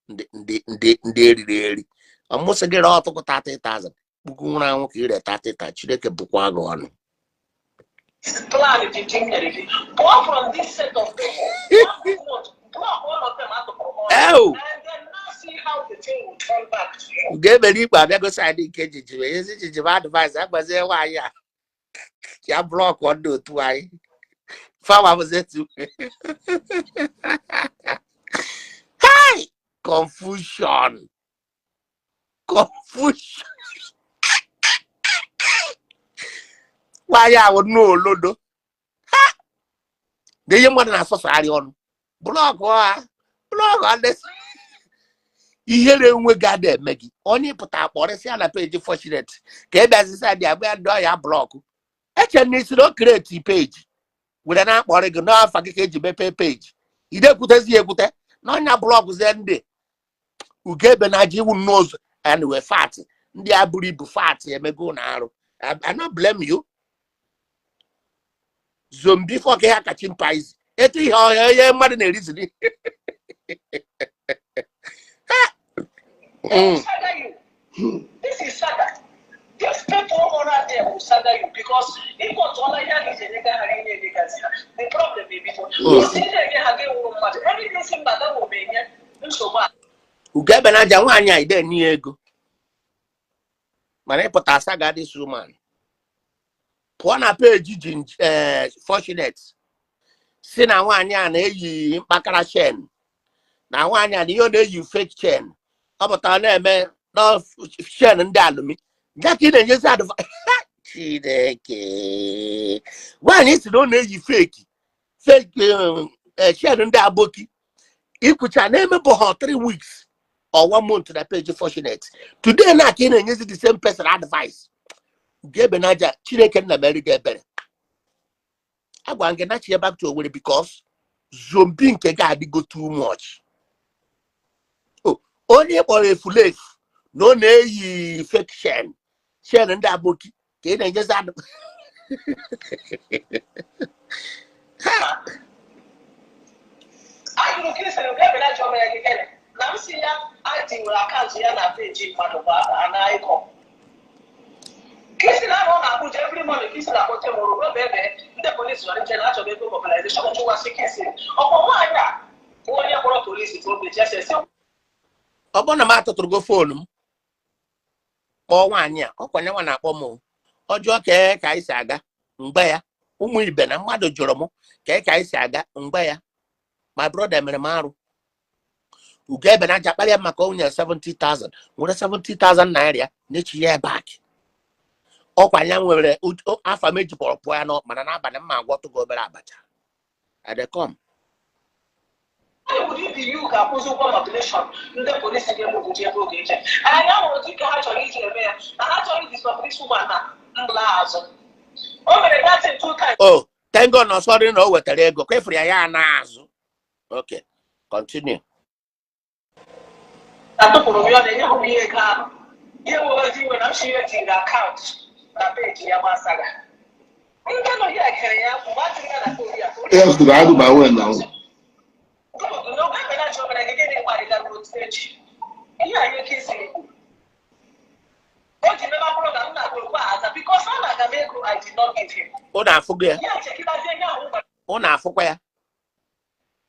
ndị eriri eri ọmụsị gị ree ọtụkụ 30,000 kpuku nwụrụ anwụ ka ire 30,000. Chineke bụkwa gị ọnụ. Plan dị nyere gị pụọ from this set of people. One month, block all of them atụpụrụ ọnụ. Ew! And then now see how the thing will turn back to you. Ga-emere ikpe abịago side nke Jinjim, ezi Jinjim advice agbazie nwaanyị a ya block ndị otu anyị fawa bụzi etu. Hey! Confusion, confusion. Nwaanyị ahụ n'olodo na ihe mmadụ na-asọsagharị ọnụ, block ha, block ha ndị ihere enwe gị ada eme gị. Onye pụta kpọrịsịa na page Fortunate ka ị bịazisa dị agba ya ndị ọya block. Eche na isi na o create page were na-akpọrị gị n'afa gị ka eji mepee page, ide ekwutezi ya ekwute na ọnya blockzie ndị ugebe na aja iwu n'ụzọ. Anyway, fat ndị a buru ibu, fat emego na arụ. I not blame you. Zombie fọk ha ka chimpanzee etu ihe ọhịa ihe mmadụ na-eriziri. Saga you. This is saga. These people over there will saga you because if what all I hear is a nigga the problem may be for everything simba that will be nsogbu a. Ugebe na aja nwaanyị a ide enye ya ego mana ịpụta asaga this woman pụọ na page ji Fortunate si na nwaanyị a na-eyi mkpakara chain, na nwaanyị a na ihe ọ na-eyi fake chain, ọ pụtara na-eme na chain ndị alụmi ya ka ị na-enyezi advice. Chineke, nwaanyị si na ọ na-eyi fake fake chain ndị aboki ikwucha na-emebụ ha 3 weeks or 1 month na page Fortunate. Today na ka ị na-enyezi the same person advice. Ugebe na aja, Chineke nna mere gị ebere. Agwa gị nachi ya back to Owerri because zombie nke gị adịgo too much. Onye kpọrọ efulefu na ọ na-eyi fake chain chain ndị aboki ka ị na-enyezi adụ. Ajụrụ ka isi nke ebere ajọ mere gị gịnị na m si ya adị nwere account ya na page mmadụ bụ ana ịkọ ka isi na anọ na Abuja every morning ka isi na-akpọte m ruo ebe ebe ndị polisi nwere nche na-achọghị ego mobilization chụwasị ka isi ọkwa nwaanyị a bụ onye kpọrọ polisi ka o mechie sị. Ọ bụrụ na m atụtụrụgo phone m kpọọ nwaanyị a, ọkwa nyanwa na-akpọ m ọ jụọ ka ka anyị si aga mgbe ya ụmụ ibe na mmadụ jụrụ m ka ka anyị si aga mgbe ya my brother mere m arụ. Ugebe na aja kparịa maka o nyere 70,000 nwere 70,000 naira ya na-echi ya back. Ọkwa ya nwere afa m ejikpọrọ pụọ ya nọ mana n'abalị m ma agwọtụ gị obere abacha. I dey come. Why would it be you ga-akwụzi ụgwọ mobilization ndị polisi ga-emegbuji ebe oge eche anyị ahụrụ dịka ha chọrọ iji eme ya na ha chọrọ iji this woman na mbla azụ o mere that thing 2 times. Oh, thank God na ọsọ na o wetara ego ka efere ya ya na-azụ. Okay, continue. Atụpụrụ m ya na enye m ihe ego ahụ ihe nwewezi iwe na m shi ihe tiri account na page ya gbasaga ndị nọ ya kere ya mgbe a jụrụ ya na kori ya. Yes, to add my way now. N'oge na achọ mere gị gịnị gbarịgara otu echi ihe anyị ike isi o ji mebe bụrụ na m na-akpọ aza because ọ na-aga m ego I did not give him. Ụ na-afụgo ya. Ya chekibazie ihe ahụ gwara. Ụ na-afụkwa ya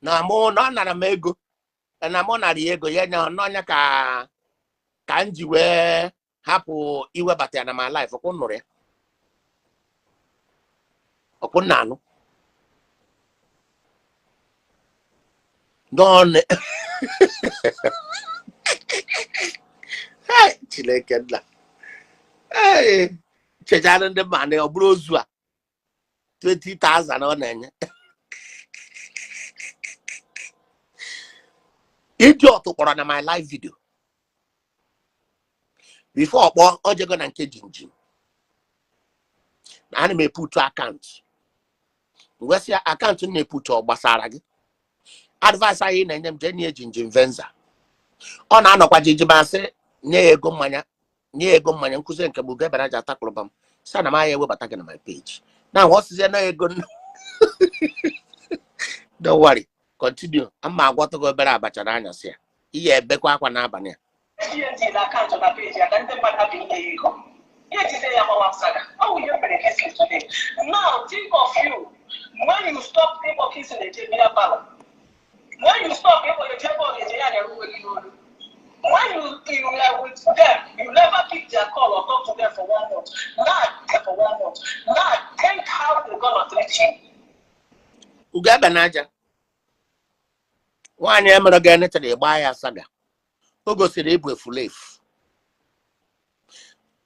na mụ na ọ nara m ego na mụ nara ya ego ya nye n'ọnya ka ka m ji wee hapụ iwebata ya na my life. Ọkwụ nụrụ ya, ọkwụ nna anụ n'ọnụ. Hey, Chineke nna. Hey, chechara ndị mma na ọ bụrụ ozu a 20,000 ọ na-enye idiot kpọrọ na my live video before ọkpọ ọ jego na nke Jinjim na ana m eputu account wesịa account m na-eputu ọ gbasara gị advice anyị na-enye m jee nye Jinjim Venza ọ na-anọkwa Jinjim asị nye ya ego mmanya nye ya ego mmanya nkụzi nke bụ Ugebe aja atakụrụba m sị na m aya ewebata gị na my page na ọ sịzie na ego. Don't worry, continue. Ama agwọtụ gị obere abacha n'anyasị ya ihe ebekwa akwa n'abalị a. TNT na account na page ya ka ndị mmadụ hapụ inye ya ego. Ya ejizie ya gbawa m saga. Ọ wụ ihe mere Kingsley today. Now think of you when you stop ịkpọ Kingsley na-eje beer parlour. When you stop ịkpọ eje bọọlụ eje ya na-eru gị n'olu. When you are with them, you never pick their call or talk to them for one month. Now, for one month. Now, think how they're gonna treat you. Ugo ebe n'aja nwaanyị emere gị anything, ịgba ya saga, o gosiri ịbụ efulefu.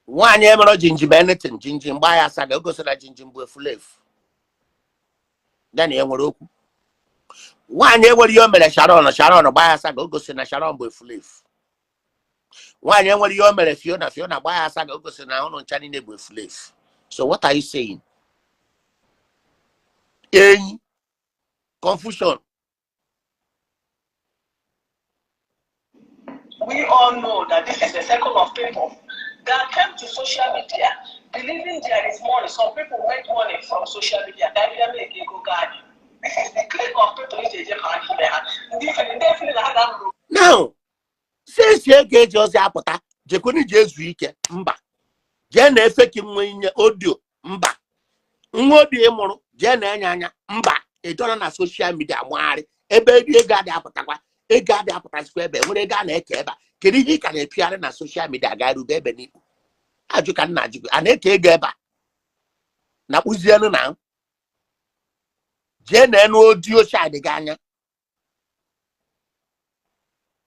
Nwaanyị emere jinjim anything, jinjim gbaa ya saga, o gosiri na jinjim bụ efulefu. Ya na ya nwere okwu. Nwaanyị enwere ihe o mere Sharon, Sharon gbaa ya saga, o gosiri na Sharon bụ efulefu. Nwaanyị enwere ihe o mere Fiona, Fiona gbaa ya saga, o gosiri na ụnụ ncha niile bụ efulefu. So what are you saying? Enyi confusion. We all know that this is a circle of people that came to social media believing there is money. Some people make money from social media. That they make ego guard. This is the clique of people who say, Now, since ego eji ozi apụta, jekwenu ji ezu ike mba, jee na-efe ka nwe inye audio mba, nwa audio ị mụrụ jee na-enye anya mba, ịdọrọ na social media magharị ebe ego adị apụtakwa, ego adị apụtasịkwa, ebe nwere ego a na-eke ebe a. Kedu ihe ị ka na-epigharị na social media ga rube ebe n'ikpu ajụ ka nna ajụ a na-eke ego ebe a na kpụzielu na jee na enu audio child gị anya.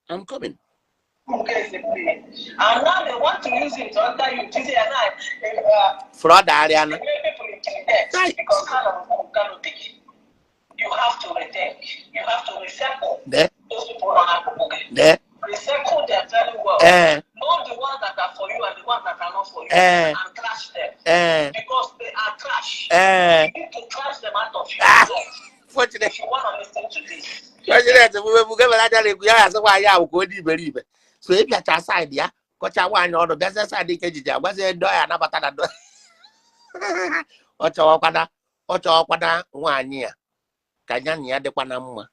I'm coming. And now they want to use it to enter you. This and I, Fraud arịana. people intimidate because kind of canopy. You have to rethink. You have to recycle those people on Akụkụ. Recycle them very well. Know the ones that are for you and the ones that are not for you, and trash them because they are trash. You need to trash them out of your life. Fortunate. If you want to listen to this. President Bubu Gabara na-ekwu ya asịkwa ya ahụ ka ọ dị iberibe. So ị bịacha side ya kọcha nwaanyị ọnụ, bịazie side nke ejiji agwazie ndị ọya anabata na ndụ. Ọ chọwakwana, ọ chọwakwana nwaanyị ya ka ya na ya dịkwa na mma.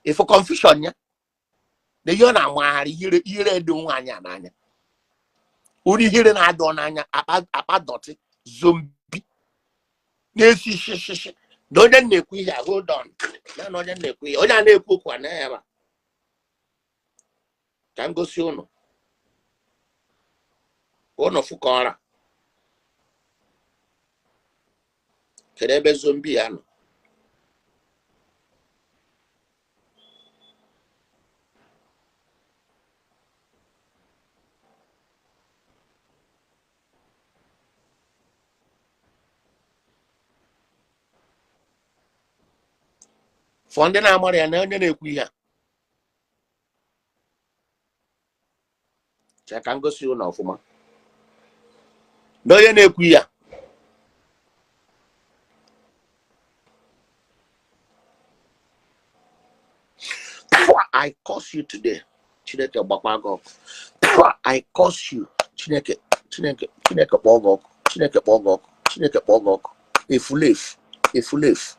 Ịfụ confusion ya na ihe ọ na-amagharị, ihere ihere dị nwaanyị a n'anya, uri ihere na-adọ n'anya, akpa akpa dirty zombie na-esi shishi na onye na-ekwu ihe a. Hold on, ya na onye na-ekwu ihe, onye a na-ekwu okwu a na ya ka m gosi ụnụ ka ụnụ fụ ka ọra. Kedu ebe zombie ya nọ? Fọ ndị na-amara ya na onye na-ekwu ihe a. Chee ka m gosi ụnụ ọfụma na onye na-ekwu ihe a. I curse you today. Chineke gbakwa gị ọkụ. I curse you. Chineke, Chineke, Chineke kpọọ gị ọkụ. Chineke kpọọ gị ọkụ. Chineke kpọọ gị ọkụ. Efulefu, efulefu.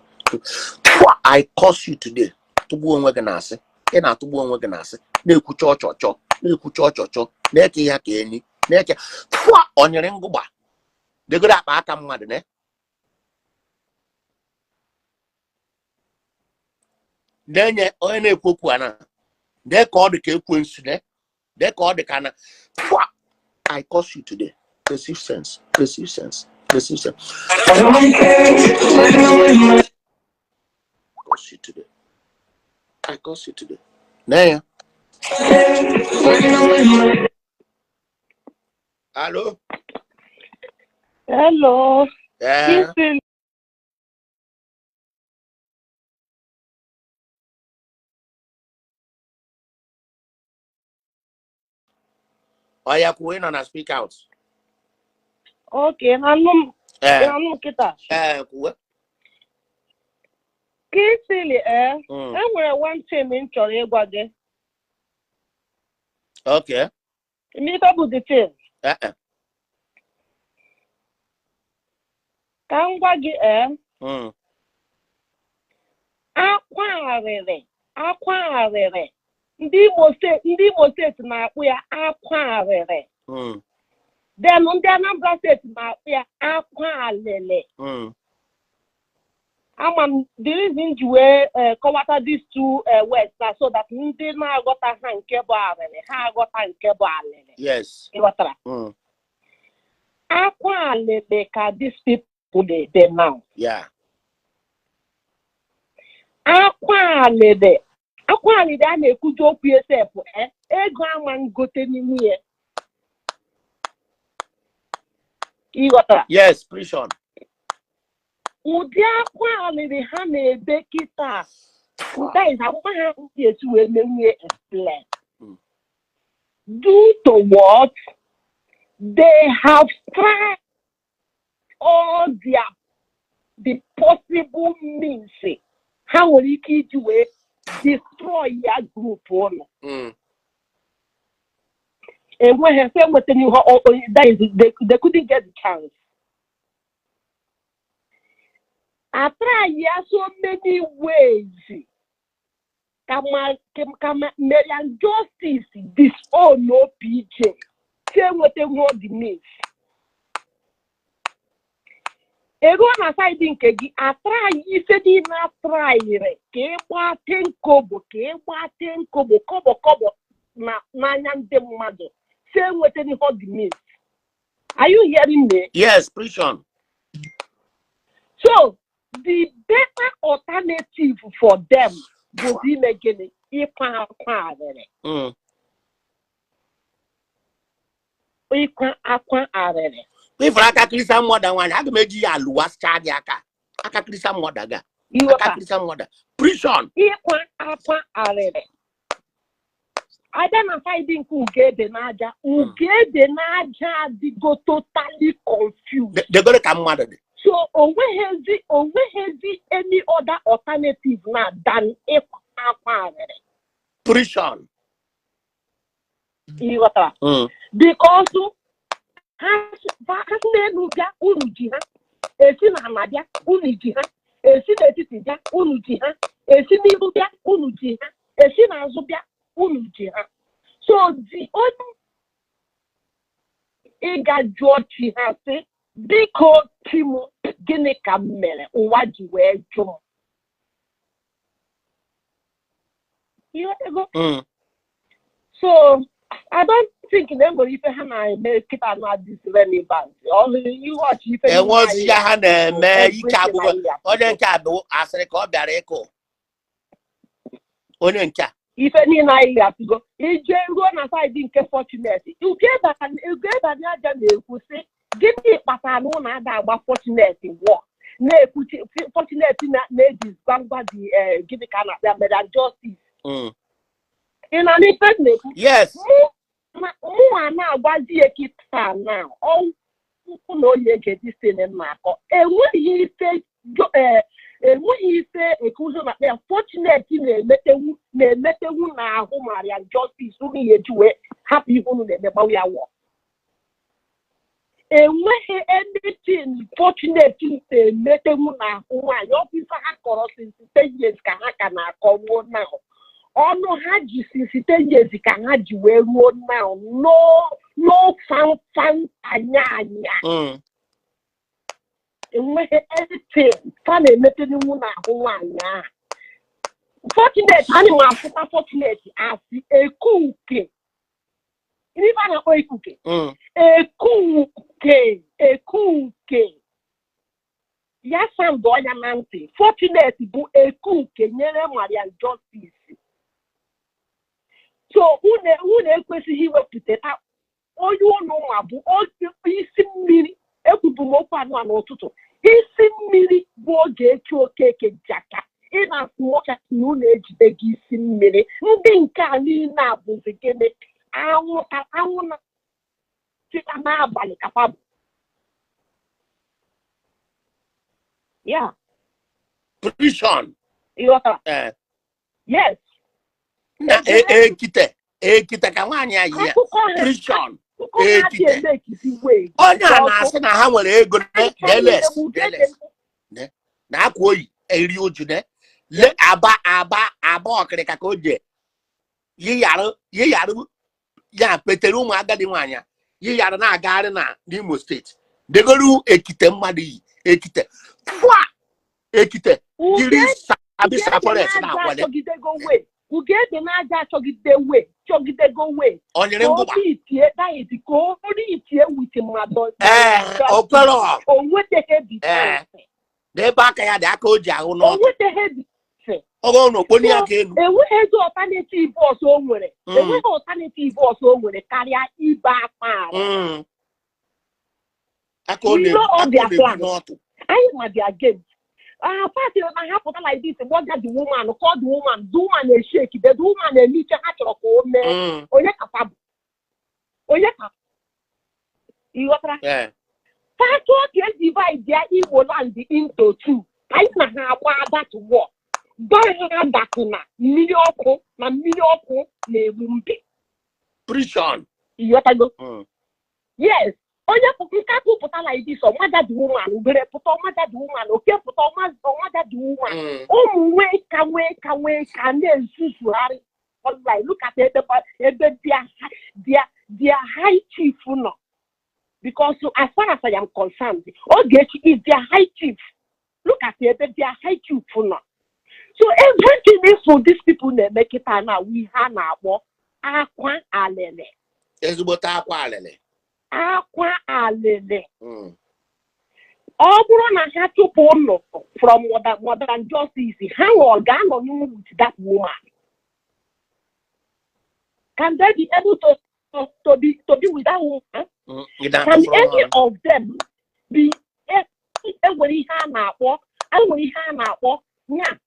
I curse you today. Tụgbuo onwe gị n'asị. Ị na-atụgbu onwe gị n'asị. Na-ekwu chọọ chọọ chọọ. Na-ekwu chọọ chọọ chọọ. Na-eke ya ka enyi. Na-eke. Ọ nyere ngụgba. Degoro akpa aka mmadụ ne. Na-enye onye na-ekwu okwu a na dee ka ọ dị ka ekwensu ne, dee ka ọ dị ka na. I curse you today. Receive sense, receive sense, receive sense. Curse you today. I curse you today. Na ya. Hello. Hello. Eh. Listen. Oya kwuo, ị nọ na speak out. Okay, na-anụ m? Eh. Na-anụ m kịta? Eh, kwuo. Kingsley, eh, enwere one thing m chọrọ ịgwa gị. Okay. Ife bụ the thing? Eh eh. Ka m gwa gị, eh, Akwa arịrị, akwa arịrị. Ndị Imo steeti na-akpụ ya akwa arịrị. Then ndị Anambra Steeti na-akpọ ya akwa alịlị. Ama m the reason ji wee kọwata these two words na so that ndị na-aghọta ha nke bụ arịrị ha aghọta nke bụ alịlị. Ị ghọtara? Akwa alịlị ka these people na-ebe now. Akwa alịlị, akwa alịlị a na-ekwuju okwu esepụ ego ama ngote n'ime ya. Ị ghọtara? Yes, prison. Ụdị akwa alịrị ha na-ebe kịta, that is akwa ha ga-esi wee menwue explain. Due to what they have tried all the possible means ha nwere ike iji wee destroy ya group ụlọ. Enweghị efe enwetaghị ihe, that is they couldn't get the chance. I try ya so many ways ka ma Mariam Justice disown OPJ si enwetaghị the means. Eruo na side nke gị, atry ife niile atryịrị ka ịgba 10 kobo, ka ịgba 10 kobo, kobo kobo na n'anya ndị mmadụ, si enwetaghị the means. Are you hearing me? Yes, prison. So the better alternative for them bụ ime gịnị? Ịkwa akwa arịrị. Ịkwa akwa arịrị. Ifuru aka Christian mother nwaanyị, aga m eji ya alụwasịcha gị aka. Aka Christian mother ga. Aka Ịghọta? Christian mother. Prison. Ịkwa akwa arịrị. Abịa na side nke Ugebe n'aja, Ugebe n'aja adịgo totally confused. Degoro ka mmadụ dị. So onweghezi any other alternative na than ịkwa akwa arịrị. Prison. Ịghọtara? Mm. Because ha si n'elu bịa, unu ji ha. Esi n'ala bịa, unu ji ha. Esi n'etiti bịa, unu ji ha. Esi n'ihu bịa, unu ji ha. Esi n'azụ bịa, unu ji ha. So the only ịga jụọ chi ha sị, "Biko chi m, gịnị ka m mere ụwa ji wee jụ m?" Ịghọtago? Mm. So I don't think na enwere ife ha na-eme kịta na this relevant. Ọrụ iwọchi ife niile Enwe ozi ya ha na-eme ike everything agwụgwọ. anyị ya. Onye nke a bụ asịrị ka ọ bịara ịkụ. Onye nke a. Ife niile anyị ga-atụgo ije ruo na side nke Fortunate Ugebe aja na-ekwu sị, gịnị kpatara na ụnụ ada agba Fortunate wọ na-ekwuchi Fortunate na-eji gwangwa dị gịnị ka a na-akpọ ya, Mariam Justice? Ị na n'ife m na-ekwu? Yes. Mụ a na-agwazi ya kịta na ọnwụ na oyi ege distin m na-akọ, enweghị ife ekuzo na ya Fortunate na-emetenwu n'ahụ Mariam Justice unu ya eji wee hapụ ihe unu na-eme gbawa ya wọ. Enweghị anything Fortunate na-emetenwu n'ahụ nwaanyị. Ọ bụ ife ha kọrọ since 10 years ka ha ka na-akọ ruo now. Ọnụ ha ji since 10 years ka ha ji wee ruo now. No, no, fan anya anya. Enweghị anything fa na-emetenwu n'ahụ nwaanyị ahụ Fortunate. Ana m afụta Fortunate asị ekuke. Ife a na-akpọ ekuke. Ekuke, ekuke ya sound ọnya na ntị. Fortunate bụ ekuke nyere Mariam Justice. So unu ekwesịghị iwepụta ta onye unu ma bụ isi mmiri. Ekwubu m okwu anụ a n'ụtụtụ. Isi mmiri bụ Ogechi Okeke Njaka. Ị na-asụmọcha na unu ejide gị isi mmiri. Ndị nke a niile a bụzi gịnị? Anwụ anwụ na site n'abalị kakwa bụ ya. Prison. Ịghọtara? Eh. Yes. Na ekite ekite ka nwaanyị a yi ya. Akụkọ ha Prison. akụkọ ha dị Ekite. eme ekisi wee Onye a na-asị na ha nwere ego deles deles na akwa oyi eri uju ne le aba aba aba ọkịrịka ka o je yiyarụ yiyarụ ya petere ụmụ agadi nwaanyị a. Yi yara na-agagharị na n'Imo State. Degoru ekite mmadụ yi ekite fua ekite jiri Uge Sambisa Ugebe forest n'aja na-akwale. achọgidego wee Ugebe n'aja achọgide wee chọgidego wee Onyere ka o ngụgba. itie that is ka o itie with mmadụ. Ee, okwero. O nwetaghị the Ee. chance. N'ebe aka ya dị, aka o ji ahụ O n'ọtụ. nwetaghị the chance. Ọgọ na okponi aka elu. Enweghị ezi alternative ọzọ o nwere. Enweghị alternative ọzọ o nwere karịa ibe akpa arụ. Aka ọ We know na-ebu all aka ọ their na-ebu plans. n'ọtụ. Anyị ma their games. Ah, party na ha pụta like this, gbaga the woman, call the woman, the woman na-eshake, the woman na-eme ike ha chọrọ ka o mee. Onye kafa bụ onye ka ị ghọtara? Ee. Fa chọọ ka e divide ya Igbo land into two, anyị na ha agba that war, gwa ha that na mmiri ọkụ na mmiri ọkụ na-egbu mbe. Prison. Ịghọtago? Mm. Yes, onye nkapụ pụta like this, ọmaja the woman, ubere pụta, ọmaja the woman, oke pụta, ọmaja the woman. Ụmụ nwee ka nwee ka nwee ka na-ezuzugharị online. Look at ebe their high chief nọ, because as far as I am concerned, Ogechi is their high chief. Look at ebe their high chief nọ. So everything is for these people na-eme kịta na ihe a na-akpọ akwa alele. Ezigbote akwa alele. Akwa alele. Ọ bụrụ na ha chụpụ ụnụ from Modern Justice, ha nwe ga-anọ n'ụlọ with that woman? Can they be able to be with that woman? Ị Can na-atụfuru any ha. of them be enwere ihe a na-akpọ, enwere ihe a na-akpọ nya,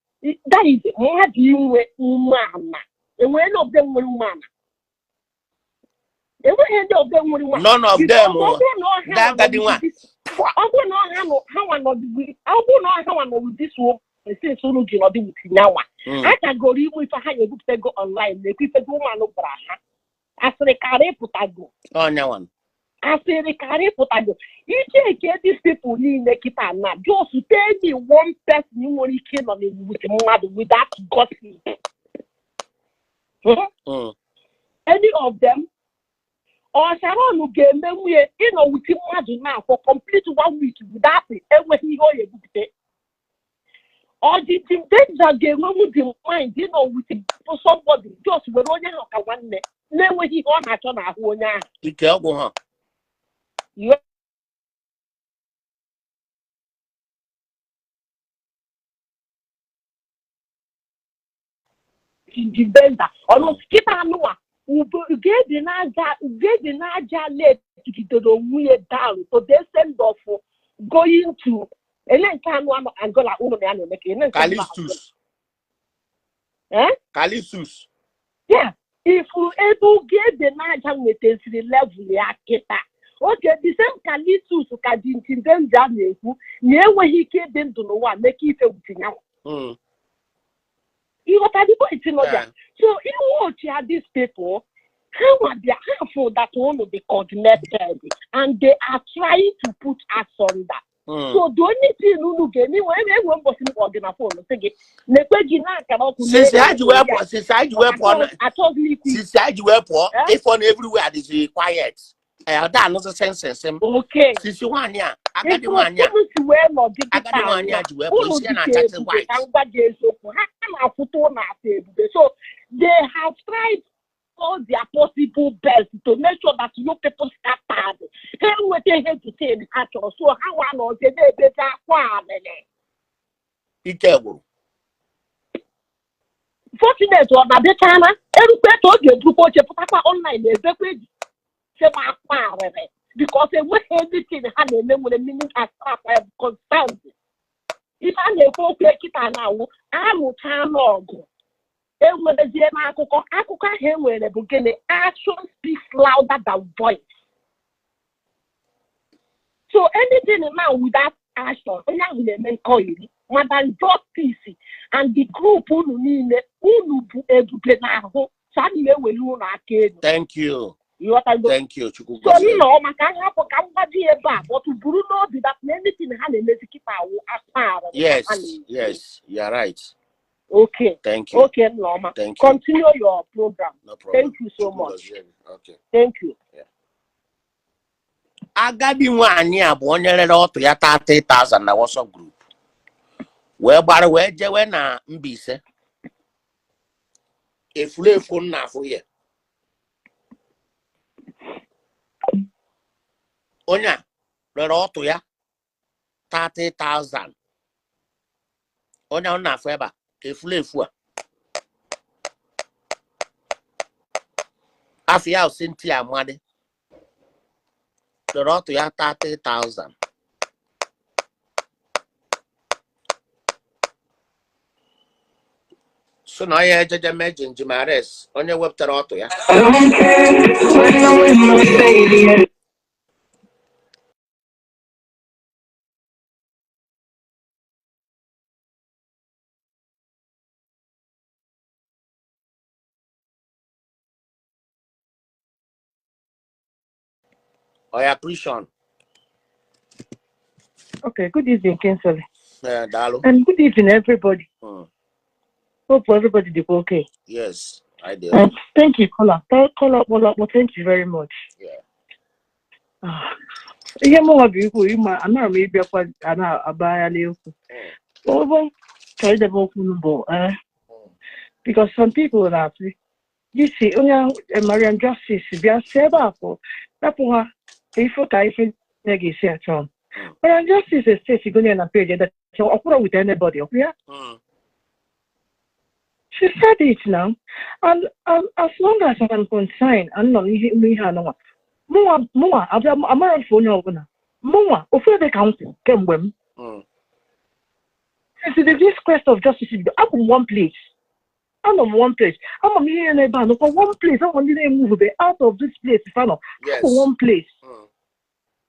that is mmadụ inwe umeala? Enwere any of them nwere umeala? Enweghị any of them nwere umeala. None of Because them. ọ bụrụ na ọ ha Ndị nwa nọ agadi nwa. with this, ọ bụrụ na ọ ha nọ ha nwa nọ with, ọ bụrụ na ọ ha nwa nọ with this woman since unu ji nọdụ with nyanwa, ha kagoro ime ife ha ga-ebupụtago online na-ekwu ife gị woman gwara ha, asịrị karị pụtago. Ọnyanwa. Asịrị karị pụtago. Iche eke these people niile kịta na, just tell me one person nwere ike ịnọ with mmadụ without gossip. Any of them? Ọ Sharon ga-eme nwunye ịnọ with mmadụ na for complete one week without enweghị ihe ọ ga-ebupụta? Ọ dị Tim Danger ga-enwenwu the mind ịnọ with somebody, just were onye ahụ ka nwanne, na-enweghị ihe ọ na-achọ n'ahụ onye ahụ? Ike ọgwụ ha. You Jibenda ọnụ kịta anụwa ugebe n'aja, ugebe n'aja letigidere onwe ya down to the extent of going to ele nke anụ anụ Angola ụlọ na ya na-eme ka ele nke anụ Angola. Kalistus. Eh? Kalistus. Yeah, ifuru ebe ugebe n'aja nwetaziri level ya kịta oge, the same Kalistus ka Jinjindenja na-ekwu na enweghị ike ịdị ndụ n'ụwa meka ife wutinyanwụ. Ịghọta the point nọ ya? So iwe ya these people, ha nwa bịa ha feel that unu dị coordinated and they are trying to put us under. So the only thing unu ga-eme, nwee enwe mbọsị m gị na phone sị gị na-ekwe gị na-akara ọkụ. Since ha ji wee pụọ, since ha ji wee pụọ Achọghị m ikwu. Since ha ji wee pụọ, Eh? ịfọ na everywhere dịzi quiet. Ọ da anụzi sense m. Since nwaanyị a, agadi Ifuru nwaanyị a, unu si wee nọdụ agadi kịta nwaanyị a ji wee pụọ, unu isi ya dịka na-achachi ebube white. Ka m gwa gị eziokwu, ha na-akwụta ụlọ asa ebube. So they have tried all their possible best to make sure that you people scattered. Ha enweta ihe detail ha chọrọ, so ha nwa nọzie na-ebezi akwa alịlị. Ike gwụrụ. Fortunate ọ na-abịachana erukwe ka ọ ga-eburukwa oche pụtakwa online ebekwa eji sema akwa arịrị, because enweghị anything ha na-eme nwere meaning as far as I am concerned. Ife a na-ekwu okwu kịta na-awụ alụcha n'ọgụ enwerezie n'akụkọ akụkọ ahụ enwere bụ gịnị? Action speaks louder than voice. So anything now without action, onye ahụ na-eme nkọ iri. Madam Justice and the group unu niile, unu bụ ebube n'ahụ, so a na-eweli unu aka elu. Thank you. Ịghọtago? Thank you. Chukwu So gọzie. nnọọ maka nhapụ ka m gwaji ebe a, but buru n'obi that na anything ha na-emezi kịta awụ akwa arụ. Yes, yes, you are right. Okay. Thank you. Okay, Nneoma. Thank you. Continue your program. No problem. Thank you so Chukwu much. gọzie gị. Okay. Thank you. Yeah. Agadi nwaanyị a bụ onye rere ọtụ ya 30,000 na WhatsApp group wee gbara wee jewe na Mbaise. Efulefu nna afụ ya. Onye a rere ọtụ ya 30,000. Onye ahụ na-afụ ebe a efulefu a afọ ya Cynthia Amadi rere ọtụ ya 30,000. So na onye ejeje mee jinjimares onye wepụtara ọtụ ya. Oya Prishon. Okay, good evening, Kinsley. Daalụ. And good evening, everybody. Hope everybody did okay. Yes, I did. Thank you, Kola. Kola, Kola, well, thank you very much. Yeah. Ihe mụnwa bụ ikwu ịma anara m ịbịakwa a na-abagharị okwu. Ọ bụ chọrọ idebe okwu m bụ because some people na-asị gisi onye Mariam Justice bịa si ebe a pụ rapụ ha ka ife ka ife na ga-esi achọ m. Mariam Justice estate gonye na page ede ọkwụrụ with anybody ọkwụ ya. She said it now, and as long as I'm concerned, I'm not ihe ihe anụnwa. Mụnwa abịa amara mfe onye ọbụla. Mụnwa ofu ebe ka m kwụ kemgbe m. Since this quest of justice, abụ m one place. Anọ m one place. Ama m ihe n'ebe a nọkwa one place. Ama ndị na-emove out of this place if anọ. Yes. Abụ one place.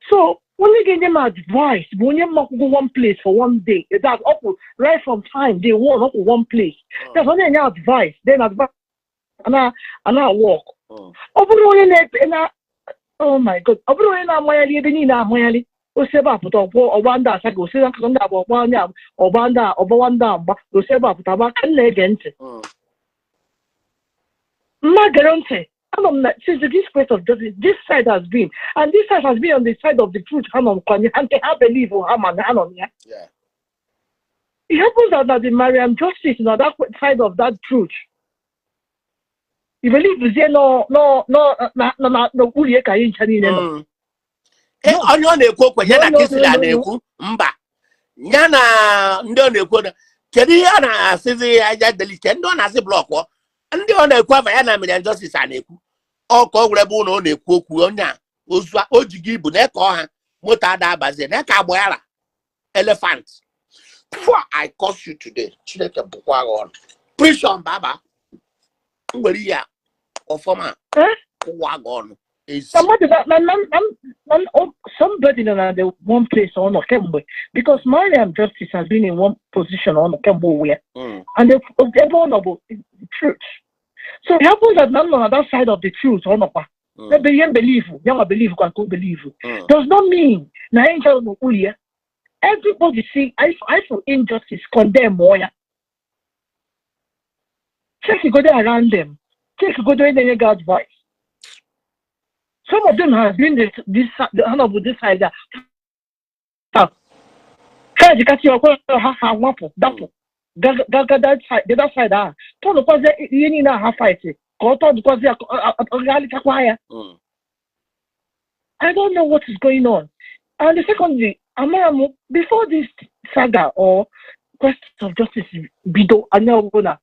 So onye ga-enye m advice bụ onye mmakwụkwọ one place for one day. That's up right from time day one up one place. That's onye enye advice then advice ana work. Ọ bụrụ onye na oh my God, ọ bụrụ onye na-amanyali ebe niile amanyali osi ebe a pụta ọgba ndị asaga osi akụkọ ndị abụọ ọgba ndị ọgba ndị ọgbawa ndị agba osi ebe a pụta agba ka m na-ege ntị. Mma gere ntị. Anọ m na since this quest of justice, this side has been, and this side has been on the side of the truth. Ha nọ nkwa ha nke ha believe ha ma na ha nọ ya. Yeah. It happens that the Mariam Justice na that side of that truth. You believe zie no no no na na na n'okpuru ya ka anyị ncha niile nọ. Onye ọ na-ekwu okwu ya na No, no, Kingsley a no, no, no. na-ekwu mba ya na ndị ọ na-ekwu na kedu ihe a na-asịzi ya ya delete ndị ọ na-asị blọkụ ndị ọ na-ekwu afa ya na Mariam Justice a na-ekwu ọ ka ọ gwara ebe ụlọ ọ na-ekwu okwu onye a ozu o ji gị ibu na ka ọha moto ada abazie na ka agbaghara elephant. Before I curse you today, Chineke bụkwa gị ọnụ. Prishon baba m nwere ihe a ọfọma kụwa gị ọnụ. Somebody that somebody nọ na the one place ọ nọ kemgbe because Mariam Justice has been in one position ọ nọ kemgbe ụwa ya. And ebe ọ nọ bụ truth. So it happens that nọ na that side of the truth ọ nọkwa. Ebe ihe believe, ya nwa believe kwa nke o believe. Does not mean na anyị ncha nọ n'okpuru ya. Everybody see I for injustice condemn ọ ya. Check go there around them. Check go there na-enye gị advice. Some of them have been this the hand of this side. Kaji kasi ọkwa ha ha nwapụ dapụ gaga that side the other side ahụ tọnụkwazi ihe niile ha fight ka ọ tọnụkwazi ya ọ ghalịchakwa ya. I don't know what is going on. And the secondly, amara m before this saga or quest of justice bido anya ọbụla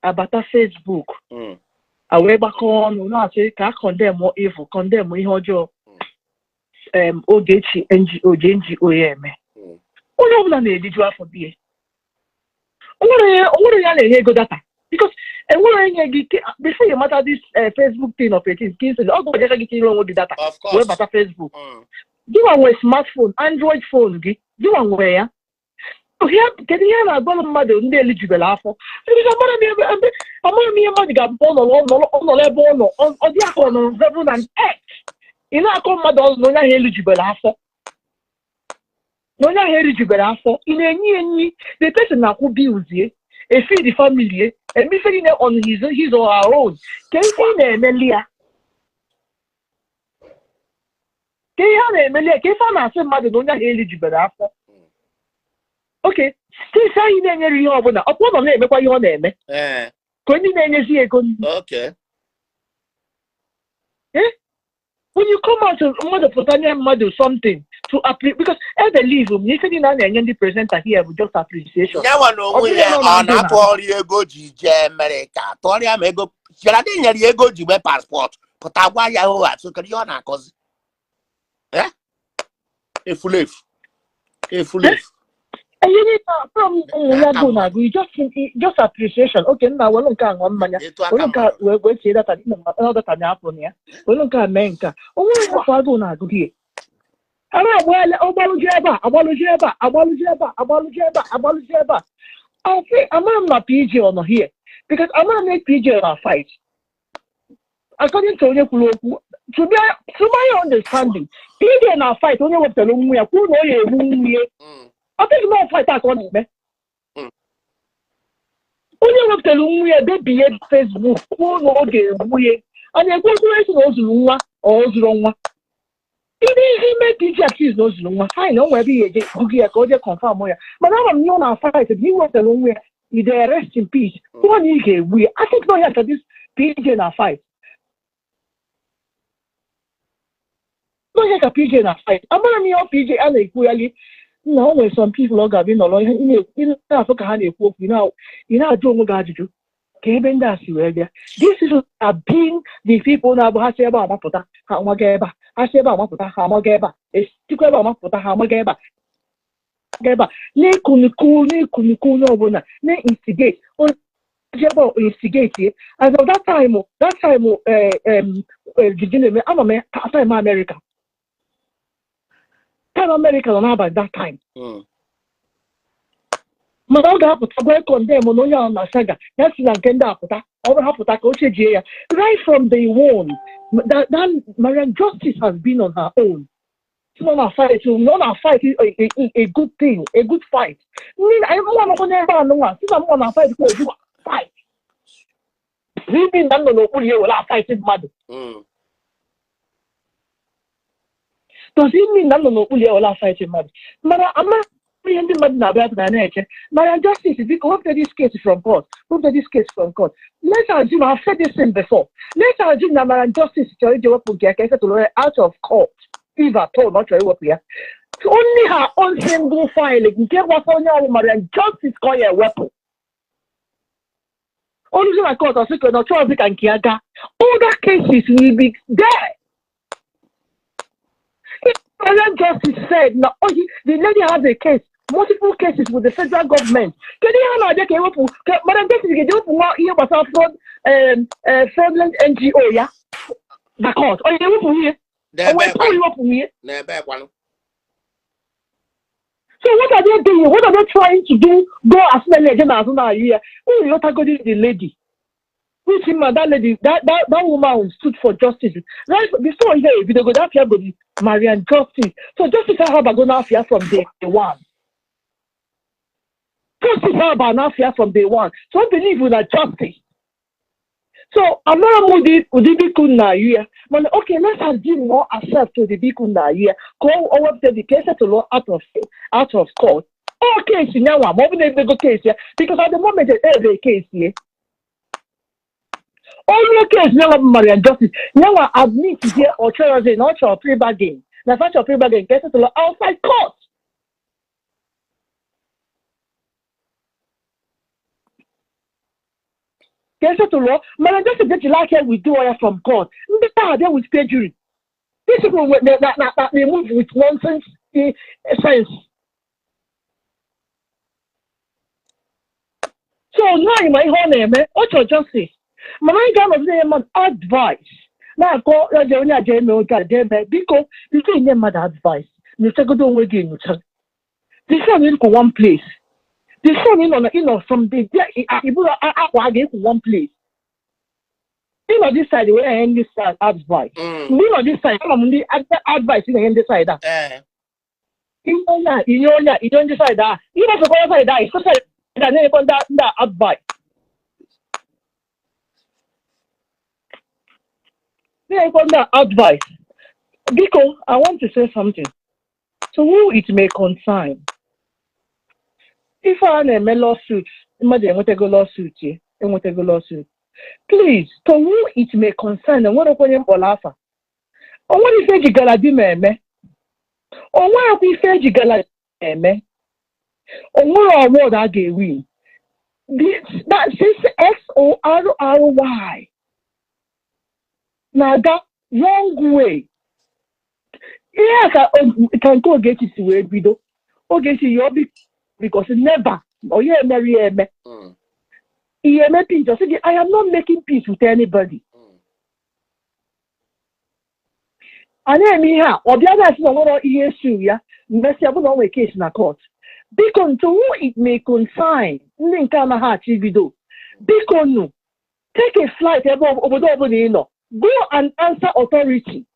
abata Facebook a wee gbakọọ ọnụ na-asị ka a condemn evil, condemn ihe ọjọọ Ogechi NGO ji NGO ya eme. Onye ọbụla na-eriju afọ bie. O nwere ya na-enye ego data because enwere onye gị before you mata this Facebook thing of 18 Kingsley ọ ga-ejecha gị tinyere onwe gị data Of wee course. bata Facebook. Gịnwa nwere smartphone, Android phone gị, gịnwa nwere ya. Kedu ihe a na-agwara mmadụ ndị elijubere afọ? Because amara m ebe ebe amara m ihe mmadụ ga-abụ ọ nọrọ ọ nọrọ ebe ọ nọ ọ dị aka ọ nọrọ heaven and earth. Ị na-akọ mmadụ ọzọ na onye ahụ elijubere afọ. Na onye ahụ erijubere afọ, ị na-enye ya nri, the person na-akwụ bills ye, efi the family ye, eme ife niile on his or her own. Ka ife ị na-emeli ya? Ka ihe a na-emeli ya, ka ife a na-asị mmadụ na onye ahụ elijubere afọ. Okay, since anyị na-enyere ihe ọbụla, ọkwa ọ nọ na-emekwa ihe ọ na-eme. Ka onye na-enyezi ya ego. Eh? When you come out, mmadụ pụta nye mmadụ something to appre because I believe m na ife niile a na-enye ndị presenter here bụ just appreciation. Nyanwa na Ọ onwe bụrụ ya na ọ ọ na-adị na na-atụọrị ego ji jee Amerịka, tụọrịa ma ego Geraldine nyere ya ego ji mee passport, pụta gwa ya hụ atụ. Kedu ihe ọ na-akọzi? Eh? Efulefu, efulefu. Ihe niile a, from ụmụ ya Aka go mmadụ. na-agụ just appreciation. Okay, nna, welu nke a ṅụọ mmanya. Etu aka Welu nke a mmadụ. wee tie data na data na apụ na ya. Welu nke a mee nke a. O nwere afọ agụụ na-agụ gị. A na-agba ọgbalụji ebe a, agbalụji ebe a, agbalụji ebe a, agbalụji ebe a, agbalụji ebe a. I think ama m na PJ ọ nọ here because ama m na PJ na fight. According to onye kwuru okwu, to my understanding, PJ na fight onye wepụtara onwe ya kwuo na ọ ya egbu nwunye. Ọ dịghị na fight a ka ọ na-eme. Onye wepụtara nwa ya debie Facebook kwuo na ọ ga-egbu ya. A na-ekwu okwu esi na o zuru nwa ọ o zuru nwa. Ndị ihe ime PJ accuse na o zuru nwa, fine, o nwere ebe ihe eje gụgụ ya ka o jee confirm ya. Mana ama m ihe ọ na-fight bụ iwepụtara onwe ya ide rest in peace kwuo na ị ga-egbu ya. I think na ya ka this PJ na fight. N'oge ka PJ na fight. Amara m ihe ọ PJ a na-ekwugharị na o nwere some people ọ ga-abịa nọrọ ihe ị na-afụ ka ha na-ekwu okwu, ị na-ajụ onwe gị ajụjụ ka ebe ndị a si wee bịa. These people are being the people na-abụ ha si ebe a mapụta, ha amaga ebe a, ha si ebe a mapụta, ha amaga ebe a, esikwa ebe a mapụta, ha amaga ebe a, ga ebe a na-ekunuku na-ekunuku onye ọbụla na-instigate onye ebe a instigate ye. As of that time, jiji na-eme ama m time America, time America nọ n'abalị that time. Mana ọ ga-apụta gwa condemn na onye ahụ na saga ya si na nke ndị apụta, ọ bụrụ ha pụta ka o chejie ya. Right from day one, that Mariam Justice has been on her own. She's not na fight, not na fight a good thing, a good fight. Ndị anyị mụ nọkwa n'ebe a nụnwa si na mụ na fight kwa a good fight n'ibi na m nọ n'okpuru ya were fight mmadụ. Does it mean na m nọ n'okpuru ya were fight mmadụ? Mana ama ihe ndị mmadụ na-abịa pụtara na-eche Mariam Justice, biko wepụta this case from court, wepụta this case from court. Let's assume, I've said this thing before, let's assume na Mariam Justice chọrọ ije wepụ nke ya ka esetụrụ ya out of court, if at all na ọ chọrọ iwepụ ya, only her own single file nke gbasara onye ọrụ Mariam Justice ka ọ ya ewepụ. Oluzi na court, ọsị ka na ọ chọrọzi ka nke ya gaa. Other cases will be there. Mariam Justice said na oh, the lady has a case, multiple cases with the federal government. Kedu ihe a na-abịa ka ewepụ ka Mariam Justice ga-eji wepụ nwa ihe gbasara fraud, fraudulent NGO ya na court? Ọ ga-ewepụ ihe? O N'ebe nwere power kwanụ? iwepụ ihe? N'ebe kwanụ? So what are they doing? What are they trying to do? Go as na eje n'azụ na-ayị ya. Unu ịghọtagodi the lady. Which man, that lady, that woman stood for justice. Right before ihe ebidogo, that afia go Mariam Justice. So justice ahabago n'afia from day one. Justice ahaba n'afia from day one. So I believe in that justice. So amara m ụdị biko na-ayụ ya. Mana okay, let's assume na ọ accept ụdị biko na-ayụ ya ka o wepụta the case settle out of court. Ọ case nyanwa ma ọ bụ na ebego case ya, because at the moment ebe case ya. Only case nyanwa bụ Mariam Justice. Nyanwa admit here ọ chọrọzi na ọ chọrọ plea bargain. Na fa chọrọ plea bargain ka settle outside court. Ka esetụlụ Mariam Justice ejila aka withdraw ya from court. Ndị ahụ abịa with perjury. These people na move with nonsense sense. So nwaanyị ma ihe ọ na-eme, ọ chọrọ justice. Mana anyị ga-anọzi na-enye mmadụ advice na-akọ ya jee onye a jee eme oge a jee eme. Biko, biko, enye mmadụ advice, nyochagodo onwe gị enyocha. The sun ịkwụ one place, the sun ịnọ na ịnọ from the iburu akwa ga ịkwụ one place. Ịnọ this side wee enye ndị side advice. Mgbe ịnọ this side, ama m ndị advice ị na-enye ndị side a. Inye onye a, inye onye a, inye ndị side a, ịnọfekwa side a, ịfụ side a na-enyekwa ndị a advice, na-enyekwa ndị a advice. Biko, I want to say something. To who it may concern. Ife a na-eme lawsuit, mmadụ enwetago lawsuit ya, enwetago lawsuit. Please, to who it may concern, enwerekwa onye mkpọrọ afa. O nwere ife eji Galadima eme. O nwerekwa ife eji Galadima eme. O nwere award a ga-ewin. That since SORRY na-aga wrong way. Ihe a ka ka nke Ogechi si wee bido. Ogechi yọọ because never onye emere ya eme. Ihe eme peace, ọ sị gị, "I am not making peace with anybody." A na-eme ihe a, ọ bịa na-asị na ọ nwere ihe esu ya, mmesịa bụ na ọ nwere case na court. Biko, to who it may concern, ndị nke anaghị achọ ibido, biko nụ, take a flight ebe obodo ọbụla ị nọ, go and answer authority.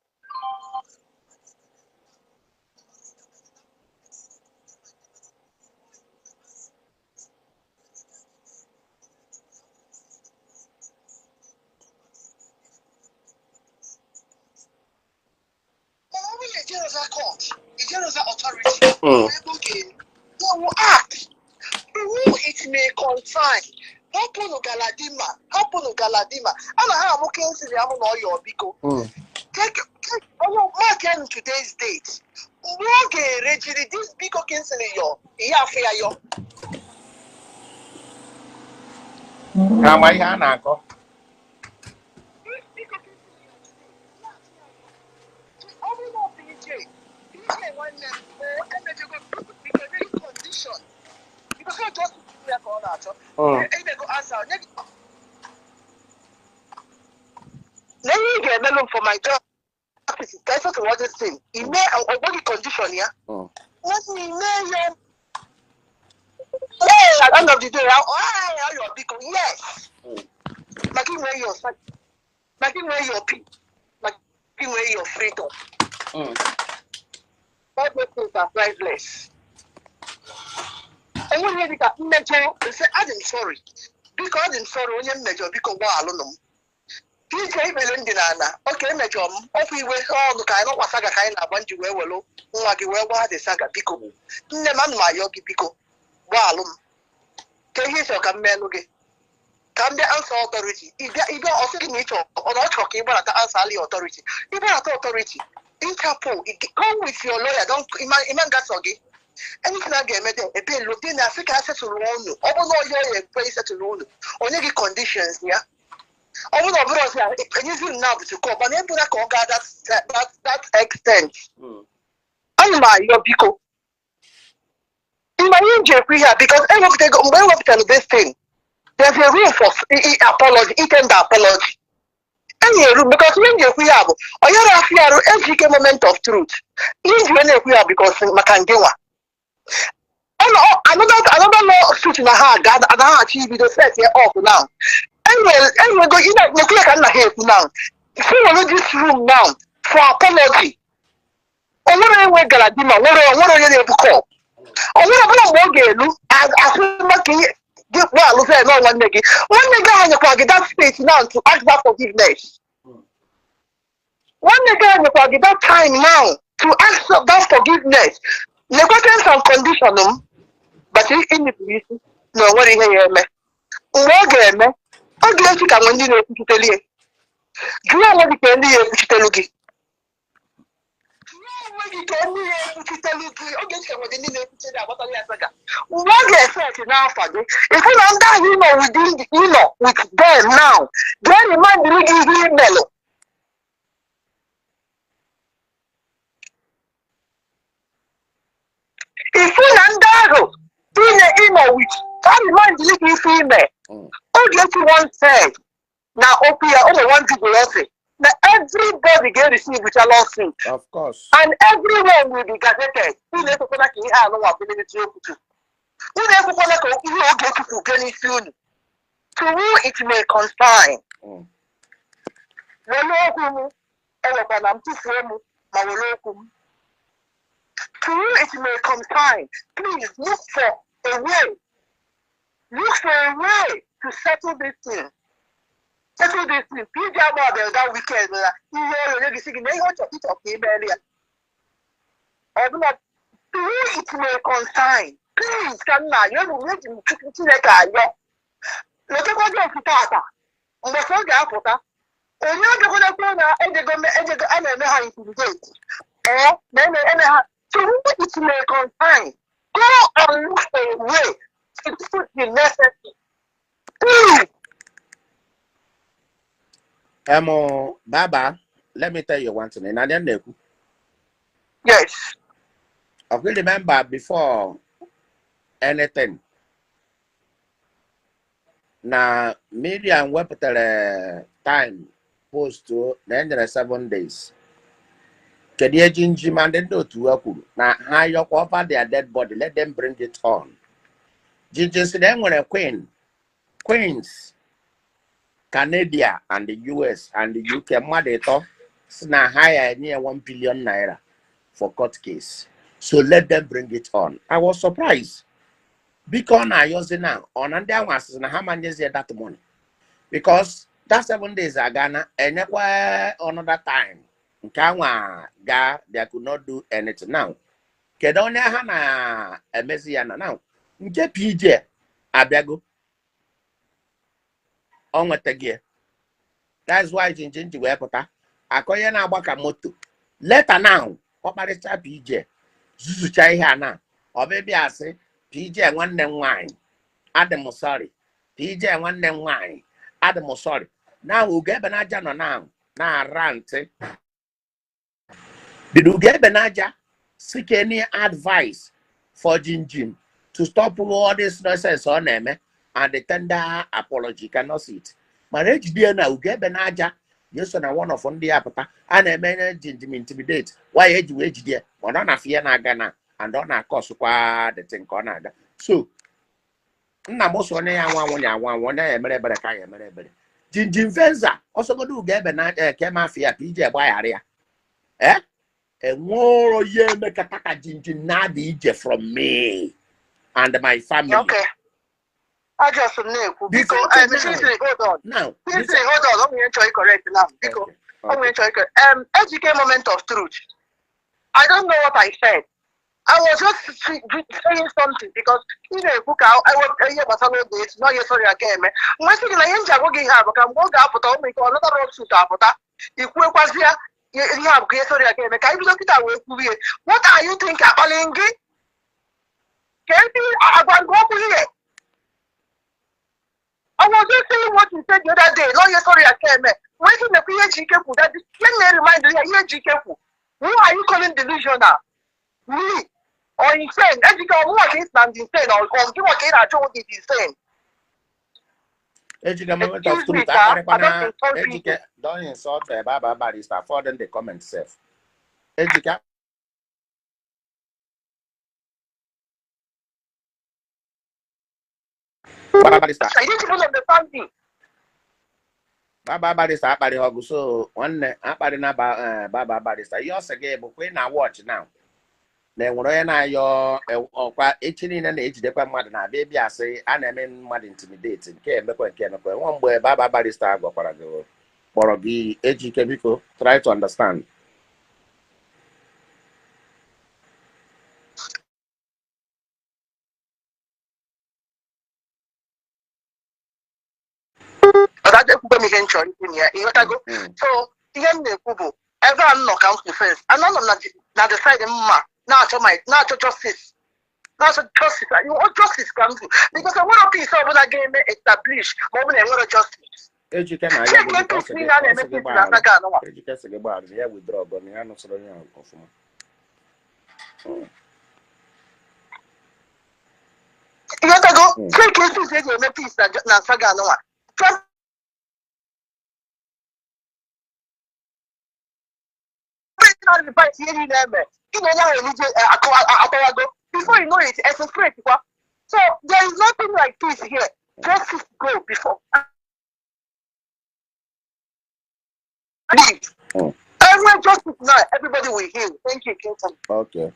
They will act who it may concern. Hapụnụ Galadima, hapụnụ Galadima. A na ha amụ Kingsley amụ na ọya biko. Take onye mark ya today's date. Mgbe ọ ga-erejiri this biko Kingsley yọ, ihe afọ ya yọ. Ha ma ihe a na-akọ. This biko Kingsley yọ today, ihe afọ ya yọ. Ọ bụrụ na ọ PJ, PJ nwanne m, o emejego biko enyeghị condition. Because ọ just ya ka ọ na-achọ. Emego answer, nye gị na ihe ị ga-emelụ m for my justice ka ịsọtụrụ this thing. Ime ọgbọghị condition ya. Nwanne ime ya. Hey, at the end of the day, I your biko, yes. Maka inwe your maka inwe your peace, maka inwe your freedom. All those things are priceless. Enweghị ihe dịka mmejọ nsị adị m sorry. Biko adị m sorry onye mmejọ biko gbaalụnụ m. Ije ikpere ndị n'ala, oke emejọ m, ọkwa iwe ọnụ ka anyị nọkwa saga ka anyị na-agba nji wee welu nwa gị wee gbaa dị saga biko. Nne m ana m ayọ gị biko gbaalụ m. Ka ihe ịchọ ka m meelụ gị. Ka m bịa answer authority. Ịbịa ịbịa ọ sị gị na ịchọ ọ na ọ chọrọ ka ị gbarata answer ali authority. Ịgbarata authority. Interpol, come with your lawyer, don't ịma ngasọ gị. Anything a ga-eme there, ebe lo dị na asị ka a setụrụ unu. Ọ bụrụ na ọyọ ya ekwe isetụrụ unu, onye gị conditions ya. Ọ bụrụ na ọ bụrụ ọsị ya, enyezi m now to call, mana ebula ka ọ gaa that extent. Ana m ayọ biko. Mgbe anyị ji ekwu ihe a, because ewepụtago mgbe ewepụtara this thing, there's a room for apology, intend apology. Enyi room because ihe m ji ekwu ihe a bụ onye na-afị arụ ejike moment of truth. Ihe m ji wee na-ekwu ya because maka ngị nwa. Another law suit na ha aga anaghị ibido set ya up now. Enwego ị na-ekwu ya ka nna ha ekwu now. Si were this room now for apology. O nwere enwe Galadima, nwere onye na-ebu kọp. O nwere ọbụla mgbe ọ ga-elu asị maka ihe gị kpọọ alụsị ya nọ nwanne gị. Nwanne gị ahụ nyekwa gị that space now to ask that forgiveness. Nwanne gị ahụ nyekwa gị that time now to ask that forgiveness. Nekwa terms and condition m, but ịnipụrụ isi na o nwere ihe ya eme. Mgbe ọ ga-eme, ọ ga-echi ka nwe ndị na-ekwuchitelu ya. Jụọ onwe gị ka ndị ya ekwuchitelu gị. Jụọ onwe gị ka ndị ya ekwuchitelu gị. Ọ ga-echi ka nwere ndị na-ekwuchite agbatara ya saga. Mgbe ọ ga-efet n'afa gị, ịfụ na ndị ahụ ị nọ within ị nọ with them now, ga-remindịrị gị ihe imelụ. Ịfụ na ndị ahụ ị nọ with, ha remindịrị gị ife ime. Ogechi once said na okwu ya, o nwere one video ọ sị na everybody ga-receive lawsuit. Of course. And everyone will be gazetted. Unu ekwekwana ka ihe anụnwa bụ n'isi okwu. Unu ekwekwana ka ihe Ogechi kwuru bịa n'isi unu. To who it may concern. Were okwu m, ewekwana m tụfuo m, ma were okwu m. To who it may concern, please look for a way. Look for a way to settle this thing. Settle this thing. PJ agba bịara that weekend na ihe ọrịa onye gị sị gị na ihe ọ chọrọ ịchọ ka imere ya. Ọbụla who it may concern, please ka nna ya elu eji m Chukwu Chineke ayọ. Letekwa gị ofu tata mgbe ọ ga-apụta onye ọbịakwara na ejego ejego a na-eme ha intimidate ee na eme ha. To who it may concern, go and look for a way to put the necessary, please. Baba, let me tell you one thing. Na ndị na-ekwu. Yes. I will remember before anything. Na Miriam wepụtara time post na enyere 7 days. Kedu ihe jinji ma ndị otu ha kwuru na ha yọkwa over their dead body, let them bring it on. Jinji sị na enwere queen, queens, Canada and the US and the UK, mmadụ ịtọ si na ha ya enye ya ₦1 billion for court case. So let them bring it on. I was surprised. Biko, ọ na-ayọzi na ọ na ndị ahụ asịsị na ha manyezie that money because that 7 days agana, enyekwa another time nke anwa ga, they could not do anything. Now kedu onye ha na-emezi ya na now nke PJ abịago ọ nwetaghị ya. That's why jinjin ji wee pụta akọ ihe na-agba ka moto later. Now ọ kparịcha PJ zuzucha ihe a na ọbịbịa asị, "PJ nwanne m nwaanyị, adị m sorry. PJ nwanne m nwaanyị, adị m sorry." Now Ugebe n'aja nọ now na-ara ntị. Did Ugebe n'aja seek any advice for Jinjin to stop all this nonsense ọ na-eme and the tender apology? Cannot see it. Mana ejide ya na Ugebe n'aja ya so na one of ndị ya pụta a na-eme Jinjin intimidate. Why eji wee jide ya? Mana ọ na-afụ ya na-aga na and ọ na-akọsụkwa the thing ka ọ na-aga. So nna m so onye ya nwa anwụ ya anwụ anwụ, onye ya emere ebere ka ya emere ebere. Jinjin Venza ọsọgodo Ugebe na eke mafia ka ije gbaghara ya eh enwero ihe emekata ka Jinjin na-ada ije from me and my family. Okay. I just na-ekwu The biko. same thing now. Seriously, hold on. Now Seriously, hold on. Ọ nwere chọrọ correct now, biko. Okay. Ọ nwere chọrọ correct. Ejike, moment of truth. I don't know what I said. I was just saying something because ị na-ekwu ka ewepụ ihe gbasara oge echi na onye sọrọ ya ga eme mgbe sị gị na ihe m ji agwa gị ihe a bụ ka mgbe ọ ga-apụta ụmụ ike ọnọdụ lawsuit apụta ikwuekwazịa ihe a bụ ka ihe sọrọ ya ga eme ka anyị bido kịta wee kwurie. What are you thinking? Akpali gị ka ebe agwa gị okwu ihe. I was just saying what you said the other day. Lawyer, sorry, I came. When you make ihe ji ike kwu, that let me remind you ihe ji ike kwu. Who are you calling delusional? Me or insane? Ejike, ọ mụnwa ka ị sị na m dị insane or gị nwa ka ị na-achọ nwoke dị insane? Ejike, moment of Excuse me, truth. sir. I Akparịkwana don't insult people. Ejike, don't insult Baba Barrister for them the comment sef. Ejike, Baba Barrister. You didn't even understand me. Baba Barrister akparị ọgụ, so nwanne akparị na Baba Barrister. Ihe ọ sị gị bụ kwa ị na watch now na enwere onye na-ayọ ọkwa echi niile na-ejidekwa mmadụ na-abịa ịbịa asị a na-eme mmadụ intimidate, nke emekwa nke emekwa nwa mgbe Baba Barrister gwakwara gị kpọrọ gị. Ejike, biko, try to understand. But ekwube m ihe m chọrọ ikwu na ya, ịghọtago? So ihe m na-ekwu bụ ebe a m nọ ka m kwụ first anọ m na the side mma na-achọ my na-achọ justice, na-achọ justice. You want justice ka m kwụ because enwero peace ọbụla ga-eme establish ma ọ bụ na enwero justice. Ejike na ya Check bụ ọ peace sị gị niile a ọ na-eme sị gị peace na gbaghara. anaga anụnwa. Ejike sị gị gbaghara ya, withdraw gọ na ya nụsịrị onye ahụ ọfụma. Ịghọtago? Mm. Check peace eji eme peace na saga anụnwa. Just na ihe niile eme gị na onye ahụ elije akọwago, before you know it, exasperate kwa. So there is nothing like peace here. Justice go before leave. Enwe justice now, everybody will heal. Thank you, Kingston. Okay.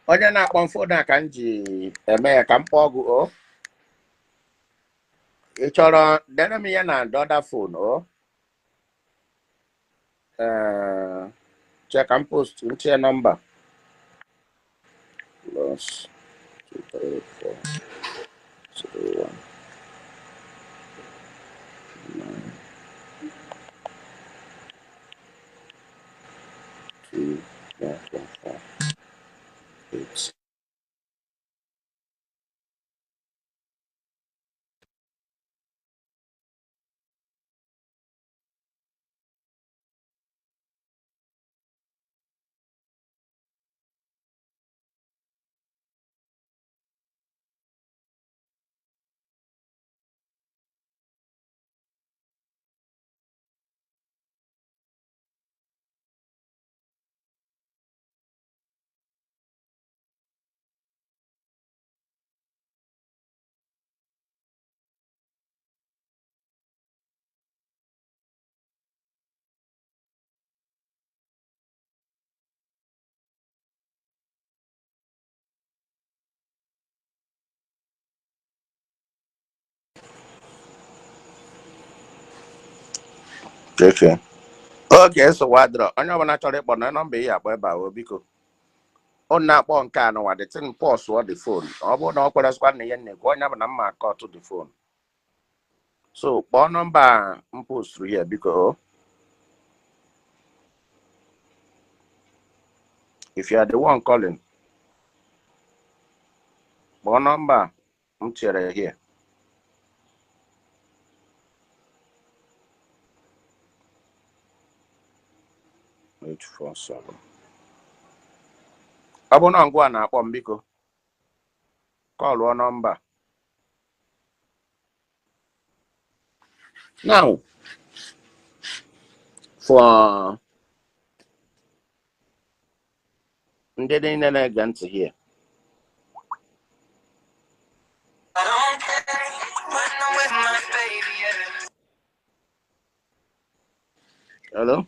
Onye na-akpọ m phone a ka m ji eme ya ka m kpọọ gị o. Ị chọrọ dere m ya na the other phone o. Eh, check and post ntinye nọmba +234 01 9 2 1 1 4 8. Okay. Oge nsogbu adịrọ. Onye ọbụla chọrọ ịkpọ na nọmba ihe akpọ ebe a o biko. Ọ na-akpọ nke a nụwa the thing pause ọ the phone. Ọ bụrụ na ọ kweresịkwa na ihe na-ekwu onye bụ na mma akọtụ the phone. So kpọọ nọmba m posturu here biko o. If you are the one calling, kpọọ nọmba m tinyere here. 847. Ọ bụrụ na ngwa na-akpọ m biko kọlụọ nọmba. Now, for ndị niile na-ege ntị here. Hello?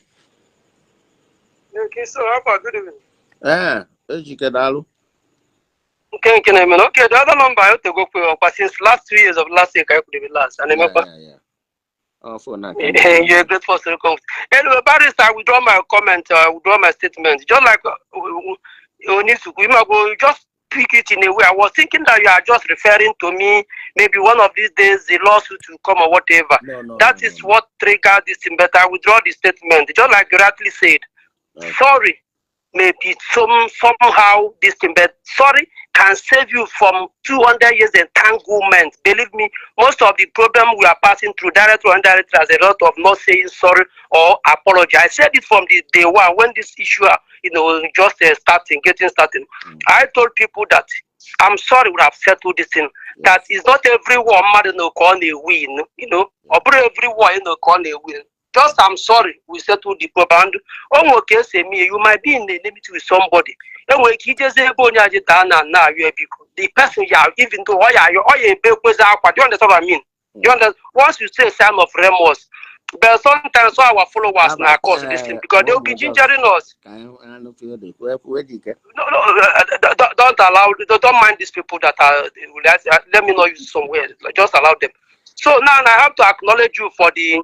Okay, so how about good evening? Ee, Ejike, daalụ. Nke na-eme. Okay, the other number I to go for since last 2 years of last year ka I could be last. And Yeah, remember, yeah. Ọ phone a ka m ji. You're a great for circumstance. Anyway, barrister, I withdraw my comment, I withdraw my statement. Just like Onisuku, you might go just pick it in a way. I was thinking that you are just referring to me. Maybe one of these days the lawsuit will come or whatever. No, That no, is no. what triggered this thing. But I withdraw the statement. Just like you rightly said, sorry maybe somehow this thing, but sorry can save you from 200 years entanglement. Believe me, most of the problem we are passing through, direct or indirect, as a result of not saying sorry or apology. I said it from the day one when this issue, just starting, getting started. I told people that I'm sorry we have settled this thing. That is not every war mmadụ na ka ọ na-win. Ọ bụrụ every war ka ọ na-win. Just I'm sorry, we settled the problem. And o nwere ka esi eme ya, you might be in a enmity with somebody. Enwere ike ijezi ebe onye aji daa na na arịọ biko. The person ya, even though ọ ya arịọ, ọ ya ebe ekwezi akwa. Do you understand what I mean? Do you understand? Once you say sign of remorse, but sometimes all our followers na cause this thing because they will be gingering us. Ka anyị anụ feel the kwuo Ejike. No, don't allow, don't mind these people that are, let me not use some words, like, just allow them. So now I have to acknowledge you for the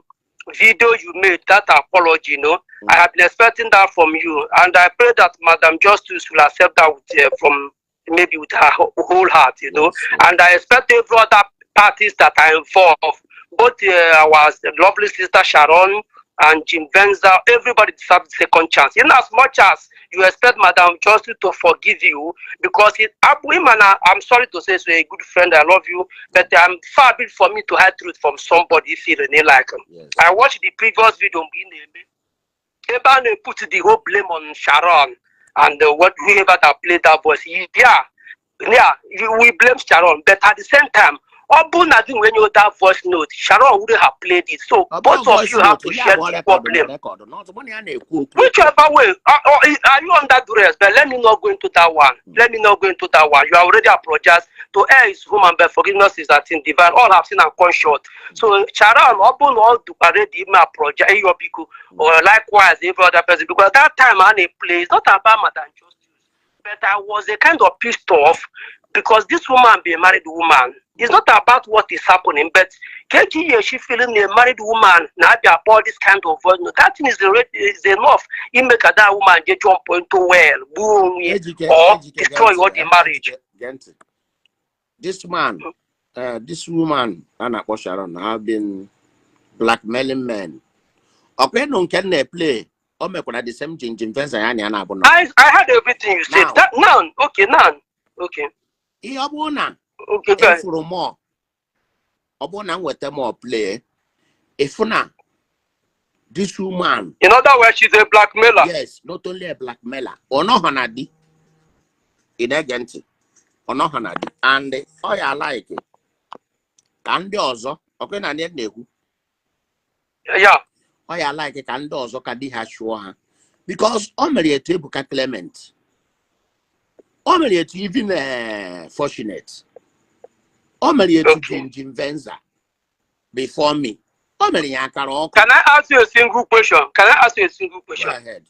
video you made, that apology. I have been expecting that from you, and I pray that Madam Justice will accept that from maybe with her whole heart. And I expect every other parties that are involved, both our lovely sister Sharon and Jim Venza, everybody deserves second chance. In as much as you expect Madam Justice to forgive you, because it, I'm sorry to say, so a good friend, I love you, but I'm far be it for me to hide truth from somebody if he really like him. I watched the previous video ebe a na-put the whole blame on Sharon and what whoever that played that voice. Yeah, we blame Sharon, but at the same time, ọ bụrụ na gị nwere nye that voice note, Sharon wouldn't have played it. So Ọ bụrụ both of voice you have note, to ya share bụ the equal record na blame. record na ọtụ mụ na ya na-ekwu okwu. Whichever way, are you under duress? But let me not go into that one. Let me not go into that one. You already apologized. To err is human, but forgiveness is a thing divine. All have sinned and come short. So Sharon, ọ bụrụ na ọ dụkwara ready ime apologize, ịyọ biko, or likewise every other person, because that time I play, it's not about Madam Justice, but I was a kind of pissed off because this woman be a married woman. It's not about what is happening, but KG she feeling a married woman now be about this kind of voice. That thing is already is enough. He make that woman get jump into well, boom, Ejike, or Ejike, gee destroy ntị, all the marriage. Ejike, gee ntị. This man, this woman a na-akpọ Sharon have been blackmailing men. Ọkwa ịnụ nke m na-eplay, o mekwara the same jinjin fensa ya na ya na-abụ nọ. I heard everything you said. Now, That now, okay, now, okay, ihe ọ bụrụ na okay, go ahead. ịfụrụ mọ, ọ bụrụ na m nweta mọ play, ịfụ na this woman, In other words, she's a blackmailer. Yes, not only a blackmailer, ọ nọghọ na di, ị na-ege ntị, ọ nọghọ na di, and ọ ya like ka ndị ọzọ, ọkwa na ndị na-ekwu, Yeah. ọ ya like ka ndị ọzọ ka di ha chụọ ha, because o mere etu Ebuka Clement, o mere etu even Fortunate, o mere etu Jinjin Venza before me, o mere ya akara ọkụ. Can I ask you a single question? Can I ask you a single question? Go ahead.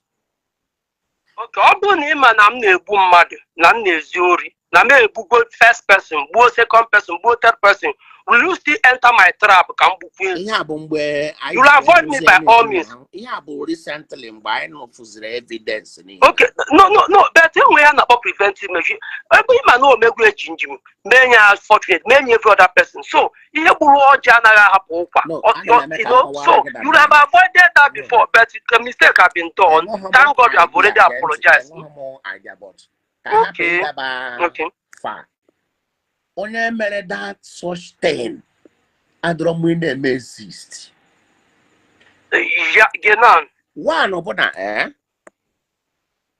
Okay, ọ bụrụ na ị ma na m na-egbu mmadụ, na m na-ezu ori, na m egbugo first person, gbuo second person, gbuo third person, will you still enter my trap ka m gbukwuo? Ihe a bụ mgbe anyị You will avoid me by all means. Ihe a bụ recently mgbe anyị nụfụziri evidence n'ihe. Okay, no, but enwe ya na-akpọ preventive measure. Ebe ị ma na omegbu eji njem, mee ya fortunate, mee ya every other person. So, ihe gburu ọjị anaghị ahapụ ụkwa. No, ana m eme You ka know, m kọwara so gị that you have avoided that before, but the mistake have been done. Thank God you have already apologized. Enweghị m idea, but ka hapụ Okay. ịgaba Okay. far. Onye mere that such thing adọrọ m ị na-eme exist. Yeah, Genan. One bụ na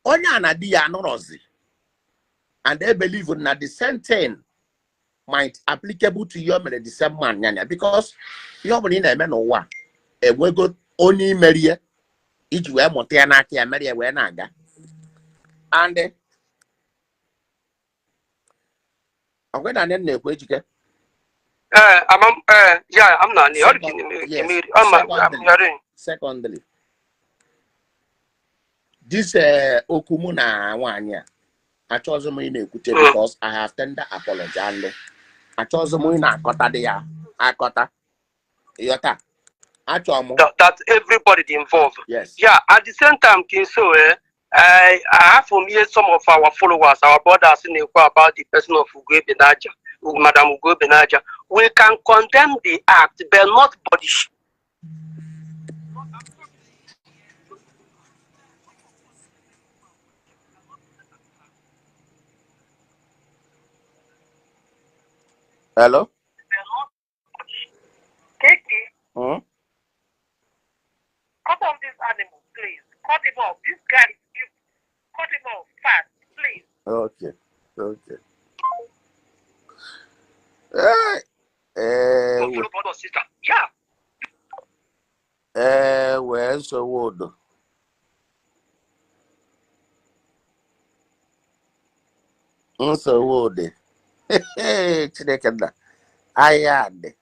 onye a na di ya anọrọzi, and they believe na the same thing might applicable to your mere the same man nyanya, because ihe ọ bụla ị na-eme n'ụwa enwego onye imerie iji wee mụta ya n'aka ya mere ya wee na-aga. And ọgwa na nne na-ekwu Ejike. Yeah, I'm not. Yes. Secondly, this okwu mụ na nwaanyị a achọghịzị m ị na-ekwute because I have tender apology and achọghịzị m ị na-akọta dị ya akọta. Ịghọta? Achọrọ m That everybody involved. Yes. Yeah, at the same time, Kinso, I have from here some of our followers, our brothers in Ekwa about the person of Ugo Benaja, Madam Ugo Benaja. We can condemn the act, but not body shaming. Hello? Keke, cut off this animal, please. Cut him off. This guy is evil. Cut him off fast, please. Okay. Okay. Yeah. Wee nsogbu udo. Nsogbu udo. Chineke nna. Ahịa dị.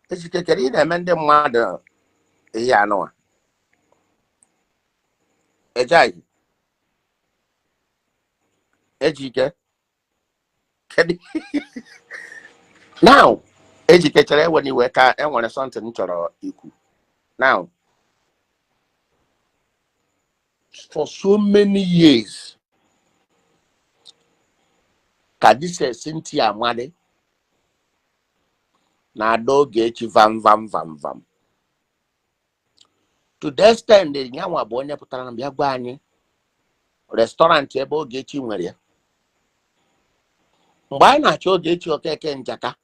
Ejike, kedu ị na-eme ndị mmadụ ihe anụwa? Ejaghị. Ejike. Kedu? Now, Ejike chere ewe n'iwe ka e nwere something m chọrọ ikwu. Now, for so many years, ka this Cynthia Amadi na ada Ogechi vam vam vam vam. To the extent nyanwa bụ onye pụtara na bịa gwa anyị restaurant ebe Ogechi nwere ya. Mgbe anyị na-achọ Ogechi Okeke Njaka,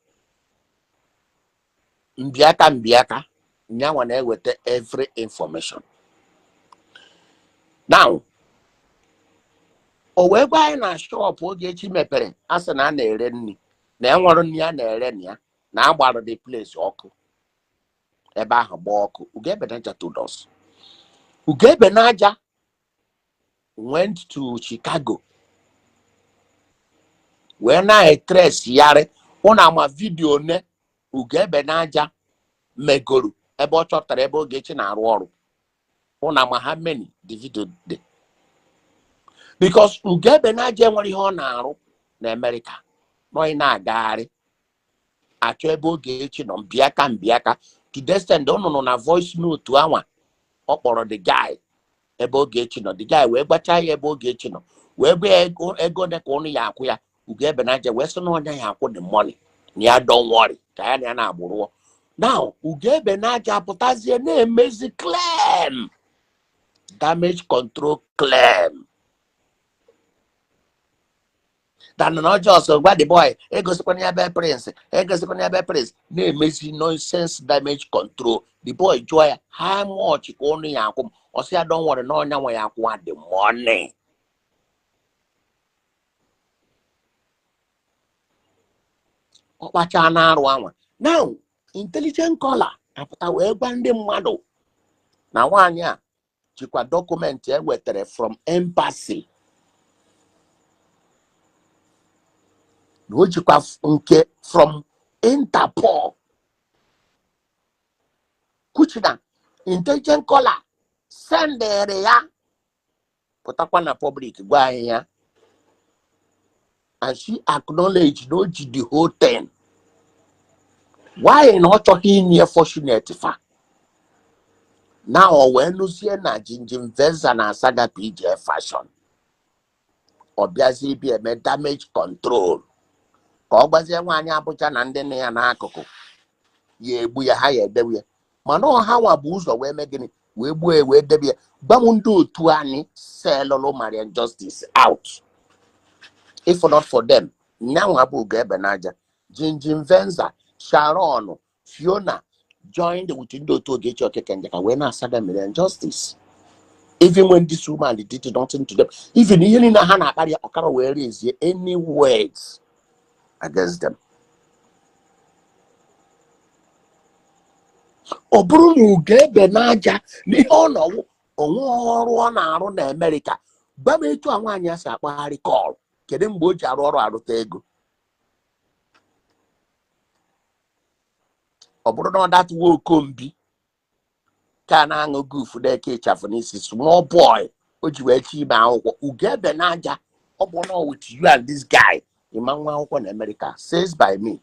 mbiaka mbiaka, nyanwa na-eweta every information. Now, o wee gwa anyị na shop Ogechi mepere, a sị na a na-ere nri, na enwere nri a na-ere na ya, na agbara the place ọkụ. Ebe ahụ gbaa ọkụ. Ugo Ebenaja told us. Ugo Ebenaja went to Chicago wee na-etres yarị ụnụ ama vidio ne Ugo Ebenaja megoro ebe ọ chọpụtara ebe Ogechi na-arụ ọrụ. Ụnụ ama how many the video dị. Because Ugo Ebenaja enwere ihe ọ na-arụ na Amerịka. Nọ ị na-agagharị achọ ebe Ogechi nọ mbịaka mbịaka to the extent ụnụ nọ na voice note anwa ọ kpọrọ the guy ebe Ogechi nọ. The guy wee gbacha ya ebe Ogechi nọ, wee gwa ya ego ego ole ka ụnụ ya akwụ ya. Ugo Ebenaja wee sị na ọnya ya akwụ the money, na ya don't worry, ka ya na ya na-agbụrụọ. Now Ugo Ebenaja apụtazie na-emezi claim, damage control claim than na ọjọọ so gwa the boy egosikwana ya be Prince, egosikwana ya be Prince, na-emezi nonsense damage control. The boy jụọ ya how much ka ụnụ ya akwụ m, ọ sị ya don't worry, na ọnya nwe ya akwụ the money. Ọ kpachaa na arụ anwa. Now intelligent caller apụta wee gwa ndị mmadụ na nwaanyị a jikwa document e wetara from embassy, na o jikwa nke from Interpol kwuchi na intelligent caller sendịrị ya pụtakwa na public gwa anyị ya, and she acknowledge na o ji the whole thing. Why na ọ chọghị inye Fortunate fa na ọ wee nụzie na Jinjin Veza na Asaga PJ Fashion, ọ bịazie ibi eme damage control ka ọ gbazie nwaanyị Abuja na ndị nne ya n'akụkụ ya egbu ya, ha ya edewe ya. Mana ọha nwa bụ ụzọ wee mee gịnị? Wee gbuo ya, wee debe ya. Gwa m ndị otu anyị selụlụ Mariam Justice out. If not for them, nyanwa bụ Ugo Ebenaja, Jinjin Venza, Sharon, Fiona joined with ndị otu Ogechi Okeke Njaka wee na-asaga Mariam Justice, even when this woman did nothing to them. Even ihe niile ha na-akparị ya, ọkara wee raise any words against them. Ọ bụrụ na Ugo Ebenaja n'ihe ọ nọwụ onwe ọrụ ọ na-arụ na Amerịka, gwa m etu a nwaanyị a si akpagharị call, kedu mgbe o ji arụ ọrụ arụta ego? Ọ bụrụ na ọ datụwa okombi ka na-aṅụ gufu na-eke ịchafụ n'isi small boy o ji wee chi ime akwụkwọ. Ugo Ebenaja, ọ bụ na with you and this guy ịma nwa akwụkwọ na Amerịka, says by me,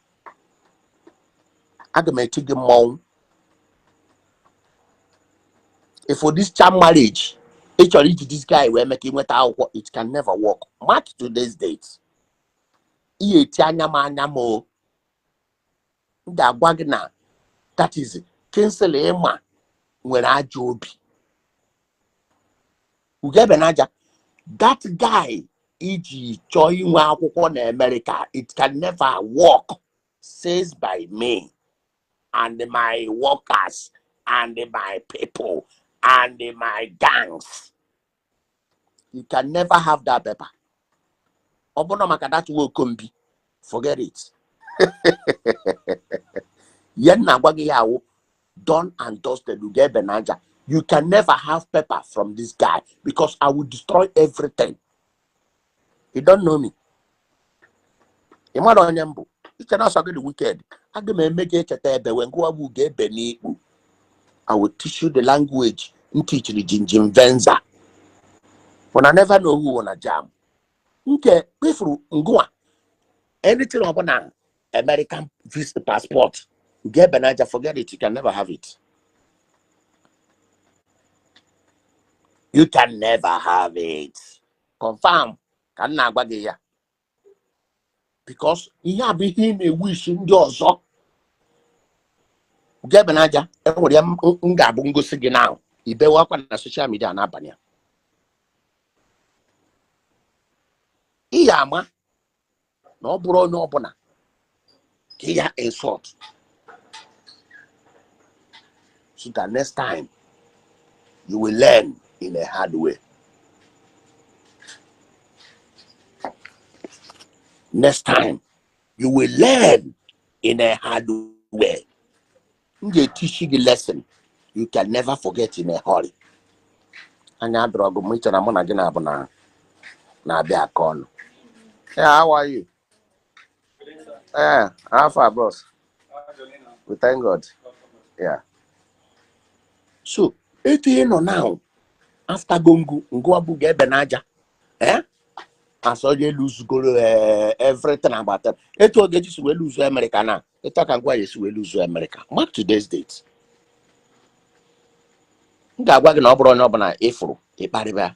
aga m eti gị mmọnwụ. If for this charm marriage ị chọrọ iji this guy wee mee ka ị nweta akwụkwọ, it can never work. Mark today's date. Ihe eti anya m anya m o, m ga-agwa gị na that is Kingsley ịma nwere ajọ obi. Ugo Ebenaja, that guy iji chọọ inwe akwụkwọ na America, it can never work, says by me and my workers and my people and my gangs. You can never have that paper. Ọ bụrụ na maka that Okombi, forget it. Ihe m na-agwa gị ya awụ done and dusted. Ugo Ebenaja, you can never have paper from this guy because I will destroy everything. You don't know me. Ị mara onye m bụ. Iche na ọsọ gị dị wicked. Aga m eme gị echeta ebe wee ngụwa bụ Ugo Ebe n'ikpu. I will teach you the language m teachiri Jinjin Venza. But I never know who wanna jam. Nke kpefuru ngụwa anything ọbụla American visa passport. Ugo Ebenaja, forget it. You can never have it. You can never have it. Confirm. Ka m na-agwa gị ya. Because ihe a bụ ihe ị na-ewish ndị ọzọ. Ugo Ebenaja, enwere ya m ga-abụ ngosi gị now. Ibewe akwa na social media n'abalị a. Ị ya ama na ọ bụrụ onye ọbụla ka ị ya insult, so that next time you will learn in a hard way. Next time you will learn in a hard way. M ga-etichi gị lesson you can never forget in a hurry. Anya adọrọ gị m iche na mụ na gị na-abụ na na-abịa aka ọnụ. Yeah, how are you? Yeah, how far, bros? We thank God. Yeah. So, etu ị nọ now, after gongo, ngụwa bụ Ugo Ebenaja. Eh? As onye luzugoro everything about them. Etu Ogechi si wee luzu America na etu a ka ngwa ya esi wee luzu America. Mark today's date. M ga-agwa gị na ọ bụrụ onye ọbụla ịfụrụ ịkparịba.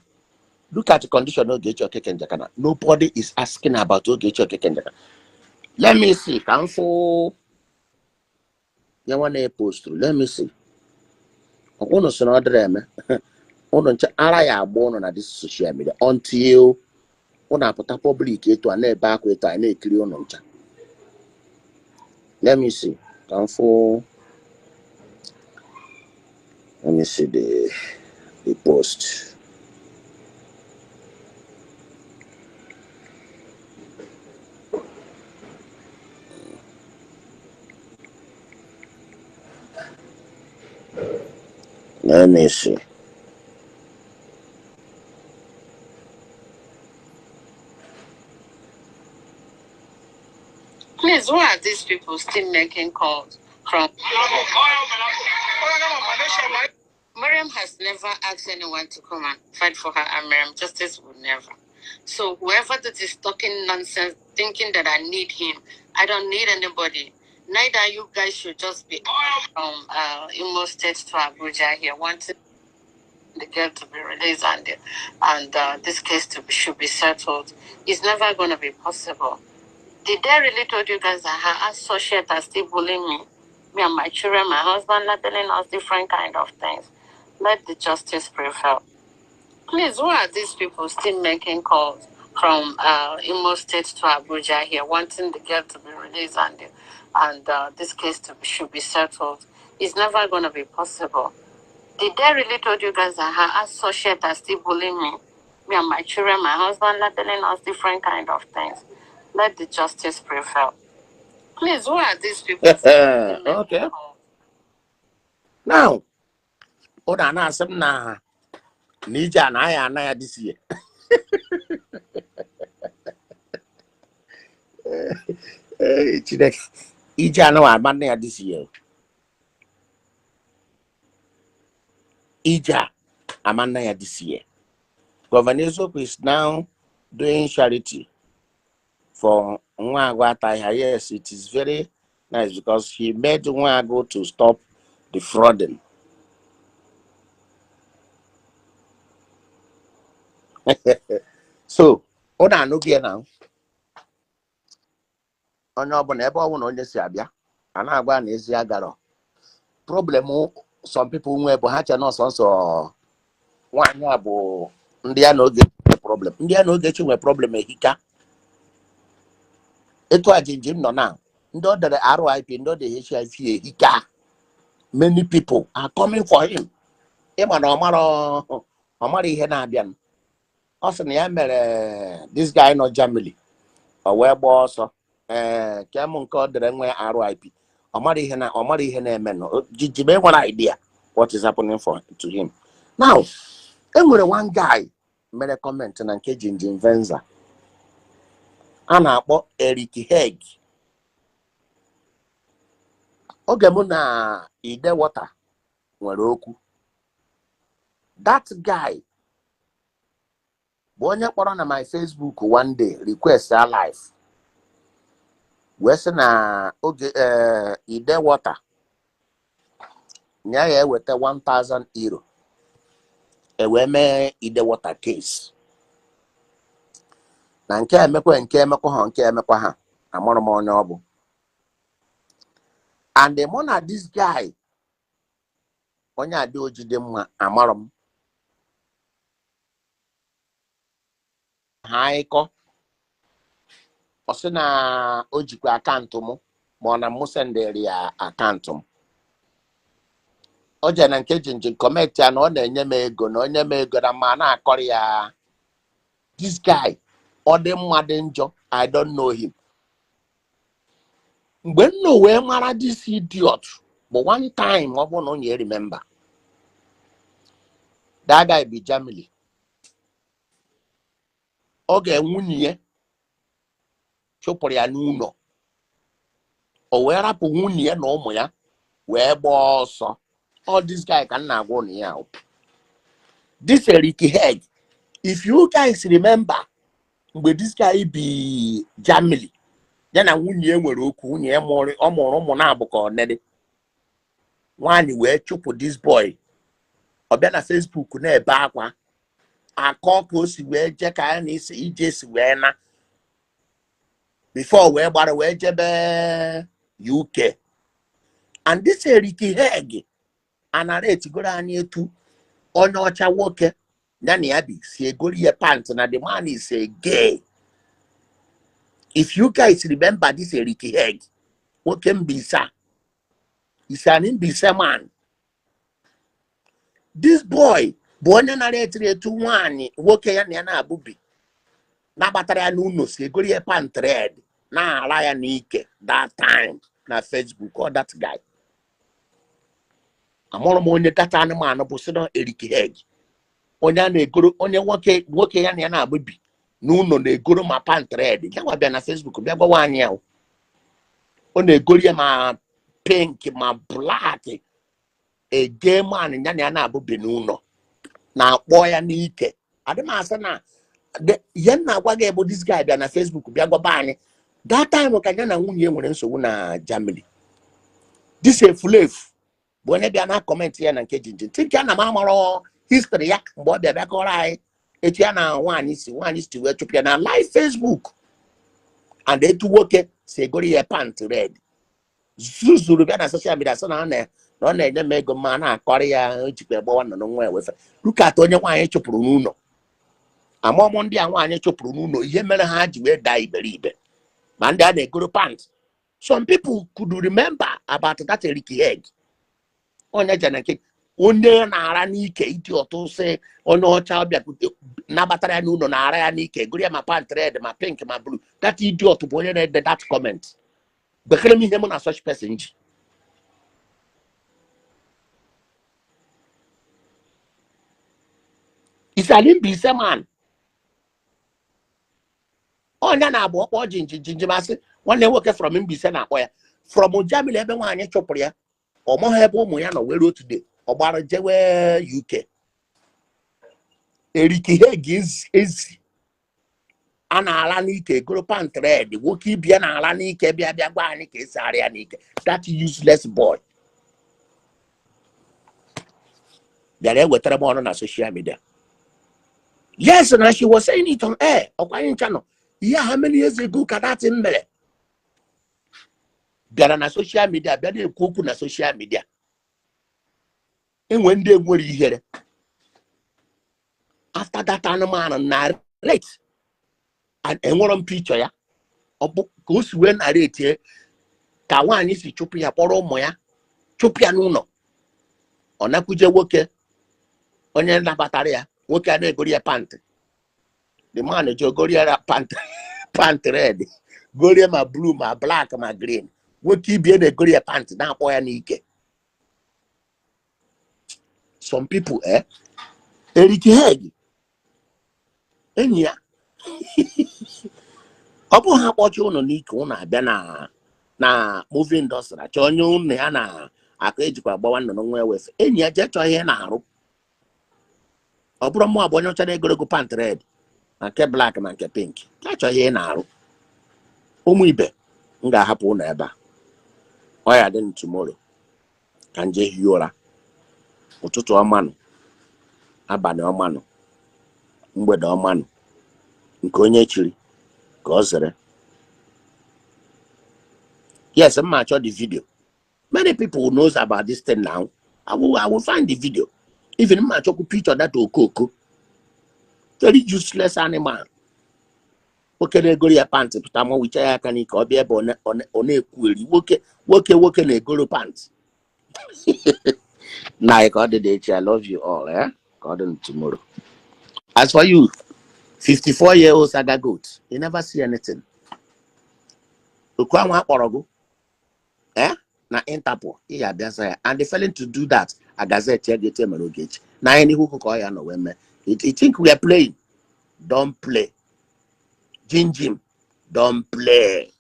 Look at the condition Ogechi Okeke Njaka. Nobody is asking about Ogechi Okeke Njaka. Let me see. Ka m fụ ya nwa na-eposturu. Let me see. Unu sị na ọ dịrị eme. Unu nche ara ya agba unu na this social media until unu apụta public etu a na-ebe akwa etu a na-ekiri unu ncha. Let me see. Ka m fụ. Let me see the post. Let me see. Please, why are these people still making calls from? Miriam has never asked anyone to come and fight for her, and Miriam Justice would never. So whoever that is talking nonsense, thinking that I need him, I don't need anybody. Neither you guys should just be from Imo State to Abuja here, wanting the girl to be released and this case should be settled. It's never going to be possible. Did they really told you guys that her associates are still bullying me? Me and my children, my husband, labeling us different kind of things. Let the justice prevail. Please, why are these people still making calls from Imo State to Abuja here, wanting the girl to be released and this case should be settled? It's never going to be possible. Did they really told you guys that her associates are still bullying me? Me and my children, my husband, labeling us different kind of things. Let the justice prevail. Please, why are these people? Okay. Now, unu na-asị m na ije a na aya ana ya this year. Chineke, ije a na ama nne ya this year. Ije a ama nne ya this year. Governor Eziokwu is now doing charity for Nwagu Atahia. Yes, it is very nice because he made Nwagu to stop the frauding. So, unu anụghị ya na onye ọbụla ebe ọ bụla onye si abịa a na-agwa na ezi agarọ. Problem some people nwee bụ ha che na ọsọ nsọ nwaanyị a bụ ndị ya na Ogechi nwee problem. Ndị ya na Ogechi nwee problem ehika. Etu a jinjim nọ na ndị ọ dere RIP, ndị ọ dere HIV ehika. Many people are coming for him. Ịma na ọ mara ihe na-abịa. Ọ sị na ya mere this guy nọ Germany, o wee gbaa ọsọ. Ee, kem nke ọ dere nwee RIP. Ọ mara ihe na ọ mara ihe na-eme nọ. Jijibe nwere idea what is happening for to him. Now, e nwere one guy mere comment na nke Jinjin Venza a na-akpọ Eric Hegg. Oge mụ na Ide Water nwere okwu, that guy bụ onye kpọrọ na my Facebook one day request a live wee sị na oge Ide Water nya ya eweta 1000 euro e wee mee Ide Water case na nke emekwa nke emekwa ha nke emekwa ha. Amụrụ m onye ọ bụ, and mụ na this guy onye adị ojide mma amarọ m ha ịkọ. Ọ sị na o jikwa account m ma ọ na mụ sendịrị ya account m. O jere na nke jinjin comment ya na ọ na-enye m ego na onye m ego na ma na-akọrọ ya. This guy, ọ dị mma dị njọ, I don't know him. Mgbe m nọ wee mara this idiot bụ one time, ọ bụrụ na onye remember that guy bi Germany, oge nwunye ya chụpụrụ ya n'ụlọ, o wee rapụ nwunye ya na ụmụ ya wee gbaa ọsọ. All this guy ka m na-agwa ụnụ ya o. This Eric Hegg, if you guys remember, Mgbe this guy bi Germany, ya na nwunye ya nwere okwu. Nwunye ya mụrụ, ọ mụrụ ụmụ na-abụ ka ọ nede nwaanyị wee chụpụ this boy. Ọ bịa na Facebook na-ebe akwa, akọ ka o si wee jee, ka ya na isi ije si wee na before wee gbara wee jebe UK. And this Eric Heg anara etigoro anyị etu onye ọcha nwoke ya na ya bi si egoro ya pant, na the man is a gay. If you guys remember this Eric Heg, nwoke Mbaise, is an Mbaise man. This boy bụ onye nara etiri etu nwaanyị nwoke ya na ya na-abụbi nabatara ya n'ụlọ si egoro ya pant red, na-ara ya n'ike that time na Facebook. Ọ that guy, amụrụ m onye data anụmanụ bụ si na Eric Heg, onye a na-egoro, onye nwoke nwoke ya na ya na-abụbi n'ụlọ na-egoro ma pant red. Ya nwa bịa na Facebook bịa gwawa anyị ya, ọ na-egoro ya ma pink ma black. A gay man ya na ya na-abụbi n'ụlọ na-akpọ ya n'ike. Adị m asị na ihe m na-agwa gị bụ this guy bịa na Facebook bịa gwaba anyị that time ka ya na nwunye ya nwere nsogbu na Germany. This efulefu bụ onye bịa na comment ya na nke jinjin tink ya na m amarọ history ya. Mgbe ọ bịa bịa kọrọ anyị etu ya na nwaanyị si wee chụpụ ya na live Facebook and etu nwoke si egoro ya pant red, zuzuru bịa na social media sị na ọ na-enye m ego, ma na-akọrọ ya ojikwa gbawa nọ nwa ya wefe. Look at onye nwaanyị chụpụrụ n'ụlọ. Amụọmụ ndị a nwaanyị chụpụrụ n'ụlọ, ihe mere ha ji wee daa iberibe, ma ndị a na-egoro pant. Some people could remember about that Eric Heg, onye jere nke onye na-ara n'ike iti ọtụ, sị onye ọcha bịakwute nabatara ya n'ụlọ na-ara ya n'ike, goro ya ma pant red ma pink ma blue. That idiot bụ onye na-ede that comment. Bekere m ihe mụ na such person ji. Is an Mbaise man. Onye na-agba ọkpọ jinji jinji masị nwanne nwoke from Mbaise na-akpọ ya from Germany, ebe nwaanyị chụpụrụ ya. Ọ maghị ebe ụmụ ya nọ were otu day ọ gbara jewe UK. Eric Heg ezi a na-ala n'ike goro pant red, nwoke ibia na-ala n'ike, bịa bịa gwa anyị ka esi arịa n'ike. That useless boy bịara ewetara m ọnụ na social media. Yes, na she was saying it on air. Ọkwa anyị ncha nọ ihe. How many years ago ka that thing mere? Bịara na social media bịa na-ekwu okwu na social media. Enwe ndị enwere ihere. After that anụmanụ narrate and enwere m picture ya, ọ bụ ka o si wee narrate ka nwaanyị si chụpụ ya, kpọrọ ụmụ ya chụpụ ya n'ụlọ. Ọ nakwuje nwoke onye nabatara ya, nwoke a na-egori ya pant. The man ji ogori ya pant red, gorie ma blue ma black ma green. Nwoke ibie na-egori ya pant, na-akpọ ya n'ike. Some people, eh, Eric Heg enyi ya, ọ bụ ha kpọchi ụnụ n'ike, ụnụ abịa na movie industry chọọ onye ụnụ ya na akụ ejikwa agbawa nnụnụ nwa ewefe. Enyi ya, jee chọọ ihe na-arụ. Ọ bụrụ mụ abụ onye ọcha na-egologo pant red ma nke black ma nke pink, jee chọọ ihe na-arụ. Ụmụ ibe, m ga-ahapụ ụnụ ebe a. Ọ ya dị tomorrow ka m jee hie ụra. Ụtụtụ ọmanụ, abalị ọmanụ, mgbede ọmanụ. Nke onye chiri ka ọ zere. Yes, m ma achọ the video. Many people knows about this thing now. I will find the video. Even m achọkwu picture that okoko, very useless animal. Nwoke na-egoro ya pant pụta ma wicha ya aka n'ike, ọ bịa ebe ọ na-ekwugheri. Nwoke nwoke nwoke na-egoro pant na ka ọ dị dị echi. I love you all, eh? Ka ọ dị tomorrow. As for you, 54 year old saga goat, you never see anything. Oku ahụ akpọrọ gụ, eh, na Interpol, ị ga-abịa za ya. And the failing to do that, a gazette ya ga-ete mere oge echi na anyị n'ihu ka ọ ya nọ wee mee. You think we are playing? Don't play. Jinjim, don't play.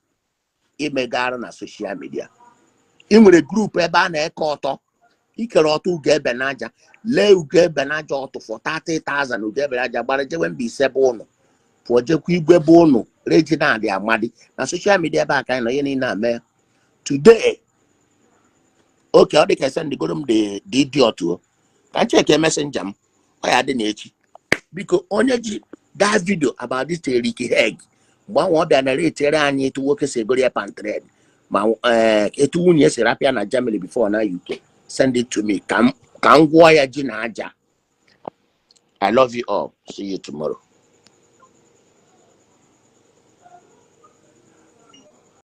Imega arụ na social media, ị nwere group ebe a na-eke ọtọ, ikere ọtọ ugo ebe n'aja. Lee ugo ebe n'aja ọtụ for 30,000. Ugo ebe n'aja gbara jewe Mbaise bụ ụlọ. Pụọ jekwa igwe bụ ụnụ Reginald Amadi na social media ebe a ka anyị nọ ihe niile a mee today. Okay, ọ dị ka sendgoro m the idiot o ka m check messenger m. Ọ ya dị na echi. Biko, onye ji that video about this Ricky Heg, mgbe ahụ ọ bịa narratere anyị etu nwoke si egoro ya pant red ma etu nwunye si rapịa na Germany before na UK, send it to me ka m gwụọ ya ji na aja. I love you all. See you tomorrow.